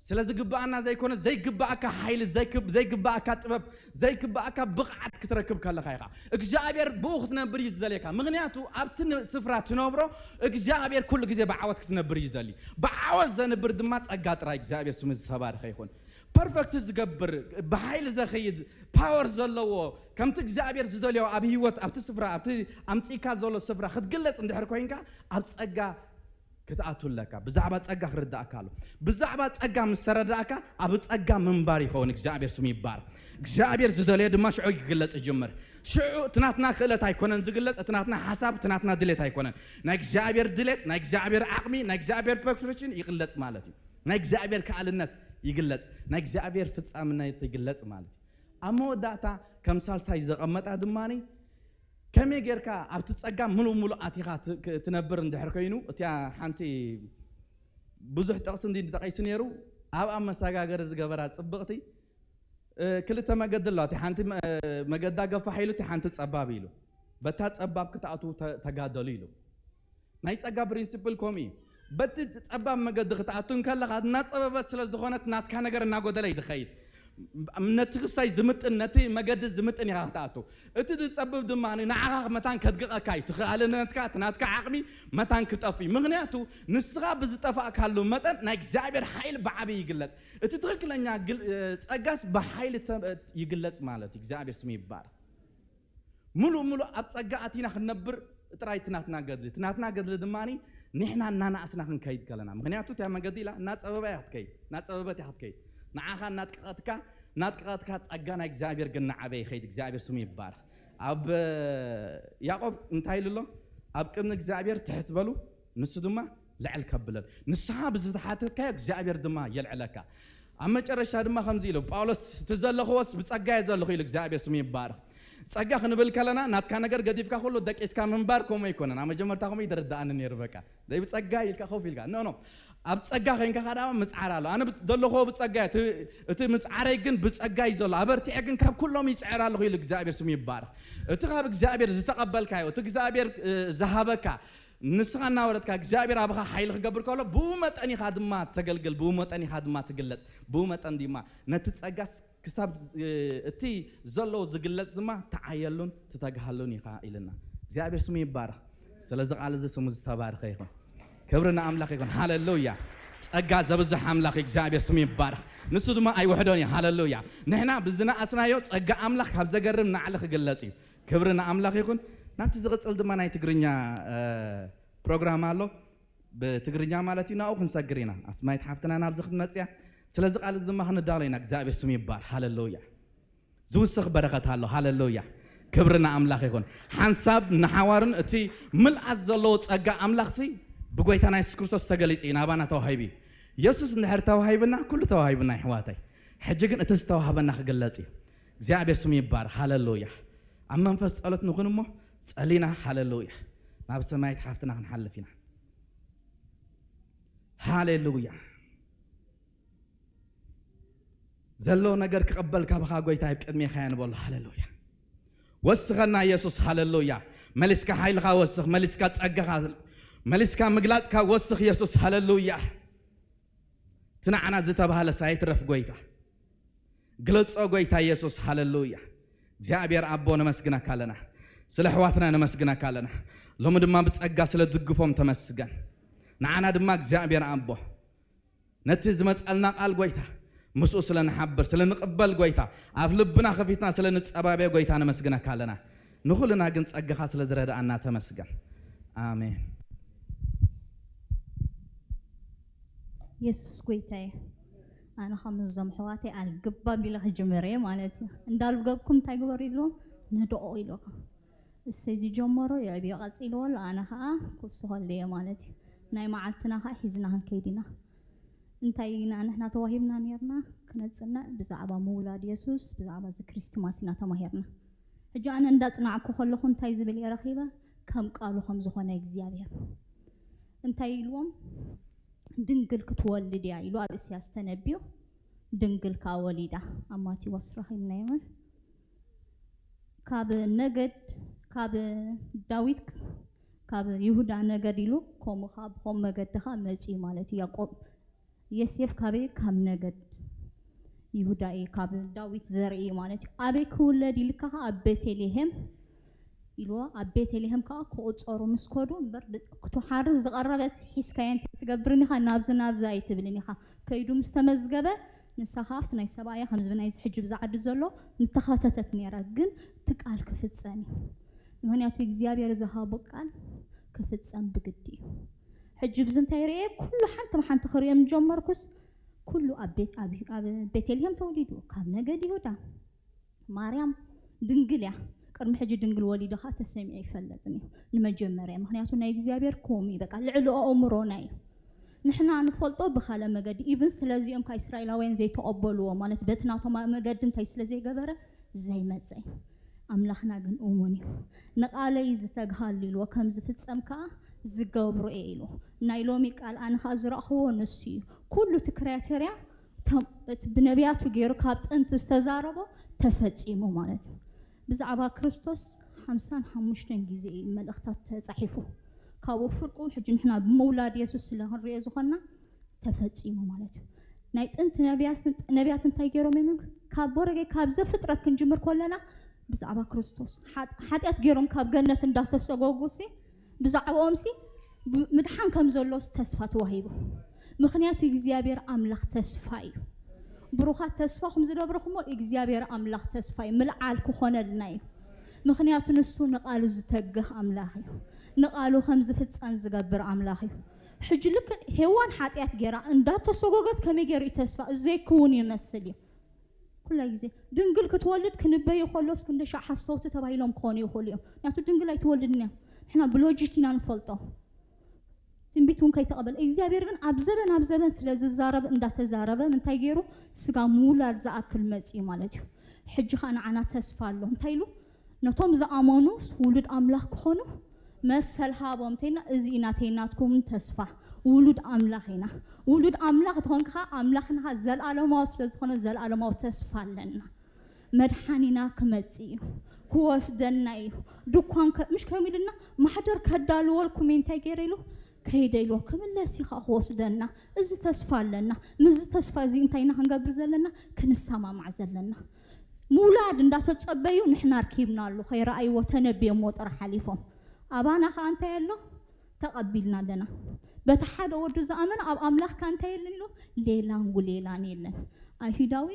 ስለ ዝግብኣና ዘይኮነ፣ ዘይግብኣካ ሓይሊ፣ ዘይክብ-፣ ዘይግብኣካ ጥበብ፣ ዘይግብኣካ ብቕዓት ክትረክብ ከለኻ ኢኻ። እግዚኣብሔር ብኡ ክትነብር እዩ ዝደልየካ። ምኽንያቱ ኣብቲ ን-፣ ስፍራ ትነብሮ እግዚኣብሔር ኩሉ ግዜ ብዓወት ክትነብር እዩ ዝደሊ። ብዓወት ዘንብር ድማ ጸጋ ጥራይ። እግዚኣብሔር ስሙ ዝተባረኸ ይኹን። ፐርፈክት ዝገብር፣ ብሓይሊ ዘኸይድ፣ ፓወር ዘለዎ፣ ከምቲ እግዚኣብሔር ዝደልዮ ኣብ ህይወት፣ ኣብቲ ስፍራ፣ ኣብቲ ኣምጺእካ ዘሎ ስፍራ ክትግለጽ እንድሕር ኮይንካ፣ ኣብ ጸጋ ክትኣቱ ኣለካ። ብዛዕባ ጸጋ ክርዳእካ ኣሎ። ብዛዕባ ጸጋ ምስ ተረዳእካ፣ ኣብ ጸጋ ምንባር ይኸውን። እግዚኣብሔር ስሙ ይባረክ። እግዚኣብሔር ዝደለዮ ድማ ሽዑ ክግለጽ ይጅምር። ሽዑ እቲ ናትና ክእለት ኣይኮነን ዝግለጽ፣ እቲ ናትና ሓሳብ፣ እቲ ናትና ድሌት ኣይኮነን። ናይ እግዚኣብሔር ድሌት፣ ናይ እግዚኣብሔር ዓቕሚ፣ ናይ እግዚኣብሔር ፐርፌክሽን ይግለጽ ማለት እዩ። ናይ እግዚኣብሔር ከኣልነት ይግለጽ፣ ናይ እግዚኣብሔር ፍጻምነት ይግለጽ ማለት እዩ። ኣብ መወዳእታ ከም ሳልሳይ ዘቐመጣ ድማኒ፣ ከመይ ጌርካ ኣብቲ ጸጋ ምሉእ ምሉእ ኣቲኻ ት-፣ ክ-፣ ትነብር እንድሕር ኮይኑ፣ እቲኣ ሓንቲ ብዙሕ ጥቕሲ እንዲ ተጠቒሱ ነይሩ፣ ኣብኣ መሰጋገሪ ዝገበራ ጽብቕቲ፣ እ፣ ክልተ መገዲ ኣለዋ። እቲ ሓንቲ መ-፣ መገዳ ገፋሕ ኢሉ፣ እቲ ሓንቲ ጸባብ ኢሉ። በታ ጸባብ ክትኣትዉ ተ-፣ ተጋደሉ ኢሉ። ናይ ጸጋ ፕሪንሲፕል ከምኡ እዩ። በቲ ጸባብ መገዲ ክትኣቱ እንከለኻ፣ እናጸበበት ስለ ዝኾነት ናትካ ነገር እናጎደለ እዩ ዝኸይድ። ነቲ ክስታይ ዝምጥን፣ ነቲ መገዲ ዝምጥን ኢኻ ክትኣቱ። እቲ ዝጸብብ ድማ ንዓኻ መታን ከድግቐካ እዩ። እቲ ክኣልነትካ፣ እቲ ናትካ ዓቕሚ መታን ክጠፍ እዩ። ምኽንያቱ ንስኻ ብዝጠፋእካሉ መጠን ናይ እግዚኣብሔር ሓይሊ ብዓቢ ይግለጽ። እቲ ትኽክለኛ ግል-፣ እ፣ ጸጋስ ብሓይሊ ተ-፣ ይግለጽ ማለት እዩ። እግዚኣብሔር ስሙ ይባረክ። ምሉእ ምሉእ ኣብ ጸጋ ኣቲና ክንነብር ጥራይ እቲ ናትና ገድሊ፣ እቲ ናትና ገድሊ ድማ ንሕና እናናእስና ክንከይድ ከለና። ምኽንያቱ እቲያ መገዲ ኢላ እናጸበባ እያ ክትከይድ፣ እናጸበበት እያ ክትከይድ። ንዓኻ እናጥቀቐትካ፣ እናጥቀቐትካ ጸጋ ናይ እግዚኣብሔር ግን እናዓበየ ይኸይድ። እግዚኣብሔር ስሙ ይባረኽ። ኣብ ያዕቆብ እንታይ ኢሉ ኣሎ? ኣብ ቅድሚ እግዚኣብሔር ትሕት በሉ፣ ንሱ ድማ ልዕል ከብለል። ንስኻ ብዝተሓተትካዮ እግዚኣብሔር ድማ የልዕለካ። ኣብ መጨረሻ ድማ ከምዚ ኢሉ ጳውሎስ፣ እቲ ዘለኽዎስ ብጸጋ እየ ዘለኹ ኢሉ። እግዚኣብሔር ስሙ ይባረኽ። ጸጋ ክንብል ከለና ናትካ ነገር ገዲፍካ ኩሉ ደቂስካ ምንባር ከምኡ ኣይኮነን። ኣብ መጀመርታ ከምኡ ይደርድኣኒ ነይሩ። በቃ ደይ ብጸጋ ኢልካ ኮፍ ኢልካ፣ ኖ ኖ፣ ኣብ ጸጋ ኮይንካ ከኣ ድማ ምጽዓር ኣሎ። ኣነ ብት- ዘለኹዎ ብጸጋ እዩ። እቲ- እቲ ምጽዓረይ ግን ብጸጋ እዩ ዘሎ። ኣበርቲዐ ግን ካብ ኩሎም ይጽዕር ኣለኹ ኢሉ። እግዚኣብሔር ስሙ ይባረኽ። እቲ ካብ እግዚኣብሔር ዝተቐበልካዮ፣ እቲ እግዚኣብሔር እ፣ ዝሃበካ፣ ንስኻ እናወረድካ እግዚኣብሔር ኣብኻ ሓይሊ ክገብር ከሎ፣ ብኡ መጠን ኢኻ ድማ ተገልግል፣ ብኡ መጠን ኢኻ ድማ ትግለጽ፣ ብኡ መጠን ድማ ነቲ ጸጋስ ክሳብ እ፣ እቲ ዘሎ ዝግለጽ ድማ ትዓየሉን ትተግሃሉን ኢኻ ኢልና። እግዚኣብሔር ስሙ ይባረኽ። ስለዚ ቃል እዚ ስሙ ዝተባረኸ ይኹን። ክብሪ ንኣምላኽ ይኹን። ሃሌሉያ። ጸጋ ዘብዝሕ ኣምላኽ እግዚኣብሔር ስሙ ይባረኽ። ንሱ ድማ ኣይውሕዶን እዩ። ሃሌሉያ። ንሕና ብዝነኣስናዮ ጸጋ ኣምላኽ ካብ ዘገርም ናዕሊ ክግለጽ እዩ። ክብሪ ንኣምላኽ ይኹን። ናብቲ ዝቕጽል ድማ ናይ ትግርኛ እ፣ ፕሮግራም ኣሎ። ብትግርኛ ማለት እዩ። ናብኡ ክንሰግር ኢና። ኣስማይት ሓፍትና ናብዚ ክትመጽያ። ስለዚ ቃል እዚ ድማ ክንዳሎ ኢና። እግዚኣብሔር ስሙ ይባር። ሃሌሉያ። ዝውስኽ በረኸት ኣሎ። ሃሌሉያ። ክብሪ ንኣምላኽ ይኹን። ሓንሳብ ንሓዋሩን እቲ ምልኣት ዘለዎ ጸጋ ኣምላኽሲ ብጎይታና የሱስ ክርስቶስ ተገሊጹ እዩ። ናባና ተዋሂቡ እዩ። የሱስ እንድሕር ተዋሂብና፣ ኩሉ ተዋሂብና፣ ይሕዋተይ። ሕጂ ግን እቲ ዝተዋህበና ክግለጽ እዩ። እግዚኣብሔር ስሙ ይባር። ሃሌሉያ። ኣብ መንፈስ ጸሎት ንኹን እሞ ጸሊና፣ ሃሌሉያ፣ ናብ ሰማያዊት ሓፍትና ክንሓልፍ ኢና። ሃሌሉያ። ዘሎ ነገር ክቐበል ካባኻ ጎይታ ኣብ ቅድሜኻ እየ ንበሎ። ሃሌሉያ። ወስኸና የሱስ። ሃሌሉያ። መሊስካ ሓይልኻ ወስኽ፣ መሊስካ ጸጋኻ፣ መሊስካ ምግላጽካ ወስኽ የሱስ። ሃሌሉያ። እቲ ንዓና ዝተባህለ ሳይትረፍ ጎይታ፣ ግለጾ ጎይታ የሱስ። ሃሌሉያ። እግዚኣብሔር ኣቦ ነመስግነካ ኣለና፣ ስለ ኣሕዋትና ነመስግነካ ኣለና። ሎሚ ድማ ብጸጋ ስለ ትድግፎም ተመስገን። ንዓና ድማ እግዚኣብሔር ኣቦ ነቲ ዝመጸልና ቃል ጎይታ ምስኡ ስለ ንሓብር፣ ስለ ንቕበል ጎይታ፣ ኣብ ልብና ከፊትና ስለ ንጸባበዮ ጎይታ ነመስግነካ ኣለና። ንኹልና ግን ጸጋኻ ስለ ዝረድኣና ተመስገን። ኣሜን። የሱስ ጎይታ እዩ። ኣነ ከም እዞም ኣሕዋተይ ኣልግባብ ኢለ ክጅምር እየ ማለት እዩ። እንዳልገብኩም እንታይ ግበሩ ኢልዎም? ንድኦ ኢልዎም። እሰይ ዝጀመሮ የዕብዮ ቀፂልዎ ኣሎ፣ ኣነ ከዓ ክውስኸሉ እየ ማለት እዩ። ናይ መዓልትና ከዓ ሒዝና ክንከይድ ኢና። እንታይ ኢና ንሕና ተዋሂብና ነርና ክነፅንዕ? ብዛዕባ ምውላድ የሱስ፣ ብዛዕባ እዚ ክሪስትማስ ኢና ተማሂርና። ሕጂ ኣነ እንዳፅናዕኩ ከለኹ እንታይ ዝብል እየ ረኺበ? ከም ቃሉ ከም ዝኾነ እግዚኣብሔር እንታይ ኢልዎም? ድንግል ክትወልድ እያ ኢሉ ኣብ እስያስ ተነቢዩ፣ ድንግል ከዓ ወሊዳ። ኣብ ማቴዎስ ረኺብናዮ። ካብ ነገድ ካብ ዳዊት ካብ ይሁዳ ነገድ ኢሉ ከምኡ ከዓ ብኸም መገዲ ከዓ መፂኡ ማለት እዩ። ያዕቆብ የሴፍ ካበይ? ካብ ነገድ ይሁዳ እዩ፣ ካብ ዳዊት ዘርኢ እዩ ማለት እዩ። ኣበይ ክውለድ ኢልካ ከዓ ኣብ ቤተልሔም ኢልዎ። ኣብ ቤተልሔም ከዓ ክቑፀሩ ምስ ከዱ እምበር ክትሓርስ ዝቐረበት ሒዝካዮ እንታይ ትገብርን ኢኻ? ናብዚ ናብዚ ኣይትብልን ኢኻ። ከይዱ ምስ ተመዝገበ ንሳ ከዓ ኣብቲ ናይ ሰብኣያ ከምዚ ናይዚ ሕጂ ብዛ ዓዲ ዘሎ ምተኸተተት ነይራ። ግን እቲ ቃል ክፍጸም እዩ። ምኽንያቱ እግዚኣብሔር ዝሃቦ ቃል ክፍጸም ብግዲ እዩ። ሕጂ ብዚ እንታይ ርእየ? ኩሉ ሓንቲ ብሓንቲ ክርእዮም ጀመርኩስ ኩሉ ኣብ ቤት ኣብ ኣብ ቤተልሔም ተወሊዱ ካብ ነገድ ይሁዳ ማርያም ድንግል እያ። ቅድሚ ሕጂ ድንግል ወሊዱ ኸዓ ተሰሚዑ ኣይፈልጥን እዩ ንመጀመርያ። ምኽንያቱ ናይ እግዚኣብሔር ከምኡ እዩ፣ በቃ ልዕሊ ኣእምሮና እዩ። ንሕና ንፈልጦ ብኻልእ መገዲ ኢቭን ስለዚኦም ካብ እስራኤላውያን ዘይተቐበልዎ ማለት በቲ ናቶም መገዲ እንታይ ስለ ዘይገበረ ዘይመፀ እዩ። ኣምላኽና ግን እሙን እዩ። ንቓለይ ዝተግሃሉ ኢልዎ ከም ዝፍጸም ከኣ ዝገብሮ እየ ኢሉ። ናይ ሎሚ ቃል ኣነ ከኣ ዝረእኽዎ ንሱ እዩ። ኩሉ እቲ ክራይቴርያ እቲ ብነቢያቱ ገይሩ ካብ ጥንቲ ዝተዛረቦ ተፈጺሙ ማለት እዩ። ብዛዕባ ክርስቶስ ሓምሳን ሓሙሽተን ግዜ እዩ መልእኽታት ተጻሒፉ። ካብኡ ፍርቁ ሕጂ ንሕና ብምውላድ የሱስ ስለ ክንሪኦ ዝኾንና ተፈጺሙ ማለት እዩ። ናይ ጥንቲ ነቢያት እንታይ ገይሮም እዮም? ካብ ቦረገ ካብ ዘፍጥረት ክንጅምር ከለና ብዛዕባ ክርስቶስ ሓጢኣት ገይሮም ካብ ገነት እንዳተሰጎጉ ሲ ብዛዕባኦም ሲ ምድሓን ከም ዘሎስ ተስፋ ተዋሂቡ። ምኽንያቱ እግዚኣብሔር ኣምላኽ ተስፋ እዩ። ብሩኻት ተስፋኹም ዝደብርኹሞ እግዚኣብሔር ኣምላኽ ተስፋ እዩ። ምልዓል ክኾነልና እዩ። ምኽንያቱ ንሱ ንቓሉ ዝተግህ ኣምላኽ እዩ። ንቓሉ ከም ዝፍጸም ዝገብር ኣምላኽ እዩ። ሕጂ ልክዕ ሄዋን ሓጢኣት ገይራ እንዳተሰጎገት ከመይ ገይሩ እዩ ተስፋ? እዚ ዘይክውን ይመስል እዩ። ኩላ ግዜ ድንግል ክትወልድ ክንበዩ ከሎስ ክንደሻዕ ሓሰውቲ ተባሂሎም ክኾኑ ይኽእሉ እዮም። ምክንያቱ ድንግል ኣይትወልድን እያ። ንሕና ብሎጂክ ኢና ንፈልጦ። ትንቢት እውን ከይተቐበለ እግዚኣብሔር ግን ኣብ ዘበን ኣብ ዘበን ስለ ዝዛረብ እንዳተዛረበ እንታይ ገይሩ? ስጋ ምውላድ ዝኣክል መፅዩ ማለት እዩ። ሕጂ ኸዓ ንዓና ተስፋ ኣሎ። እንታይ ኢሉ? ነቶም ዝኣመኑ ውሉድ ኣምላኽ ክኾኑ መሰል ሃቦም እንተይልና፣ እዚ እዩ ናተይ ናትኩም ተስፋ። ውሉድ ኣምላኽ ኢና። ውሉድ ኣምላኽ ተኾንካ ኸዓ ኣምላኽና ኸዓ ዘለኣለማዊ ስለ ዝኾነ ዘለኣለማዊ ተስፋ ኣለና። መድሓኒና ክመጽእ እዩ፣ ክወስደና እዩ። ድኳን ከ- ምሽ ከም ኢልና ማሕደር ከዳልወልኩም እዩ። እንታይ ገይረ ኢሉ? ከይደ ኢሉ ክምለስ እዩ ከዓ ክወስደና። እዚ ተስፋ ኣለና። ምስዚ ተስፋ እዚ እንታይ ኢና ክንገብር ዘለና? ክንሰማማዕ ዘለና። ምውላድ እንዳተጸበዩ ንሕና ኣርኪብና ኣሎ። ከይረኣይዎ ተነብዮምዎ ጥራሕ ሓሊፎም። ኣባና ከዓ እንታይ ኣሎ? ተቐቢልና ኣለና። በቲ ሓደ ወዱ ዝኣመነ ኣብ ኣምላኽካ እንታይ የለን ኢሉ? ሌላን ጉሌላን የለን። ኣይሁዳዊ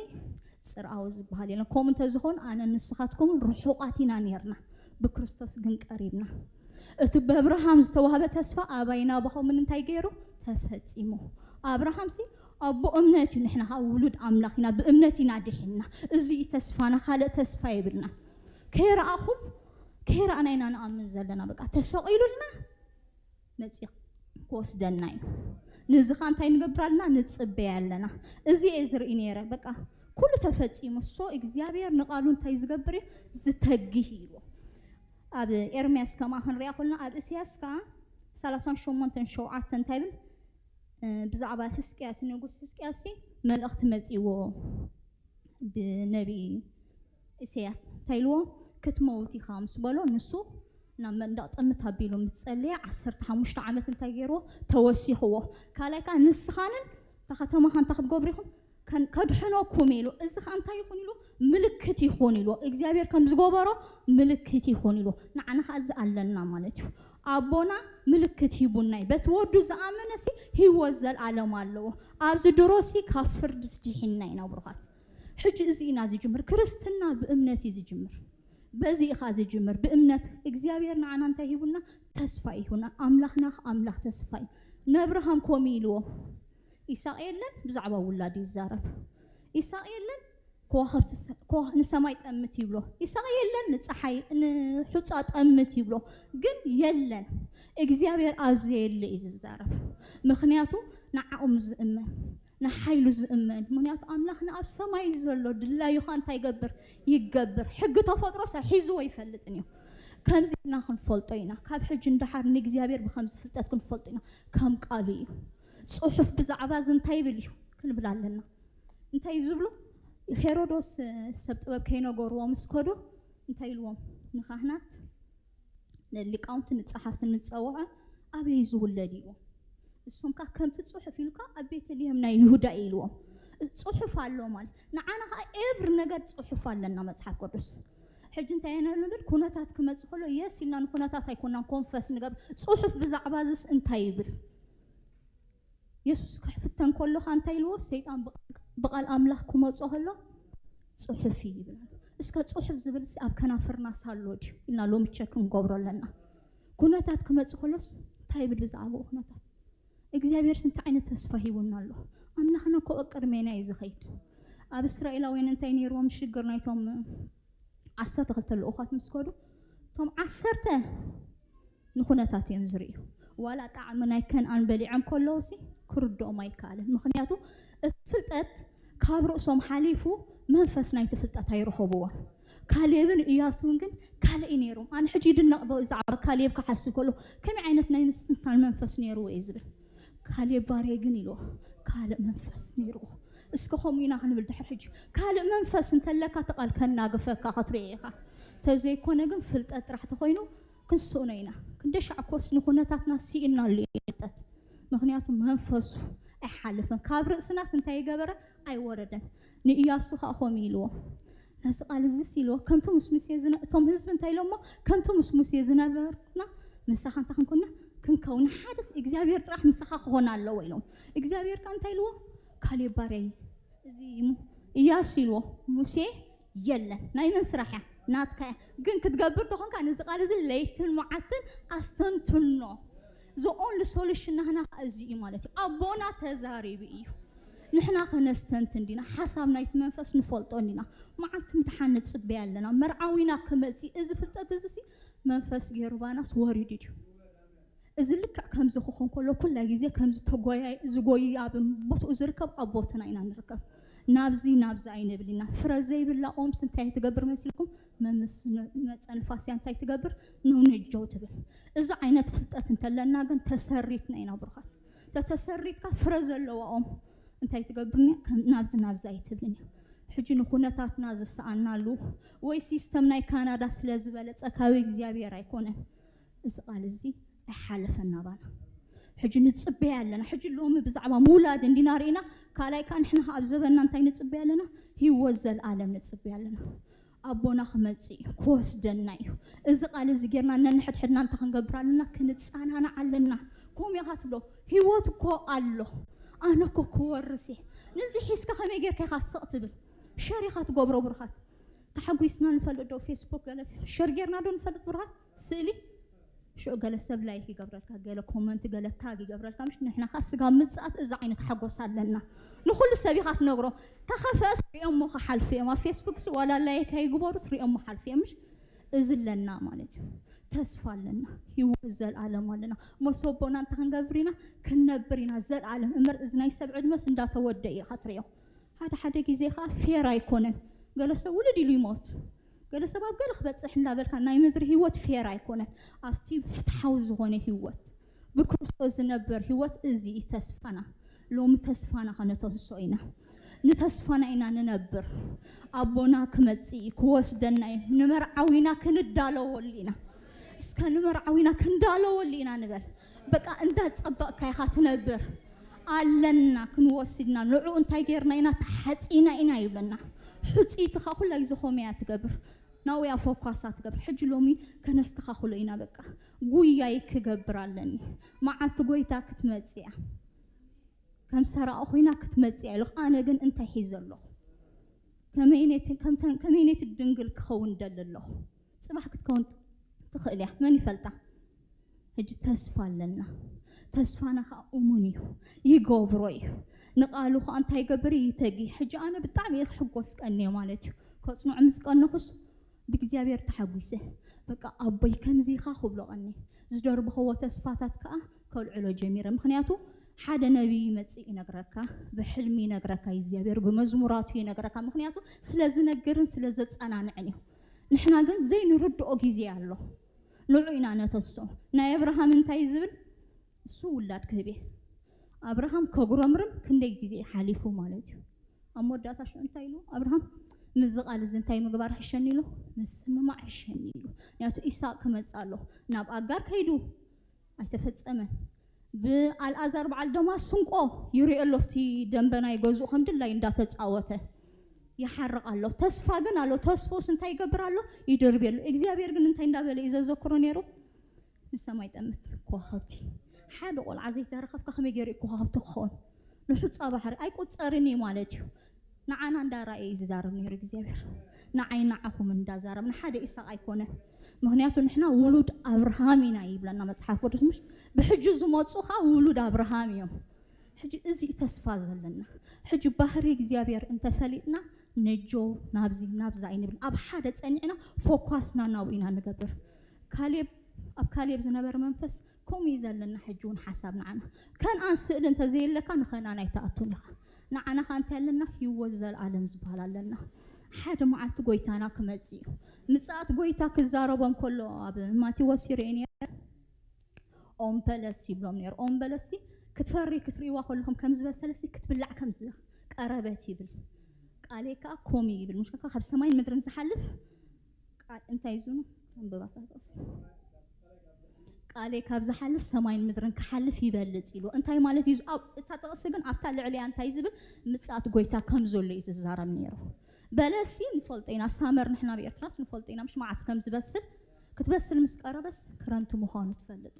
ጽርኣዊ ዝበሃል የለን። ከምኡ እንተዝኾን ኣነ ንስኻትኩምን ርሑቓት ኢና ነርና፣ ብክርስቶስ ግን ቀሪብና። እቲ በብርሃም ዝተዋህበ ተስፋ ኣባይና ብኸምን እንታይ ገይሩ? ተፈጺሙ። ኣብርሃምሲ ኣቦ እምነት እዩ። ንሕና ከዓ ውሉድ ኣምላኽ ኢና፣ ብእምነት ኢና ድሒንና። እዚ እዩ ተስፋና፣ ካልእ ተስፋ የብልና። ከይረኣኹም ከይረኣና ኢና ንኣምን ዘለና። በቃ ተሰቒሉልና መፂኡ ክወስደና እዩ። ንዚ ኸዓ እንታይ ንገብር ኣለና? ንፅበይ ኣለና። እዚ እየ ዝርኢ ነይረ። በቃ ኩሉ ተፈፂሙ። እሶ እግዚኣብሔር ንቓሉ እንታይ ዝገብር እዩ? ዝተግህ እዩ። ኣብ ኤርምያስ ከምኣ ክንሪኣ ኮልና ኣብ እስያስ ከዓ ሰላሳን ሸሞንተን ሸውዓተ እንታይ ብል? ብዛዕባ ህዝቅያስ፣ ንጉስ ህዝቅያስ መልእኽቲ መፂዎ ብነቢ ኢሳያስ እንታይ ኢልዎ? ክትመውት ኢኻ ምስ በሎ ንሱ ናብ መንደቕ ጥምት ኣቢሉ ምስ ጸለየ ዓሰርተ ሓሙሽተ ዓመት እንታይ ገይርዎ? ተወሲኽዎ። ካልኣይ ከዓ ንስኻንን እታ ከተማኻ እንታይ ክትገብሩ ኢኹም? ከን- ከድሕነኩም ኢሉ። እዚ ከዓ እንታይ ይኹን ኢሉ? ምልክት ይኹን ኢሉ። እግዚኣብሔር ከም ዝገበሮ ምልክት ይኹን ኢሉ። ንዓና ከዓ እዚ ኣለና ማለት እዩ። ኣቦና ምልክት ሂቡና እዩ። በቲ ወዱ ዝኣመነ ሲ ህይወት ዘልኣለም ኣለዎ። ኣብዚ ድሮ ሲ ካብ ፍርዲ ስዲሒና ኢና ብሩኻት። ሕጂ እዚ ኢና ዝጅምር። ክርስትና ብእምነት እዩ ዝጅምር። በዚ ኢኻ ዝጅምር። ብእምነት እግዚኣብሔር ንዓና እንታይ ሂቡና? ተስፋ ይሁና። ኣምላኽና ኣምላኽ ተስፋ እዩ። ነብርሃም ኮሚ ኢልዎ። ኢሳቕ የለን ብዛዕባ ውላድ ይዛረብ። ኢሳቕ የለን ከዋኽብቲ ሰ- ከዋ- ንሰማይ ጠምት ይብሎ። ኢሳቕ የለን ንፀሓይ ንሑፃ ጠምት ይብሎ። ግን የለን እግዚኣብሔር ኣብ ዘየለ እዩ ዝዛረብ። ምኽንያቱ ንዓኦም ዝእመን ንሓይሉ ዝእመን። ምኽንያቱ ኣምላኽና ኣብ ሰማይ ዘሎ ድላዩ ኸ እንታይ ይገብር? ይገብር። ሕጊ ተፈጥሮ ሰ ሒዝዎ ኣይፈልጥን እዩ። ከምዚ ኢና ክንፈልጦ ኢና። ካብ ሕጂ ንደሓር ንእግዚኣብሔር ብከምዚ ፍልጠት ክንፈልጦ ኢና። ከም ቃሉ እዩ። ጽሑፍ ብዛዕባ እዚ እንታይ ይብል እዩ ክንብል ኣለና። እንታይ እዩ ዝብሉ? ሄሮዶስ ሰብ ጥበብ ከይነገርዎ ምስ ከዱ እንታይ ኢልዎም ንካህናት ንሊቃውንቲ ንጸሓፍቲ ንጸውዖ ኣበይ ዝውለድ ኢልዎም። እሶም ከዓ ከምቲ ጽሑፍ ኢሉ ከዓ ኣብ ቤተልሔም ናይ ይሁዳ እዩ ኢልዎም። ጽሑፍ ኣሎ ማለት ንዓና ከዓ ኤቭሪ ነገር ጽሑፍ ኣለና መጽሓፍ ቅዱስ። ሕጂ እንታይ ኢና ንብል? ኩነታት ክመጽእ ከሎ የስ ኢልና ንኩነታት ኣይኮናን ኮንፈስ ንገብር። ጽሑፍ ብዛዕባ ዝስ እንታይ ይብል? የሱስ ክሕፍተን ከሎ ኸ እንታይ ኢልዎ? ሰይጣን ብቓል- ብቓል ኣምላኽ ክመጾ ከሎ ጽሑፍ እዩ ይብል ኣሎ። እስከ ጽሑፍ ዝብል ሲ ኣብ ከናፍርና ሳሎ ድዩ ኢልና ሎሚ ቸክ ክንገብሮ ኣለና። ኩነታት ክመጽእ ከሎስ እንታይ ይብል ብዛዕባኡ ኩነታት? እግዚኣብሔርስ እንታይ ዓይነት ተስፋ ሂቡና ኣሎ? ኣምላኽና እኮ ቅድሜና እዩ ዝኸይድ። ኣብ እስራኤላውያን እንታይ ነይርዎም ሽግር ናይቶም ዓሰርተ ክልተ ልኡኻት ምስ ከዱ እቶም ዓሰርተ ንኹነታት እዮም ዝርእዩ። ዋላ ጣዕሚ ናይ ከንኣን በሊዖም ከለውሲ ክርድኦም ኣይከኣልን። ምኽንያቱ እቲ ፍልጠት ካብ ርእሶም ሓሊፉ መንፈስ ናይቲ ፍልጠት ኣይረኸብዎን። ካሌብን እያሱን ግን ካልእ እዩ ነይሮም። ኣነ ሕጂ ይድነቕ ብዛዕባ ካሌብ ክሓስብ ከሎ ከመይ ዓይነት ናይ ምስትንታን መንፈስ ነይርዎ እዩ ዝብል። ካሌብ ባርየ ግን ኢልዎ ካልእ መንፈስ ነይርዎ። እስከ ከምኡ ኢና ክንብል ድሕር ሕጂ ካልእ መንፈስ እንተለካ እቲ ቃል ከናግፈካ ክትሪኦ ኢኻ። ተዘይኮነ ግን ፍልጠት ጥራሕ ተኾይኑ ክንስእኖ ኢና። ክንደይ ሻዕ ኮስ ንኩነታትና ስኢንናሉ እዩ ፍልጠት። ምኽንያቱ መንፈሱ ኣይሓልፍን። ካብ ርእስናስ እንታይ ይገበረ? ኣይወረደን። ንእያሱ ከዓ ከምኡ ኢልዎ። ነዚ ቃል እዚ ኢልዎ ከምቲ ምስ ሙሴ ዝነ- እቶም ህዝቢ እንታይ ኢሎሞ? ከምቲ ምስ ሙሴ ዝነበርና ምሳኻ እንታይ ክንኮንና ክንከውን ሓደስ እግዚኣብሔር ጥራሕ ምሳኻ ክኾን ኣለዎ ኢሎም። እግዚኣብሔር ከዓ እንታይ ኢልዎ? ካሌብ ባርያይ እዚ ሙ- እያሱ ኢልዎ። ሙሴ የለን። ናይ መን ስራሕ እያ? ናትካ እያ። ግን ክትገብር ተኾንካ ነዚ ቃል እዚ ለይትን መዓልትን ኣስተንትኖ። The only solution ናህና ከዓ እዚ እዩ ማለት እዩ። ኣቦና ተዛሪቡ እዩ። ንሕና ከነስተንትን ዲና፣ ሓሳብ ናይቲ መንፈስ ንፈልጦ እንዲና። መዓልቲ ምድሓን ንጽበያ ኣለና። መርዓዊና ክመጽእ፣ እዚ ፍልጠት እዚ ሲ መንፈስ ገይሩ ባናስ ወሪዱ ድዩ? እዚ ልክዕ ከምዚ ክኾን ከሎ ኩላ ግዜ ከምዚ ተጎያይ ዝጎይ ኣብ ቦትኡ ዝርከብ ኣብ ቦትና ኢና ንርከብ። ናብዚ ናብዚ ኣይንብል ኢና። ፍረ ዘይብላ ኦምስ እንታይ ትገብር መሲልኩም? መምስ መፀ ንፋስያ እንታይ ትገብር? ንውንጀው ትብል። እዚ ዓይነት ፍልጠት እንተለና ግን ተሰሪትና ኢና ብሩኻት። ተተሰሪትካ ፍረ ዘለዋ ኦም እንታይ ትገብርኒ? ናብዚ ናብዚ ኣይትብልን እያ። ሕጂ ንኩነታትና ዝሰኣናሉ ወይ ሲስተም ናይ ካናዳ ስለ ዝበለጸ ካብ እግዚኣብሔር ኣይኮነን። እዚ ቃል እዚ ኣይሓለፈን ናባና። ሕጂ ንጽበያ ኣለና። ሕጂ ሎሚ ብዛዕባ ምውላድ እንዲና ርኢና፣ ካልኣይ ከኣ ንሕና ኣብ ዘበንና እንታይ ንጽበያ ኣለና? ህይወት ዘለኣለም ንጽበያ ኣለና። ኣቦና ክመጽእ እዩ፣ ክወስደና እዩ። እዚ ቃል እዚ ጌርና ነንሕድሕድና እንታይ ክንገብር ኣለና? ክንጸናናዕ ኣለና። ከምኡ ኢኻ ትብሎ፣ ህይወት እኮ ኣሎ፣ ኣነ እኮ ክወርስ እየ። ነዚ ሒዝካ ከመይ ጌርካ ኢኻ ስቕ ትብል? ሸር ኢኻ ትገብሮ ብሩኻት። ተሓጒስና ንፈልጥ ዶ? ፌስቡክ ገለ ሸር ጌርና ዶ ንፈልጥ ብሩኻት? ስእሊ ሽዑ ገለ ሰብ ላይክ ይገብረልካ፣ ገለ ኮመንት፣ ገለ ታግ ይገብረልካ። ምሽ ንሕና ኸ ስጋብ ምጽኣት እዚ ዓይነት ሓጎስ ኣለና። ንኹሉ ሰብ ኢኻ ትነግሮ። ተኸፈስ ሪኦሞ ክሓልፉ እዮም። ኣብ ፌስቡክ ሲ ዋላ ላይክ ኣይግበሩስ ሪኦሞ ሓልፉ እዮም። ምሽ እዚ ኣለና ማለት እዩ። ተስፋ ኣለና። ህይወት ዘለኣለም ኣለና። መሰቦና እንታይ ክንገብር ኢና? ክንነብር ኢና ዘለኣለም። እምበር እዚ ናይ ሰብ ዕድመስ እንዳተወደ ኢኻ ትሪኦ። ሓደ ሓደ ግዜ ኸዓ ፌር ኣይኮነን። ገለ ሰብ ውልድ ኢሉ ይሞት። ገለ ሰብ ኣብ ገለ ክበጽሕ እንዳበልካ ናይ ምድሪ ህይወት ፌር ኣይኮነን። ኣብቲ ፍትሓዊ ዝኾነ ህይወት ብክርስቶስ ዝነብር ህይወት እዚ እዩ ተስፋና። ሎሚ ተስፋና ከነተንሶ ኢና። ንተስፋና ኢና ንነብር። ኣቦና ክመጽእ እዩ፣ ክወስደና እዩ። ንመርዓዊና ክንዳለወሉ ኢና። እስከ ንመርዓዊና ክንዳለወሉ ኢና ንበል። በቃ እንዳጸበቕካ ኢኻ ትነብር። ኣለና ክንወስድና። ንዕኡ እንታይ ጌርና ኢና? ተሓጺና ኢና ይብለና። ሕጽይቲ ኸኣ ኩላ ግዜ ኸምኡ እያ ትገብር። ናብኡ እያ ፎኳሳ ትገብር። ሕጂ ሎሚ ከነስተኻኽሎ ኢና በቃ። ጉያይ ክገብር ኣለኒ። መዓልቲ ጎይታ ክትመጽእ እያ። ከም ሰራቒ ኮይና ክትመጽእ እያ ኢሉ። ኣነ ግን እንታይ ሒዘ ኣለኹ? ከመይነቲ፣ ከምተን፣ ከመይነቲ ድንግል ክኸውን ደሊ ኣለኹ? ጽባሕ ክትከውን ትኽእል እያ። መን ይፈልጣ? ሕጂ ተስፋ ኣለና። ተስፋና ኸዓ እሙን እዩ። ይገብሮ እዩ። ንቓሉ ኸዓ እንታይ ይገብር? ይተጊ። ሕጂ ኣነ ብጣዕሚ እየ ክሕጎስ ቀንየ ማለት እዩ። ከጽንዖ ምስ ቀነኹስ ብእግዚኣብሔር ተሓጒሰ። በቃ ኣቦይ ከምዚ ኢኻ ክብሎ ቀንየ። ዝደርበኽዎ ተስፋታት ከኣ ከልዕሎ ጀሚረ። ምኽንያቱ ሓደ ነቢይ ይመጽእ ይነግረካ፣ ብሕልሚ ይነግረካ እግዚኣብሔር፣ ብመዝሙራቱ ይነግረካ። ምኽንያቱ ስለ ዝነግርን ስለ ዘጸናንዕን እዩ። ንሕና ግን ዘይንርድኦ ግዜ ኣሎ። ንዑ ኢና ነተስኦ። ናይ ኣብርሃም እንታይ ዝብል? እሱ ውላድ ክህብ እየ። ኣብርሃም ከጉረምርም ክንደይ ግዜ ሓሊፉ ማለት እዩ። ኣብ መወዳእታ ሽዑ እንታይ ኢሉ ኣብርሃም? ምስዚ ቃል እዚ እንታይ ምግባር ሕሸኒ ኢሉ? ምስምማዕ ሕሸኒ ኢሉ። ምክንያቱ ኢሳቅ ክመጽእ ኣሎ። ናብ ኣጋር ከይዱ ኣይተፈጸመን። ብኣልኣዛር በዓል ደማስንቆ ይሪኦ ኣሎ፣ ኣብቲ ደንበ ናይ ገዝኡ ከም ድላይ እንዳተጻወተ ይሓርቕ ኣሎ። ተስፋ ግን ኣሎ። ተስፎስ እንታይ ይገብር ኣሎ? ይድርቢ ኣሎ። እግዚኣብሔር ግን እንታይ እንዳበለ እዩ ዘዘክሮ ነይሩ? ንሰማይ ጠምት ከዋኸብቲ። ሓደ ቆልዓ ዘይተረኸብካ ከመይ ገይሩ እዩ ከዋኸብቲ ክኸውን? ንሑጻ ባሕሪ ኣይቁጸርን እዩ ማለት እዩ። ንዓና እንዳረኣየ እዩ ዝዛረብ ነይሩ እግዚኣብሔር። ንዓይ ንዓኹም እንዳዛረብ ንሓደ ኢሳቅ ኣይኮነን። ምኽንያቱ ንሕና ውሉድ ኣብርሃም ኢና ይብለና መጽሓፍ ቅዱስ። ምሽ ብሕጂ ዝመጹ ኸዓ ውሉድ ኣብርሃም እዮም። ሕጂ እዚ እዩ ተስፋ ዘለና። ሕጂ ባህሪ እግዚኣብሔር እንተፈሊጥና ነጆ ናብዚ ናብዛ ኣይንብል። ኣብ ሓደ ጸኒዕና ፎኳስና ናብኡ ኢና ንገብር። ካሌብ፣ ኣብ ካሌብ ዝነበረ መንፈስ ከምኡ እዩ ዘለና። ሕጂ እውን ሓሳብ ንዓና ከነኣን ስእሊ እንተዘየለካ ንከነኣን ኣይትኣቱን ኢኻ። ንዓና ኸኣ እንታይ ኣለና? ህይወት ዘለኣለም ዝበሃል ኣለና። ሓደ መዓልቲ ጎይታና ክመጽእ እዩ። ምጽኣት ጎይታ ክዛረቦም ከሎ ኣብ ማቴዎስ ይርኤ ነይረ። ኦም በለስ ይብሎም ነይሩ። ኦም በለስ ሲ ክትፈሪ ክትርእይዋ ከለኹም ከም ዝበሰለ ሲ ክትብላዕ ከም ዝቐረበት ይብል። ቃሌ ከኣ ኮሚ ይብል። ምሽ ካብ ሰማይን ምድርን ዝሓልፍ ቃል እንታይ እዩ ዝብሉ? ኣንብባታ ጥቕሲ። ቃሌ ካብ ዝሓልፍ ሰማይን ምድርን ክሓልፍ ይበልጽ ኢሉ። እንታይ ማለት እዩ? ኣብ እታ ጥቕሲ ግን ኣብታ ልዕሊያ እንታይ ዝብል? ምጽኣት ጎይታ ከም ዘሎ እዩ ዝዛረብ ነይሩ። በለሲ ንፈልጦ ኢና፣ ሳመር ንሕና ኣብ ኤርትራስ ንፈልጦ ኢና፣ ምሽ መዓስ ከም ዝበስል። ክትበስል ምስ ቀረበስ ክረምቲ ምዃኑ ትፈልጥ።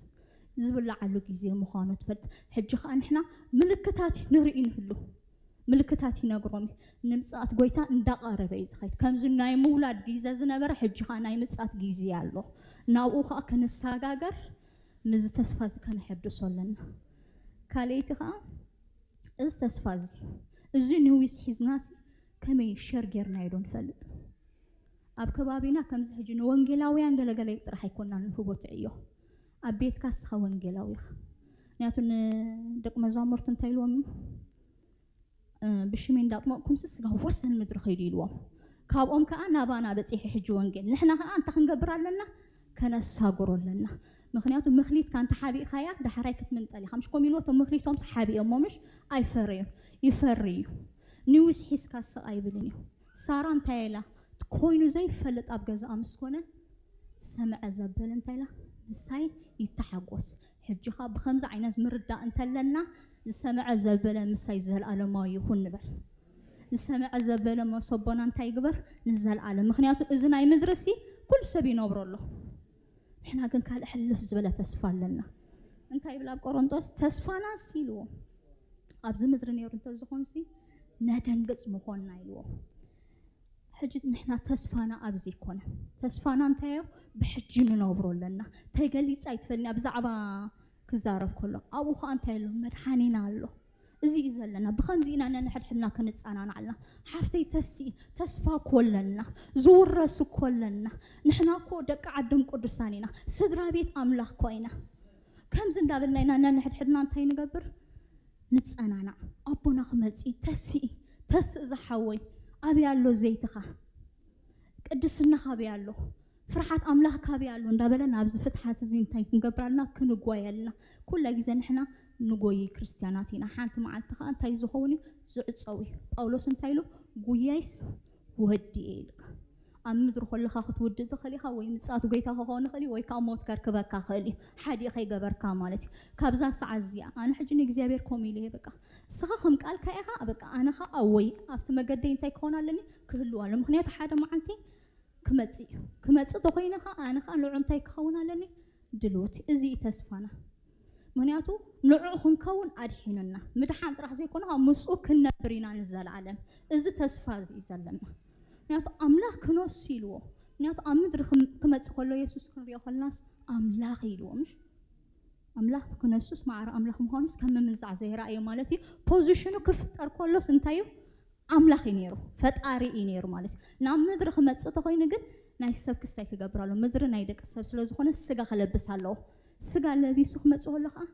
ዝብላዓሉ ግዜ ምዃኑ ትፈልጥ። ሕጂ ኸኣ ንሕና ምልክታት ንርኢ ንህሉ። ምልክታት ይነግሮም እዩ። ንምጽኣት ጎይታ እንዳቐረበ እዩ ዝኸይድ። ከምዚ ናይ ምውላድ ግዜ ዝነበረ፣ ሕጂ ኸኣ ናይ ምጽኣት ግዜ ኣሎ። ናብኡ ኸኣ ክንሰጋገር ምስዚ ተስፋ እዚ ከነሐድሶ ኣለና። ካልኣይቲ ኸኣ፣ እዚ ተስፋ እዚ፣ እዚ ኒውስ ሒዝናሲ ከመይ ሸር ጌርናዮ ዶ ንፈልጥ? ኣብ ከባቢና ከምዚ ሕጂ ንወንጌላውያን ገለገለ ጥራሕ ኣይኮናን ንህቦ ትዕዮ። ኣብ ቤትካ እስኻ ወንጌላዊ ኢኻ። ምክንያቱ ንደቂ መዛሙርቱ እንታይ ኢልዎም? እ፣ ብሽመይ እንዳጥመቕኩም ስጋ ወሰን ምድሪ ኸይዱ ኢልዎም። ካብኦም ከኣ ናባና በጺሑ ሕጂ ወንጌል። ንሕና ከኣ እንታይ ክንገብር ኣለና? ከነሳግሮ ኣለና። ምክንያቱ ምክሊትካ እንተ ሓቢእካያ ዳሕራይ ክትምንጠል ኢኻ። ምሽ ኮም ኢልዎ እቶም ምክሊቶም ሓቢኦሞ ምሽ ኣይፈረዩን። ይፈሪ እዩ። ኒውስ ሒዝካ ስቕ ኣይብልን እዩ። ሳራ እንታይ ኢላ? ኮይኑ ዘይፈልጥ ኣብ ገዛኣ ምስ ኮነ ሰምዐ ዘበለ እንታይ ኢላ? ምሳይ ይተሓጎስ። ሕጂ ኸኣ ብኸምዚ ዓይነት ምርዳእ እንተለና ዝሰምዐ ዘበለ ምሳይ ዘለኣለማዊ ይኹን ንበል። ዝሰምዐ ዘበለ መሰቦና እንታይ ይግበር? ንዘለኣለም። ምክንያቱ እዚ ናይ ምድሪ ሲ ኩሉ ሰብ ይነብሮ ኣሎ። ንሕና ግን ካልእ ሕልፍ ዝበለ ተስፋ ኣለና። እንታይ ይብል ኣብ ቆሮንጦስ? ተስፋናስ ኢልዎ ኣብዚ ምድሪ ነይሩ እንተዝኾንሲ ነደንግጽ ምኾንና ኢልዎ። ሕጂ ንሕና ተስፋና ኣብዚ ኣይኮነን። ተስፋና እንታይ እዮ? ብሕጂ ንነብሮ ኣለና። ተገሊጻ ኣይትፈልኒ ብዛዕባ ክዛረብ ከሎ ኣብኡ ኸኣ እንታይ ኣሎ? መድሓኒና ኣሎ። እዚ እዩ ዘለና። ብኸምዚ ኢና ነንሕድሕድና ክንጸናናዕ ኣለና። ሓፍተይ ተስኢ፣ ተስፋ እኮ ኣለና። ዝውረስ እኮ ኣለና። ንሕና እኮ ደቂ ዓድም ቅዱሳን ኢና። ስድራ ቤት ኣምላኽ እኮ ኢና። ከምዚ እንዳበልና ኢና ነንሕድሕድና እንታይ ንገብር? ንጸናናዕ። ኣቦና ክመጽእ እዩ። ተስኢ፣ ተስእ ዝሓወይ፣ ኣበይ ኣሎ ዘይትኻ? ቅድስና ካበይ ኣሎ? ፍርሓት ኣምላኽ ካበይ ኣሎ? እንዳበለ ናብዚ ፍትሓት እዚ እንታይ ክንገብር ኣለና? ክንጓየ ኣለና። ኩላ ግዜ ንሕና ንጎይ ክርስትያናት ኢና። ሓንቲ መዓልቲ ኸኣ እንታይ ዝኸውን እዩ? ዝዕጸው እዩ። ጳውሎስ እንታይ ኢሉ? ጉያይስ ወዲ እየ ኢልካ። ኣብ ምድሪ ከለኻ ክትውድእ ትኽእል ኢኻ፣ ወይ ምጽኣት ጎይታ ክኸውን ይኽእል እዩ፣ ወይ ከዓ ሞት ከርክበካ ክእል እዩ። ሓዲኡ ከይገበርካ ማለት እዩ። ካብዛ ሰዓት እዚኣ ኣነ ሕጂ ንእግዚኣብሔር ከምኡ ኢለ እየ፣ በቃ ንስኻ ከም ቃልካ ኢኻ፣ በቃ ኣነ ኸኣ ወይ ኣብቲ መገደይ እንታይ ክኸውን ኣለኒ? ክህልው ኣሎ። ምኽንያቱ ሓደ መዓልቲ ክመጽእ እዩ። ክመጽእ ተኾይነ ኸኣ ኣነ ኸኣ ንዑ እንታይ ክኸውን ኣለኒ? ድልውቲ። እዚ እዩ ተስፋና። ምኽንያቱ ንዑ ክንከውን ኣድሒኑና። ምድሓን ጥራሕ ዘይኮነ፣ ኸኣ ምስኡ ክንነብር ኢና ንዘለኣለም። እዚ ተስፋ እዚ እዩ ዘለና። ምኽንያቱ ኣምላኽ ክነሱ ኢልዎ። ምኽንያቱ ኣብ ምድሪ ክም-፣ ክመጽእ ከሎ የሱስ ክንሪኦ ከለናስ ኣምላኽ ኢልዎ፣ ምሽ? ኣምላኽ ክነሱስ ማዕረ ኣምላኽ ምዃኑስ ከም ምምንዛዕ ዘይረኣዮ ማለት እዩ። ፖዚሽኑ ክፍጠር ከሎስ እንታይ እዩ? ኣምላኽ እዩ ነይሩ፣ ፈጣሪ እዩ ነይሩ ማለት እዩ። ናብ ምድሪ ክመጽእ ተኾይኑ ግን ናይ ሰብ ክስታይ ክገብር ኣለዎ። ምድሪ ናይ ደቂ ሰብ ስለ ዝኾነ ስጋ ክለብስ ኣለዎ። ስጋ ለቢሱ ክመጽእ ከሎ ኸኣ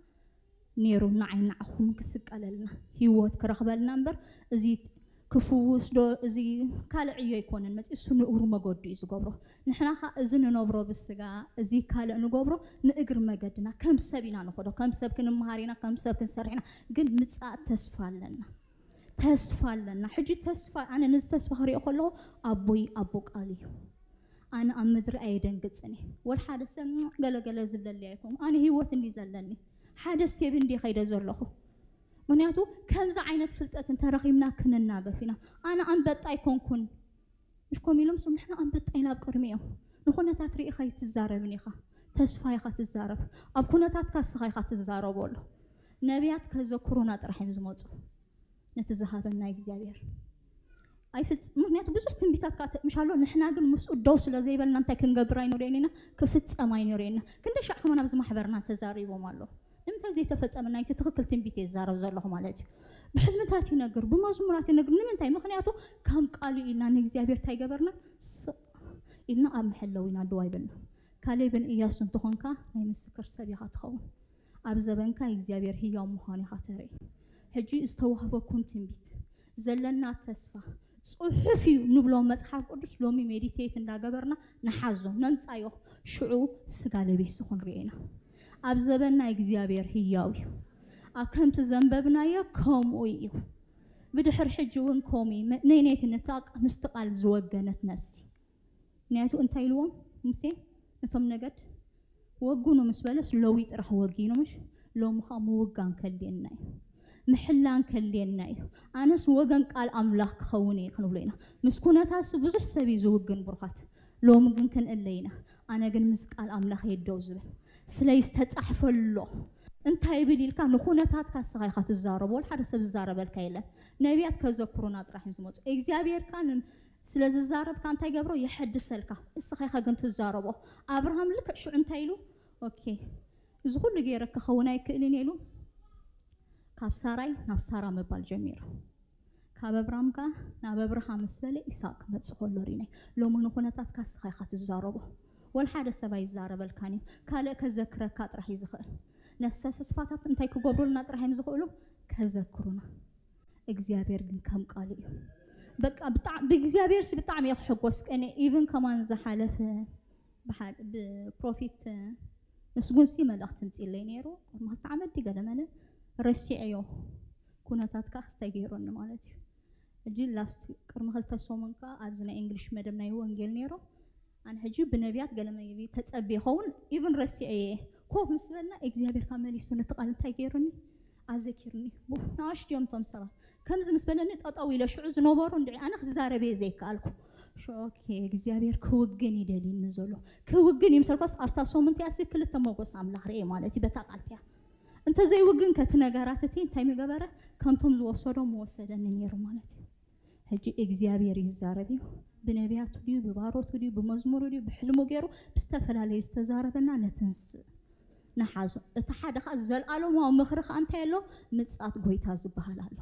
ነይሩ ንዓይ ንዓኹም ክስቀለልና፣ ህይወት ክረኽበልና እምበር፣ እዚ ክፍውስ ዶ፣ እዚ ካልእ ዕዮ ኣይኮነን መጺኡ፣ እሱ ንእግሩ መገዱ እዩ ዝገብሮ። ንሕና ኸኣ እዚ ንነብሮ ብስጋ፣ እዚ ካልእ ንገብሮ ንእግሪ መገድና፣ ከም ሰብ ኢና ንኸዶ፣ ከም ሰብ ክንመሃር ኢና፣ ከም ሰብ ክንሰርሕ ኢና፣ ግን ምጽኣት ተስፋ ኣለና። ተስፋ ኣለና። ሕጂ ተስፋ፣ ኣነ ነዚ ተስፋ ክሪኦ ከለኹ ኣቦይ ኣቦ ቃል እዩ። ኣነ ኣብ ምድሪ ኣየደንግጽን እየ። ወላ ሓደ ሰብ ገለገለ ዝብለለይ ኣይኮኑ። ኣነ ህይወት እንዲ ዘለኒ፣ ሓደ ስቴፕ እንዲ ከይደ ዘለኹ። ምኽንያቱ ከምዚ ዓይነት ፍልጠት እንተረኺብና ክንናገፍ ኢና። ኣነ ኣንበጣ ኣይኮንኩን። ምሽ ኮም ኢሎም ስም ንሕና ኣንበጣ ኢና ኣብ ቅድሚኦም። ንኹነታት ርኢኻ ኣይትዛረብን ኢኻ። ተስፋ ኢኻ ትዛረብ። ኣብ ኩነታትካ እስኻ ኢኻ ትዛረቦ ኣሎ። ነቢያት ከዘክሩና ጥራሕ እዮም ዝመጹ። ነቲ ዝሃበና እግዚኣብሔር። ኣይፍጽ-፣ ምኽንያቱ ብዙሕ ትንቢታት ከኣ ተ-፣ ምሽ ኣሎ፣ ንሕና ግን ምስኡ ደው ስለ ዘይበልና እንታይ ክንገብር ኣይንርእዮን ኢና? ክፍጸም ኣይንርእዮን ኢና። ክንደይ ሻዕ ከማን ኣብዚ ማሕበርና ተዛሪቦም ኣለዉ። ንምንታይ ዘይተፈጸመ? ናይቲ ትኽክል ትንቢት እየ ዝዛረብ ዘለኹ ማለት እዩ። ብሕልምታት ይነግር፣ ብመዝሙራት ይነግር። ንምንታይ? ምኽንያቱ ከም ቃሉ ኢልና ንእግዚኣብሔር እንታይ ገበርና? ስቕ ኢልና ኣብ መሐለዊና ደው ኣይበልና። ካሌብን እያሱን እንተኾንካ ናይ ምስክር ሰብ ኢኻ ትኸውን። ኣብ ዘበንካ እግዚኣብሔር ህያው ምዃኑ ኢኻ ተርኢ። ሕጂ ዝተዋህበኩም ትንቢት፣ ዘለና ተስፋ፣ ጽሑፍ እዩ ንብሎ መጽሓፍ ቅዱስ ሎሚ ሜዲቴት እንዳገበርና ንሓዞ፣ ነምጻዮ። ሽዑ ስጋ ለቢሱ ክንሪኦ ኢና። ኣብ ዘበንና እግዚኣብሔር ህያው እዩ። ኣብ ከምቲ ዘንበብናዮ ከምኡ እዩ። ብድሕር ሕጂ እውን ከምኡ እዩ። መ-፣ ነይነይቲ ነታ ምስቲ ቃል ዝወገነት ነፍሲ። ምክንያቱ እንታይ ኢልዎም ሙሴ ነቶም ነገድ? ወግኑ ምስ በለስ ለዊ ጥራሕ ወጊኑ ምሽ? ሎሚ ኸዓ ምውጋን ከልየና እዩ። ምሕላን ከልየና እዩ። ኣነስ ወገን ቃል ኣምላኽ ክኸውን እየ ክንብሎ ኢና። ምስ ኩነታትስ ብዙሕ ሰብ እዩ ዝውግን ብሩኻት። ሎሚ ግን ክንእለ ኢና። ኣነ ግን ምስ ቃል ኣምላኽ እየ ደው ዝብል። ስለይ ዝተጻሕፈ ኣሎ። እንታይ ብል ኢልካ ንኹነታትካ እስኻ ኢኻ ትዛረቦ። ወላ ሓደ ሰብ ዝዛረበልካ የለን። ነቢያት ከዘክሩና ጥራሕ እዮም ዝመፁ። እግዚኣብሔር ከኣ ን- ስለ ዝዛረብካ እንታይ ገብሮ? የሐድሰልካ። እስኻ ኢኻ ግን ትዛረቦ። ኣብርሃም ልክዕ ሽዑ እንታይ ኢሉ? ኦኬ፣ እዚ ኩሉ ገይረ ክኸውን ኣይክእልን ኢሉ ካብ ሳራይ ናብ ሳራ ምባል ጀሚሩ። ካብ ኣብራም ከኣ ናብ ኣብርሃም ምስ በለ ኢሳቅ ክመጽእ ከሎ ርኢናይ። ሎሚ ንኹነታትካ እስኻ ኢኻ ትዛረቦ። ወላ ሓደ ሰብ ኣይዛረበልካን እዩ። ካልእ ከዘክረካ ጥራሕ እዩ ዝኽእል። ነቲ ተስፋታት እንታይ ክገብሩልና ጥራሕ እዮም ዝኽእሉ? ከዘክሩና። እግዚኣብሔር ግን ከም ቃሉ እዩ። በቃ ብጣዕ- ብእግዚኣብሔር ሲ ብጣዕሚ እየ ክሕጎስ ቀኒ ኢቭን ከማን ዝሓለፈ ብሓ- ብፕሮፊት ምስጉን ሲ መልእኽቲ ምፅኢለይ ነይሩ። ቅድሚ ክልተ ዓመት ድዩ ገለ መለ ረሲዐዮ። ኩነታት ከዓ ክስታይ ገይሮኒ ማለት እዩ። ሕጂ ላስት ቅድሚ ክልተ ሰሙን ከዓ ኣብዚ ናይ እንግሊሽ መደብ ናይ ወንጌል ነይሩ። ኣነ ሕጂ ብነቢያት ገለ መለ ተፀቢ ይኸውን ኢቭን ረሲዐ እየ። ኮፍ ምስ በልና እግዚኣብሔር ካብ መሊሱ ነቲ ቃል እንታይ ገይሩኒ ኣዘኪርኒ። ንኣሽቱ እዮም እቶም ሰባት ከምዚ ምስ በለኒ ጠጠው ኢለ ሽዑ ዝነበሩ እንድዒ ኣነ ክዛረብ እየ ዘይከኣልኩ። ሽዑ ኦኬ እግዚኣብሔር ክውግን ይደልዩኒ ዘሎ። ክውግን ይምሰልኳስ ኣብታ ሰሙን እቲኣ ሲ ክልተ ሞጎስ ኣምላኽ ርኤ ማለት እዩ በታ ቃል እቲኣ። እንተዘይውግን ከቲ ነገራት እቲ እንታይ ምገበረ? ከምቶም ዝወሰዶ ምወሰደኒ ነይሩ ማለት እዩ። ሕጂ እግዚኣብሔር ይዛረብ እዩ። ብነቢያቱ ድዩ ብባሮቱ ድዩ ብመዝሙሩ ድዩ ብሕልሙ ገይሩ ብዝተፈላለየ ዝተዛረበና ነትንስእ ንሓዞ። እቲ ሓደ ከዓ ዘለኣለማዊ ምኽሪ ከዓ እንታይ ኣሎ? ምጻት ጎይታ ዝበሃል ኣሎ።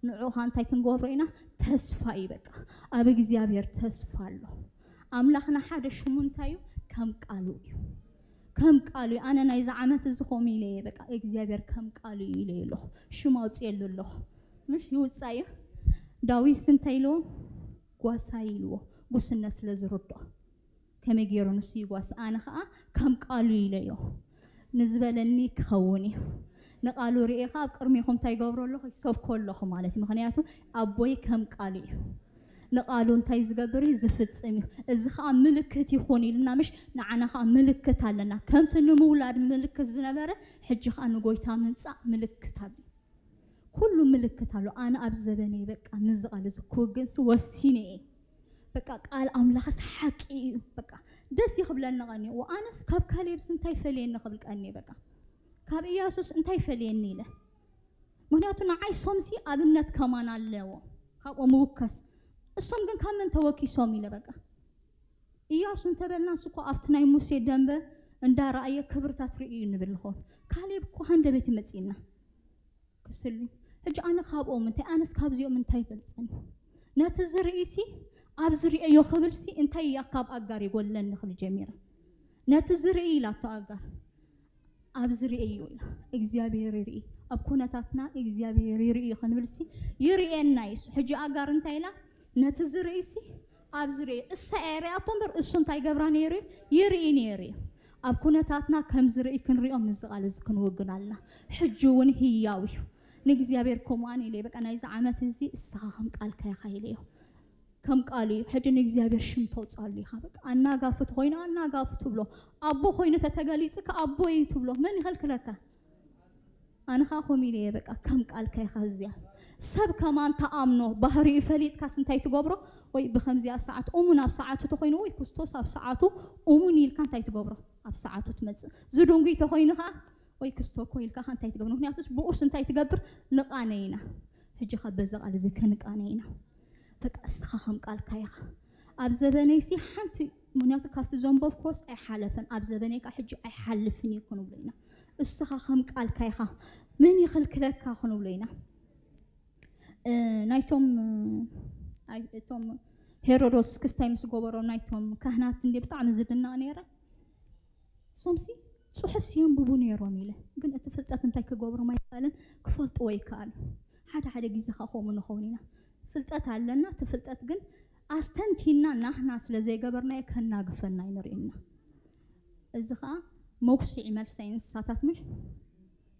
ንዑ ከዓ እንታይ ክንገብሮ ኢና? ተስፋ እዩ በቃ። ኣብ እግዚኣብሔር ተስፋ ኣሎ። ኣምላኽና ሓደ ሽሙ እንታይ እዩ? ከም ቃሉ እዩ። ከም ቃሉ እዩ። ኣነ ናይዚ ዓመት እዚ ከምኡ ኢለ እየ በቃ እግዚኣብሔር ከም ቃሉ እዩ ኢለ ኣለኹ። ሽም ኣውፅኤሉ ኣለኹ። ምሽ ይውፃ እዩ። ዳዊት እንታይ ኢልዎ? ጓሳይ ኢልዎ። ጉስነት ስለ ዝርድኦ ከመይ ገይሩ ንሱ ይጓሲ? ኣነ ከዓ ከም ቃሉ ኢለዮ። ንዝበለኒ ክኸውን እዩ። ንቃሉ ርኤ ከዓ ኣብ ቅድሚኹም እንታይ ይገብሮ ኣለኹ? ይሰብኮ ኣለኹ ማለት እዩ። ምክንያቱ ኣቦይ ከም ቃሉ እዩ። ንቃሉ እንታይ ዝገብር እዩ? ዝፍጽም እዩ። እዚ ከዓ ምልክት ይኹን ኢልና ምሽ ንዓና ከዓ ምልክት ኣለና። ከምቲ ንምውላድ ምልክት ዝነበረ ሕጂ ከዓ ንጎይታ ምምፃእ ምልክት ኣሎ። ኩሉ ምልክት ኣሎ። ኣነ ኣብ ዘበነይ በቃ ምስዚ ቃል እዚ ክውግንሲ ወሲነ እየ። በቃ ቃል ኣምላኽስ ሓቂ እዩ። በቃ ደስ ይኽብለኒ ቀኒ። ወኣነስ ካብ ካሌብስ እንታይ ፈልየኒ ክብል ቀኒ በቃ። ካብ ኢያሱስ እንታይ ፈልየኒ ኢለ። ምክንያቱ ንዓይ ሶምሲ ኣብነት ከማን ኣለዎ። ካብኦም ምውከስ። እሶም ግን ካብ መን ተወኪሶም ኢለ በቃ። ኢያሱ እንተበልናስ እኮ ኣብቲ ናይ ሙሴ ደንበ እንዳረኣየ ክብርታት ርእዩ ንብል ንኸውን። ካሌብ እኮ ሃንደበት ይመጽእና። ክስሉ። ሕጂ ኣነ ካብኦም እንታይ፣ ኣነስ ካብዚኦም እንታይ ይበልጸኒ? ነቲ ዝርእይሲ፣ ኣብ ዝርእዮ ክብልሲ እንታይ እያ ካብ ኣጋር ይጎለኒ ክብል ጀሚረ። ነቲ ዝርእይ ኢላቶ ኣጋር። ኣብ ዝርእዮ ኢላ። እግዚኣብሔር ይርኢ። ኣብ ኩነታትና እግዚኣብሔር ይርኢ ክንብልሲ፣ ይርእየና እዩ። ሕጂ ኣጋር እንታይ ኢላ? ነቲ ዝርእይሲ፣ ኣብ ዝርእዮ። እሳ እያ ርእያቶ እምበር፣ እሱ እንታይ ገብራ ነይሩ እዩ? ይርኢ ነይሩ እዩ። ኣብ ኩነታትና ከም ዝርኢ ክንሪኦ ምስዚ ቃል እዚ ክንውግን ኣለና። ሕጂ እውን ህያው እዩ። ንእግዚኣብሔር ከምኡን ኢለ በቃ ናይዚ ዓመት እዚ እስኻ ከም ቃልካ ኢኻ ኢለዮ። ከም ቃሉ እዩ። ሕጂ ንእግዚኣብሔር ሽም ተውፅኣሉ ኢኻ። በቃ ኣናጋፊ ተኾይኑ ኣናጋፊ ትብሎ። ኣቦ ኮይኑ ተተገሊጹ ከ ኣቦ እዩ ትብሎ። መን ይኸልክለካ? ኣነ ኸዓ ከምኡ ኢለ እየ በቃ ከም ቃልካ ኢኻ እዚኣ። ሰብ ከማን ተኣምኖ ባህሪኡ ፈሊጥካስ እንታይ ትገብሮ? ወይ ብኸምዚኣ ሰዓት እሙን ኣብ ሰዓቱ ተኾይኑ ወይ ክርስቶስ ኣብ ሰዓቱ እሙን ኢልካ እንታይ ትገብሮ? ኣብ ሰዓቱ ትመጽእ። ዝድንጉይ ተኾይኑ ኸዓ ወይ ክስቶ እኮ ኢልካ ኸዓ እንታይ ትገብር? ምክንያቱስ ብኡስ እንታይ ትገብር? ንቃነ ኢና። ሕጂ ኸዓ በዚ ቃል እዚ ክንቃነ ኢና። በቃ እስኻ ኸም ቃልካ ኢኻ። ኣብ ዘበነይሲ ሓንቲ ምክንያቱ ካብቲ ዘንበብክዎስ ኣይሓለፈን፣ ኣብ ዘበነይ ከኣ ሕጂ ኣይሓልፍን እዩ ክንብሎ ኢና። እስኻ ኸም ቃልካ ኢኻ፣ መን ይኽልክለካ ክንብሎ ኢና። እ፣ ናይቶም፣ ኣይ፣ እቶም ሄሮዶስ ክስታይ ምስ ገበሮ ናይቶም ካህናት እንዴ ብጣዕሚ ዝድነቕ ነይረ። ሶምሲ ጽሑፍ ሲየንብቡ ነይሮም ኢለ፣ ግን እቲ ፍልጠት እንታይ ክገብሮም ኣይከኣልን፣ ክፈልጥዎ ኣይከኣሉ። ሓደ ሓደ ግዜ ኸኣ ከምኡ ንኸውን ኢና። ፍልጠት ኣለና፣ እቲ ፍልጠት ግን ኣስተንቲና ናህና ስለ ዘይገበርናዮ ከናግፈና እዩ ንርእየና። እዚ ኸኣ መጉስዒ መልሰይ እንስሳታት ምሽ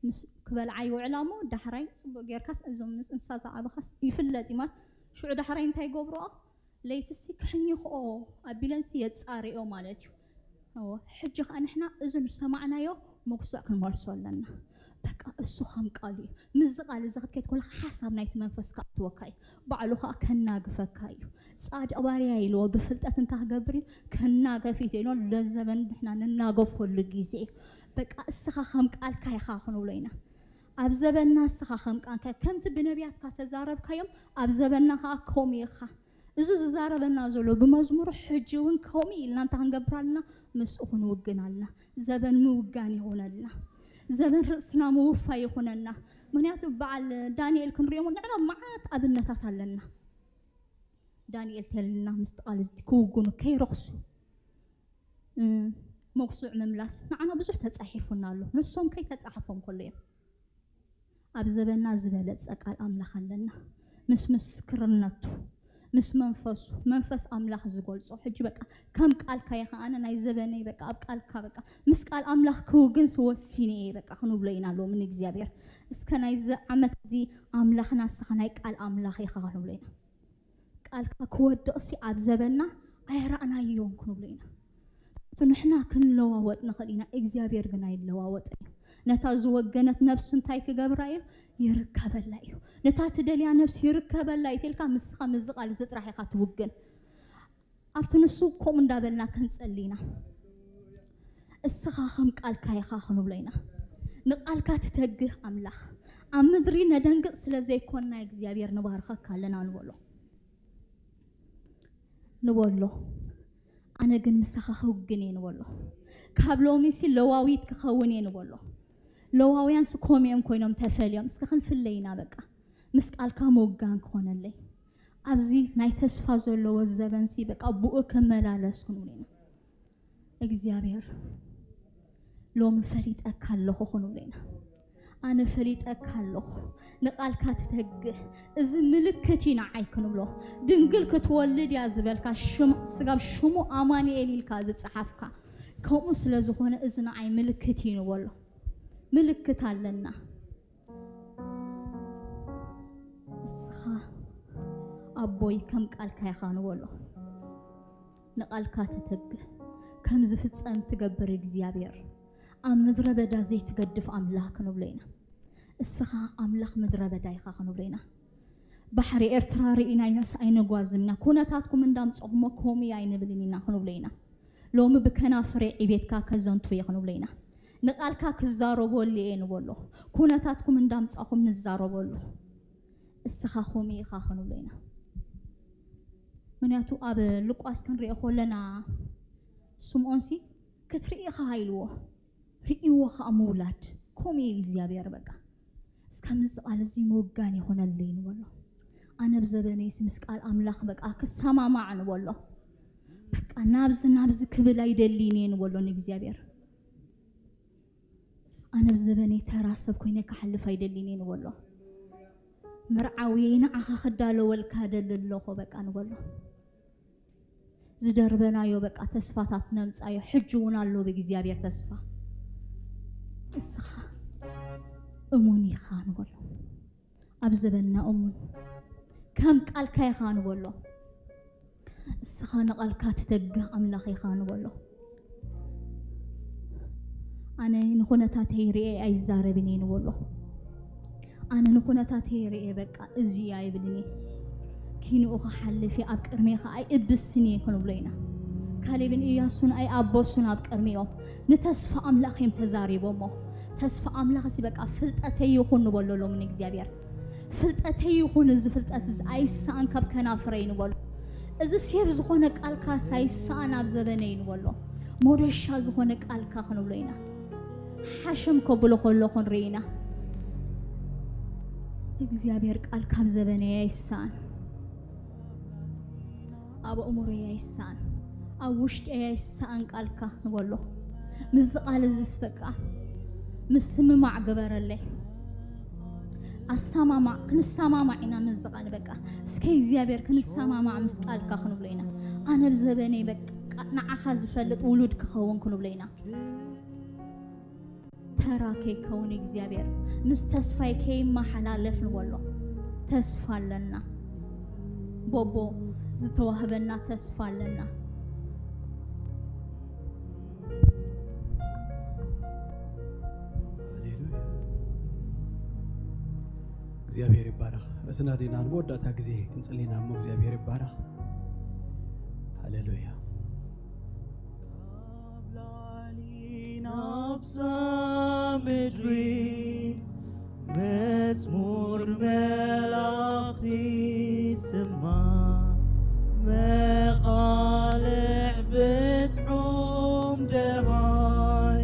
ምስ ክበልዓ ይውዕላ እሞ ዳሕራይ ጽቡቕ ጌርካስ እዞም ምስ እንስሳ ዝዓበኻስ ይፍለጥ እዩ ማለት ሽዑ ዳሕራይ እንታይ ይገብርኦ? ለይትሲ ክሕኝኽኦ ኣቢለንሲ የጻርዮ ማለት እዩ። እወ፣ ሕጂ ኸኣ ንሕና እዚ ዝሰማዕናዮ መጉስዕ ክንመልሶ ኣለና። በቃ እሱ ከም ቃሉ እዩ። ምስዚ ቃል እዚ ክትከይድ ከለኻ ሓሳብ ናይቲ መንፈስ ክኣትወካ እዩ። ባዕሉ ከዓ ከናግፈካ እዩ። ጻድቕ ባርያ ኢልዎ ብፍልጠት እንታይ ክገብር እዩ? ከናገፍ እዩ ኢልዎ። ለዘበን ንሕና ንናገፈሉ ግዜ እዩ። በቃ እስኻ ከም ቃልካ ኢኻ ክንብሎ ኢና። ኣብ ዘበንና እስኻ ከም ቃልካ ከምቲ ብነቢያትካ ተዛረብካዮም ኣብ ዘበንና ከዓ ከምኡ ኢኻ። እዚ ዝዛረበና ዘሎ ብመዝሙሩ ሕጂ እውን ከምኡ ኢልና እንታይ ክንገብር ኣለና? ምስኡ ክንውግን ኣለና። ዘበን ምውጋን ይኹነልና። ዘበን ርእስና ምውፋይ ይኹነና። ምክንያቱ በዓል ዳንኤል ክንሪኦም ንዕና መዓት ኣብነታት ኣለና። ዳንኤል ተልና ምስቲ ቃል እዚ ክውግኑ ከይረኽሱ እ፣ መጉስዕ ምምላስ ንዓና ብዙሕ ተጻሒፉና ኣሎ። ንሶም ከይተጻሕፎም ከሎ እዮም። ኣብ ዘበንና ዝበለጸ ቃል ኣምላኽ ኣለና። ምስ ምስክርነቱ፣ ምስ መንፈሱ፣ መንፈስ ኣምላኽ ዝገልጾ። ሕጂ በቃ ከም ቃልካ ኢኻ፣ ኣነ ናይ ዘበነይ በቃ ኣብ ቃልካ በቃ ምስ ቃል ኣምላኽ ክውግን ወሲነ እየ በቃ ክንብሎ ኢና ሎሚ ንእግዚኣብሔር። እስከ ናይዚ ዓመት እዚ ኣምላኽና ንስኻ ናይ ቃል ኣምላኽ ኢኻ ክንብሎ ኢና። ቃልካ ክወድቕሲ ኣብ ዘበንና ኣይረኣናዮን ክንብሎ ኢና። እቲ ንሕና ክንለዋወጥ ንኽእል ኢና፣ እግዚኣብሔር ግን ኣይለዋወጥን እዩ። ነታ ዝወገነት ነብሱ እንታይ ክገብራ እዩ? ይርከበላ እዩ። ነታ ትደልያ ነብሲ ይርከበላ እዩ ተልካ፣ ምስኻ ምስዚ ቃል እዚ ጥራሕ ኢኻ ትውግን። ኣብቲ ንሱ ከምኡ እንዳበልና ክንጸሊ ኢና። እስኻ ከም ቃልካ ኢኻ ክንብሎ ኢና። ንቃልካ ትተግህ ኣምላኽ። ኣብ ምድሪ ነደንግጽ ስለ ዘይኮንና እግዚኣብሔር ንባርኸካ ኣለና ንበሎ። ንበሎ። ኣነ ግን ምሳኻ ክውግን እየ ንበሎ። ካብ ሎሚሲ ለዋዊት ክኸውን እየ ንበሎ። ለዋውያንስ ኮም እዮም ኮይኖም ተፈልዮም። እስከ ክንፍለ ኢና በቃ። ምስ ቃልካ ምውጋን ክኾነለይ። ኣብዚ ናይ ተስፋ ዘለዎ ዘበንሲ በቃ ብኡ ክመላለስ ክንብል ኢና። እግዚኣብሔር ሎሚ ፈሊጠካ ኣለኹ ክንብሎ ኢና። ኣነ ፈሊጠካ ኣለኹ። ንቃልካ ትተግህ። እዚ ምልክት እዩ ንዓይ ክንብሎ። ድንግል ክትወልድ እያ ዝበልካ ሽም-፣ ስጋብ ሽሙ ኣማኑኤል ኢልካ ዝጸሓፍካ። ከምኡ ስለ ዝኾነ እዚ ንዓይ ምልክት እዩ ንበሎ። ምልክት ኣለና። እስኻ ኣቦይ ከም ቃልካ ኢኻ ንበሎ። ንቃልካ ትተግህ፣ ከም ዝፍጸም ትገብር እግዚኣብሔር፣ ኣብ ምድረ በዳ ዘይትገድፍ ኣምላኽ ክንብሎ ኢና። እስኻ ኣምላኽ ምድረ በዳ ኢኻ ክንብሎ ኢና። ባሕሪ ኤርትራ ርኢና ኢናስ ኣይነጓዝምና፣ ኩነታትኩም እንዳምጻኹሞ ከምኡ ኣይንብልን ኢና ክንብሎ ኢና። ሎሚ ብከናፍረይ ዕቤትካ ከዘንቱ እየ ክንብሎ ኢና። ንቃልካ ክዛረበሉ እየ ንበሎ። ኩነታትኩም እንዳምጻኹም ንዛረበሉ። እስኻ ከምኡ ኢኻ ክንብሎ ኢና። ምክንያቱ ኣብ ሉቃስ ክንሪኦ ከለና ስምዖንሲ ክትርኢ ኢኻ ኢልዎ። ርእይዎ ኸኣ ምውላድ። ከምኡ እዩ እግዚኣብሔር በቃ። እስከ ምስዚ ቃል እዚ ምውጋን ይኹነለይ ንበሎ። ኣነ ብዘበነይሲ ምስ ቃል ኣምላኽ በቃ ክሰማማዕ ንበሎ። በቃ ናብዚ ናብዚ ክብል ኣይደልይን እየ ንበሎ ንእግዚኣብሔር። ኣነ ብዘበነይ ተራ ሰብ ኮይነ ክሓልፍ ኣይደልይን እየ ንበሎ። መርዓውየይ ንዓኻ ክዳለወልካ ደሊ ኣለኹ በቃ ንበሎ። ዝደርበናዮ በቃ ተስፋታት ነምጻዮ። ሕጂ እውን ኣሎ ብእግዚኣብሔር ተስፋ። እስኻ እሙን ኢኻ ንበሎ። ኣብ ዘበንና እሙን ከም ቃልካ ኢኻ ንበሎ። እስኻ ንቃልካ ትተግህ ኣምላኽ ኢኻ ንበሎ። ኣነ ንኹነታተይ ርኤ ኣይዛረብን እየ ንበሎ። ኣነ ንኹነታተይ ርኤ በቃ እዚ እዩ ኣይብልን እየ። ኪንኡ ክሓልፍ እየ፣ ኣብ ቅድሜኻ ኣይእብስን እየ ክንብሎ ኢና። ካሌብን ኢያሱን ኣይኣበሱን ኣብ ቅድሚኦም። ንተስፋ ኣምላኽ እዮም ተዛሪቦሞ። ተስፋ ኣምላኽ እዚ በቃ ፍልጠተይ ይኹን ንበሎ ሎሚ ንእግዚኣብሔር። ፍልጠተይ ይኹን እዚ ፍልጠት እዚ ኣይሰኣን ካብ ከናፍረይ ንበሎ። እዚ ሴፍ ዝኾነ ቃልካስ ኣይሰኣን ኣብ ዘበነይ ንበሎ። ሞደሻ ዝኾነ ቃልካ ክንብሎ ኢና። ሓሸም ከብሎ ከሎ ክንርኢ ኢና። እግዚኣብሔር ቃል ካብ ዘበነይ ኣይሰኣን። ኣብ ኣእምሮይ ኣይሰኣን። ኣብ ውሽጠይ ኣይሰኣን ቃልካ ንበሎ። ምስዚ ቃል እዚስ በቃ ምስምማዕ ግበረለይ። ኣሰማማዕ፣ ክንሰማማዕ ኢና ምስዚ ቃል በቃ። እስከ እግዚኣብሔር ክንሰማማዕ ምስ ቃልካ ክንብሎ ኢና። ኣነ ብዘበነይ በቃ ንዓኻ ዝፈልጥ ውሉድ ክኸውን ክንብሎ ኢና። ተራ ከይከውን እግዚኣብሔር ምስ ተስፋይ ከይመሓላለፍ ንበሎ። ተስፋ ኣለና። ቦቦ ዝተዋህበና ተስፋ ኣለና። ሃሌሉያ። እግዚኣብሔር ይባረኽ። ርእስና ዲና ንመወዳእታ ግዜ ክንጽሊ ኢና እሞ እግዚኣብሔር ይባረኽ። ሃሌሉያ። ካብ ላዕሊ ናብዛ ምድሪ መዝሙር መላእኽቲ ይስማዕ፣ መቓልዕ ብጥዑም ደሃይ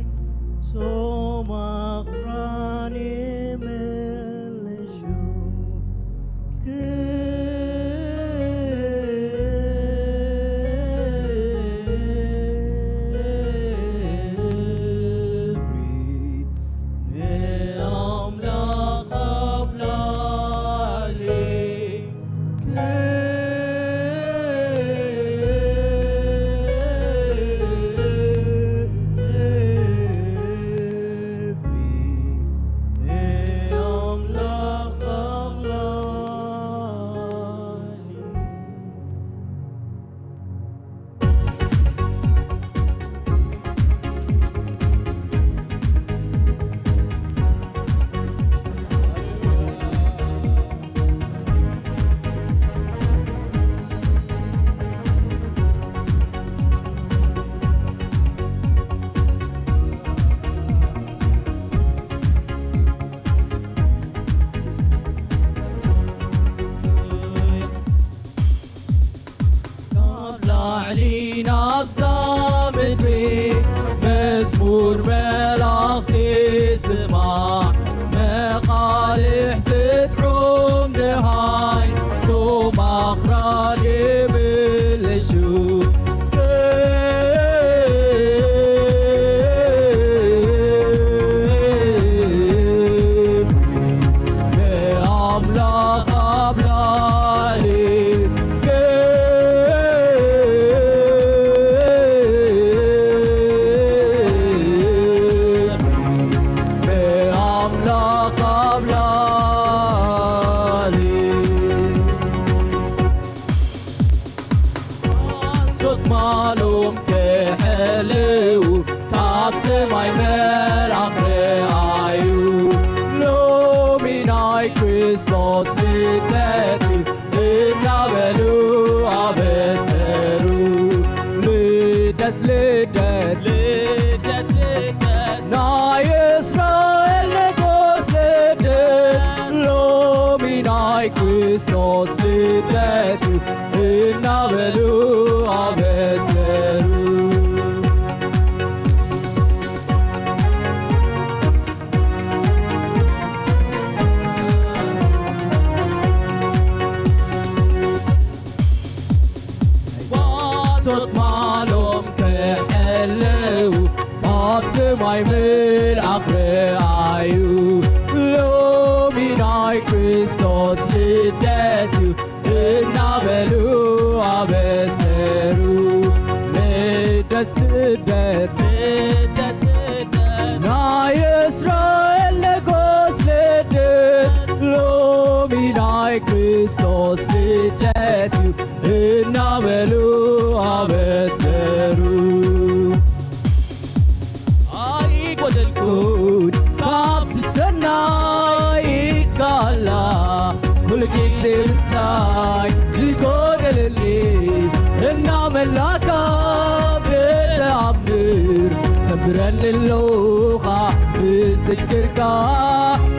ቶም ኣኽራን ይምልሹ። ክብሪ ንኣምላኽ ኣብ ላዕሊ። ክብሪ ንኣምላኽ ኣብ ላዕሊ። ካብ ላዕሊ ናብዛ ምድሪ መዝሙር መላእኽቲ ስማዕ፣ መቓልሕ ብጥዑም ደሃይ ቶም ኣኽራን ይምልሹ። ንኣምላኽ ኣብ ላዕሊ። ንኣምላኽ ኣብ ላዕሊ። ሶት ማሎም ክሕልው ካብ ሰማይ መልኣኽ ረኣዩ። ሎሚ ናይ ክርስቶስ ልደት እዩ እናበሉ ኣበሰሩ። ልደት፣ ልደት፣ ልደት፣ ልደት ናይ እስራኤል ንጉስ ልደት። ሎሚ ናይ ክርስቶስ ልደት እዩ እናበሉ ኣበሰሩ። ሶት ማሎም ክሕልው ካብ ሰማይ መልኣኽ ረኣዩ። ሎሚ ናይ ክርስቶስ ልደት እዩ እናበሉ ኣበሰሩ። ልደት፣ ልደት፣ ልደት፣ ልደት ናይ እስራኤል ንጉስ ልደት። ሎሚ ናይ ክርስቶስ ልደት እዩ እናበሉ ኣበሰሩ። ኣይጎደልኩን ካብቲ ሰናይ ኢድካ ኣላ፣ ኩሉ ግዜ ምሳይ ዝጎደለኒ እናመላካ ብተኣምር ሰብረኒ ኣለኻ፣ ምስክርካ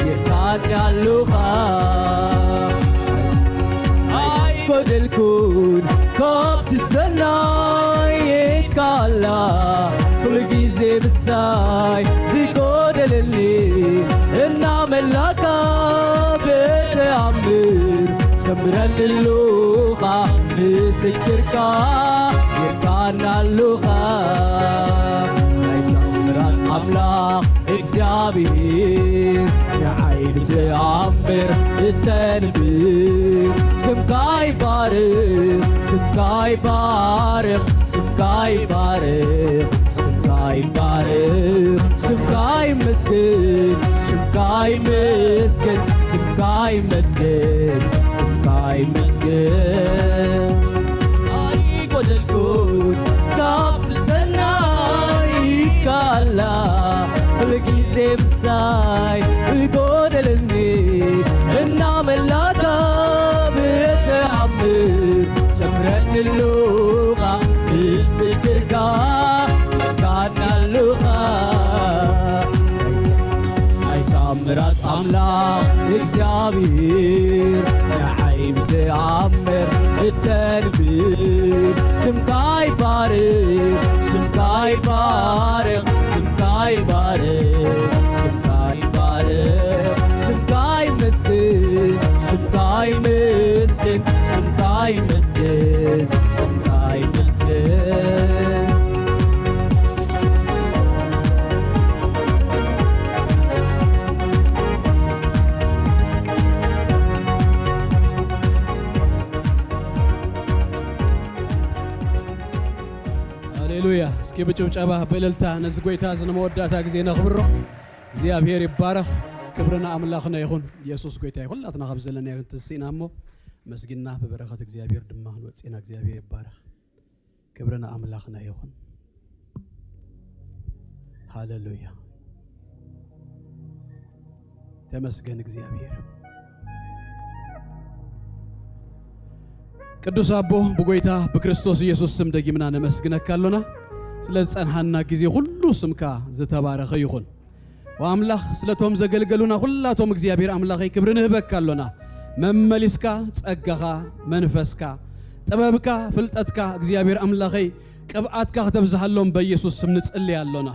ጌርካኒ ኣለኻ። ኣይጎደልኩን ካብቲ ሰናይ ኢድካ ኣላ፣ ኩሉ ግዜ ምሳይ ዝጎደለኒ እናመላካ ብተኣምር ትከምረኒ ኣለኻ፣ ምስክርካ ጌርካኒ ኣለኻ። ናይ ተኣምራት ኣምላኽ እግዚኣብሔር ንዓይ ብተኣምር እተንብር። ስምካ ይባረኽ፣ ስምካ ይባረኽ፣ ስምካ ይባረኽ፣ ስምካ ይባረኽ፣ ስምካ ይመስገን፣ ስምካ ይመስገን፣ ስምካ ይመስገን፣ ስምካ ይመስገን። ኣይጎደልኩን ካብቲ ሰናይ ኢድካ ኣላ፣ ኩሉ ግዜ ምሳይ ዝጎደለኒ እናመ እግዚኣብሔር ንዓይ ብተኣምር እተንብር፣ ስምካ ይባረኽ፣ ስምካ ይባረኽ፣ ስምካ ይባረኽ፣ ስምካ ይባረኽ፣ ስምካ ይመስገን፣ ስምካ ይመስገን፣ ስምካ ይመስገን፣ ስምካ ይመስገን። ሃሌሉያ። እስኪ ብጭብጨባ ብእልልታ ነዚ ጎይታ እዚ ንመወዳእታ ግዜ ነኽብሮ። እግዚኣብሔር ይባረኽ። ክብሪ ንኣምላኽና ይኹን። ኢየሱስ ጎይታ እዩ። ኩላትና ካብ ዘለናዮ እንትስኢና እሞ መስጊና ብበረኸት እግዚኣብሔር ድማ ክንወፅእና እግዚኣብሔር ይባረኽ። ክብሪ ንኣምላኽና ይኹን። ሃሌሉያ። ተመስገን እግዚኣብሔር። ቅዱስ ኣቦ፣ ብጎይታ ብክርስቶስ ኢየሱስ ስም ደጊምና ነመስግነካ ኣሎና። ስለ ዝጸንሓና ግዜ ኩሉ ስምካ ዝተባረኸ ይኹን። ወኣምላኽ፣ ስለቶም ዘገልገሉና ኩላቶም እግዚኣብሔር ኣምላኸይ ክብሪ ንህበካ ኣሎና። መመሊስካ ጸጋኻ፣ መንፈስካ፣ ጥበብካ፣ ፍልጠትካ እግዚኣብሔር ኣምላኸይ ቅብኣትካ ከተብዝሃሎም በኢየሱስ ስም ንጽሊ ኣሎና።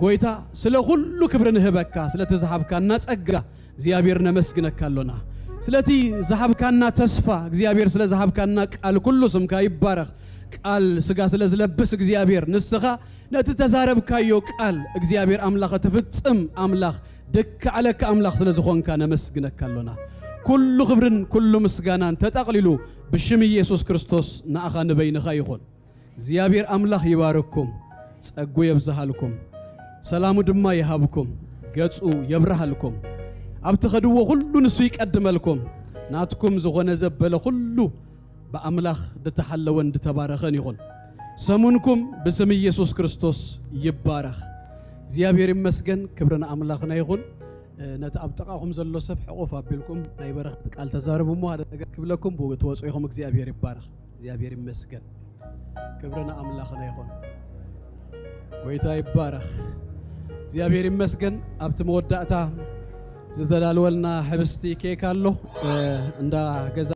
ጎይታ፣ ስለ ኩሉ ክብሪ ንህበካ፣ ስለቲ ዝሃብካና ጸጋ እግዚኣብሔር ነመስግነካ ኣሎና። ስለቲ ዝሃብካና ተስፋ እግዚኣብሔር፣ ስለ ዝሃብካና ቃል ኩሉ ስምካ ይባረኽ። ቃል ስጋ ስለ ዝለብስ እግዚኣብሔር፣ ንስኻ ነቲ ተዛረብካዮ ቃል እግዚኣብሔር ኣምላኽ ትፍጽም ኣምላኽ፣ ደካዕለካ ኣምላኽ ስለ ዝኾንካ ነመስግነካ ኣሎና። ኩሉ ክብርን ኩሉ ምስጋናን ተጠቕሊሉ ብሽም ኢየሱስ ክርስቶስ ንኣኻ ንበይንኻ ይኹን። እግዚኣብሔር ኣምላኽ ይባርክኩም፣ ጸጉ የብዝሃልኩም፣ ሰላሙ ድማ ይሃብኩም፣ ገጹ የብርሃልኩም። ኣብ ትኸድዎ ኩሉ ንሱ ይቀድመልኩም። ናትኩም ዝኾነ ዘበለ ኩሉ ብኣምላኽ ዝተሓለወን ዝተባረኸን ይኹን። ሰሙንኩም ብስም ኢየሱስ ክርስቶስ ይባረኽ። እግዚኣብሔር ይመስገን፣ ክብሪ ንኣምላኽና ይኹን። እ፣ ነቲ ኣብ ጥቓኹም ዘሎ ሰብ ሕቑፍ ኣቢልኩም ናይ በረኸት ቃል ተዛረቡ እሞ፣ ሓደ ነገር ክብለኩም፣ ብኡ ትወጹ ኢኹም። እግዚኣብሔር ይባረኽ። እግዚኣብሔር ይመስገን። ክብሪ ንኣምላኽና ይኹን። ጎይታ ይባረኽ። እግዚኣብሔር ይመስገን። ኣብቲ መወዳእታ ዝተዳለወልና ሕብስቲ ኬክ ኣሎ። እ፣ እንዳ ገዛ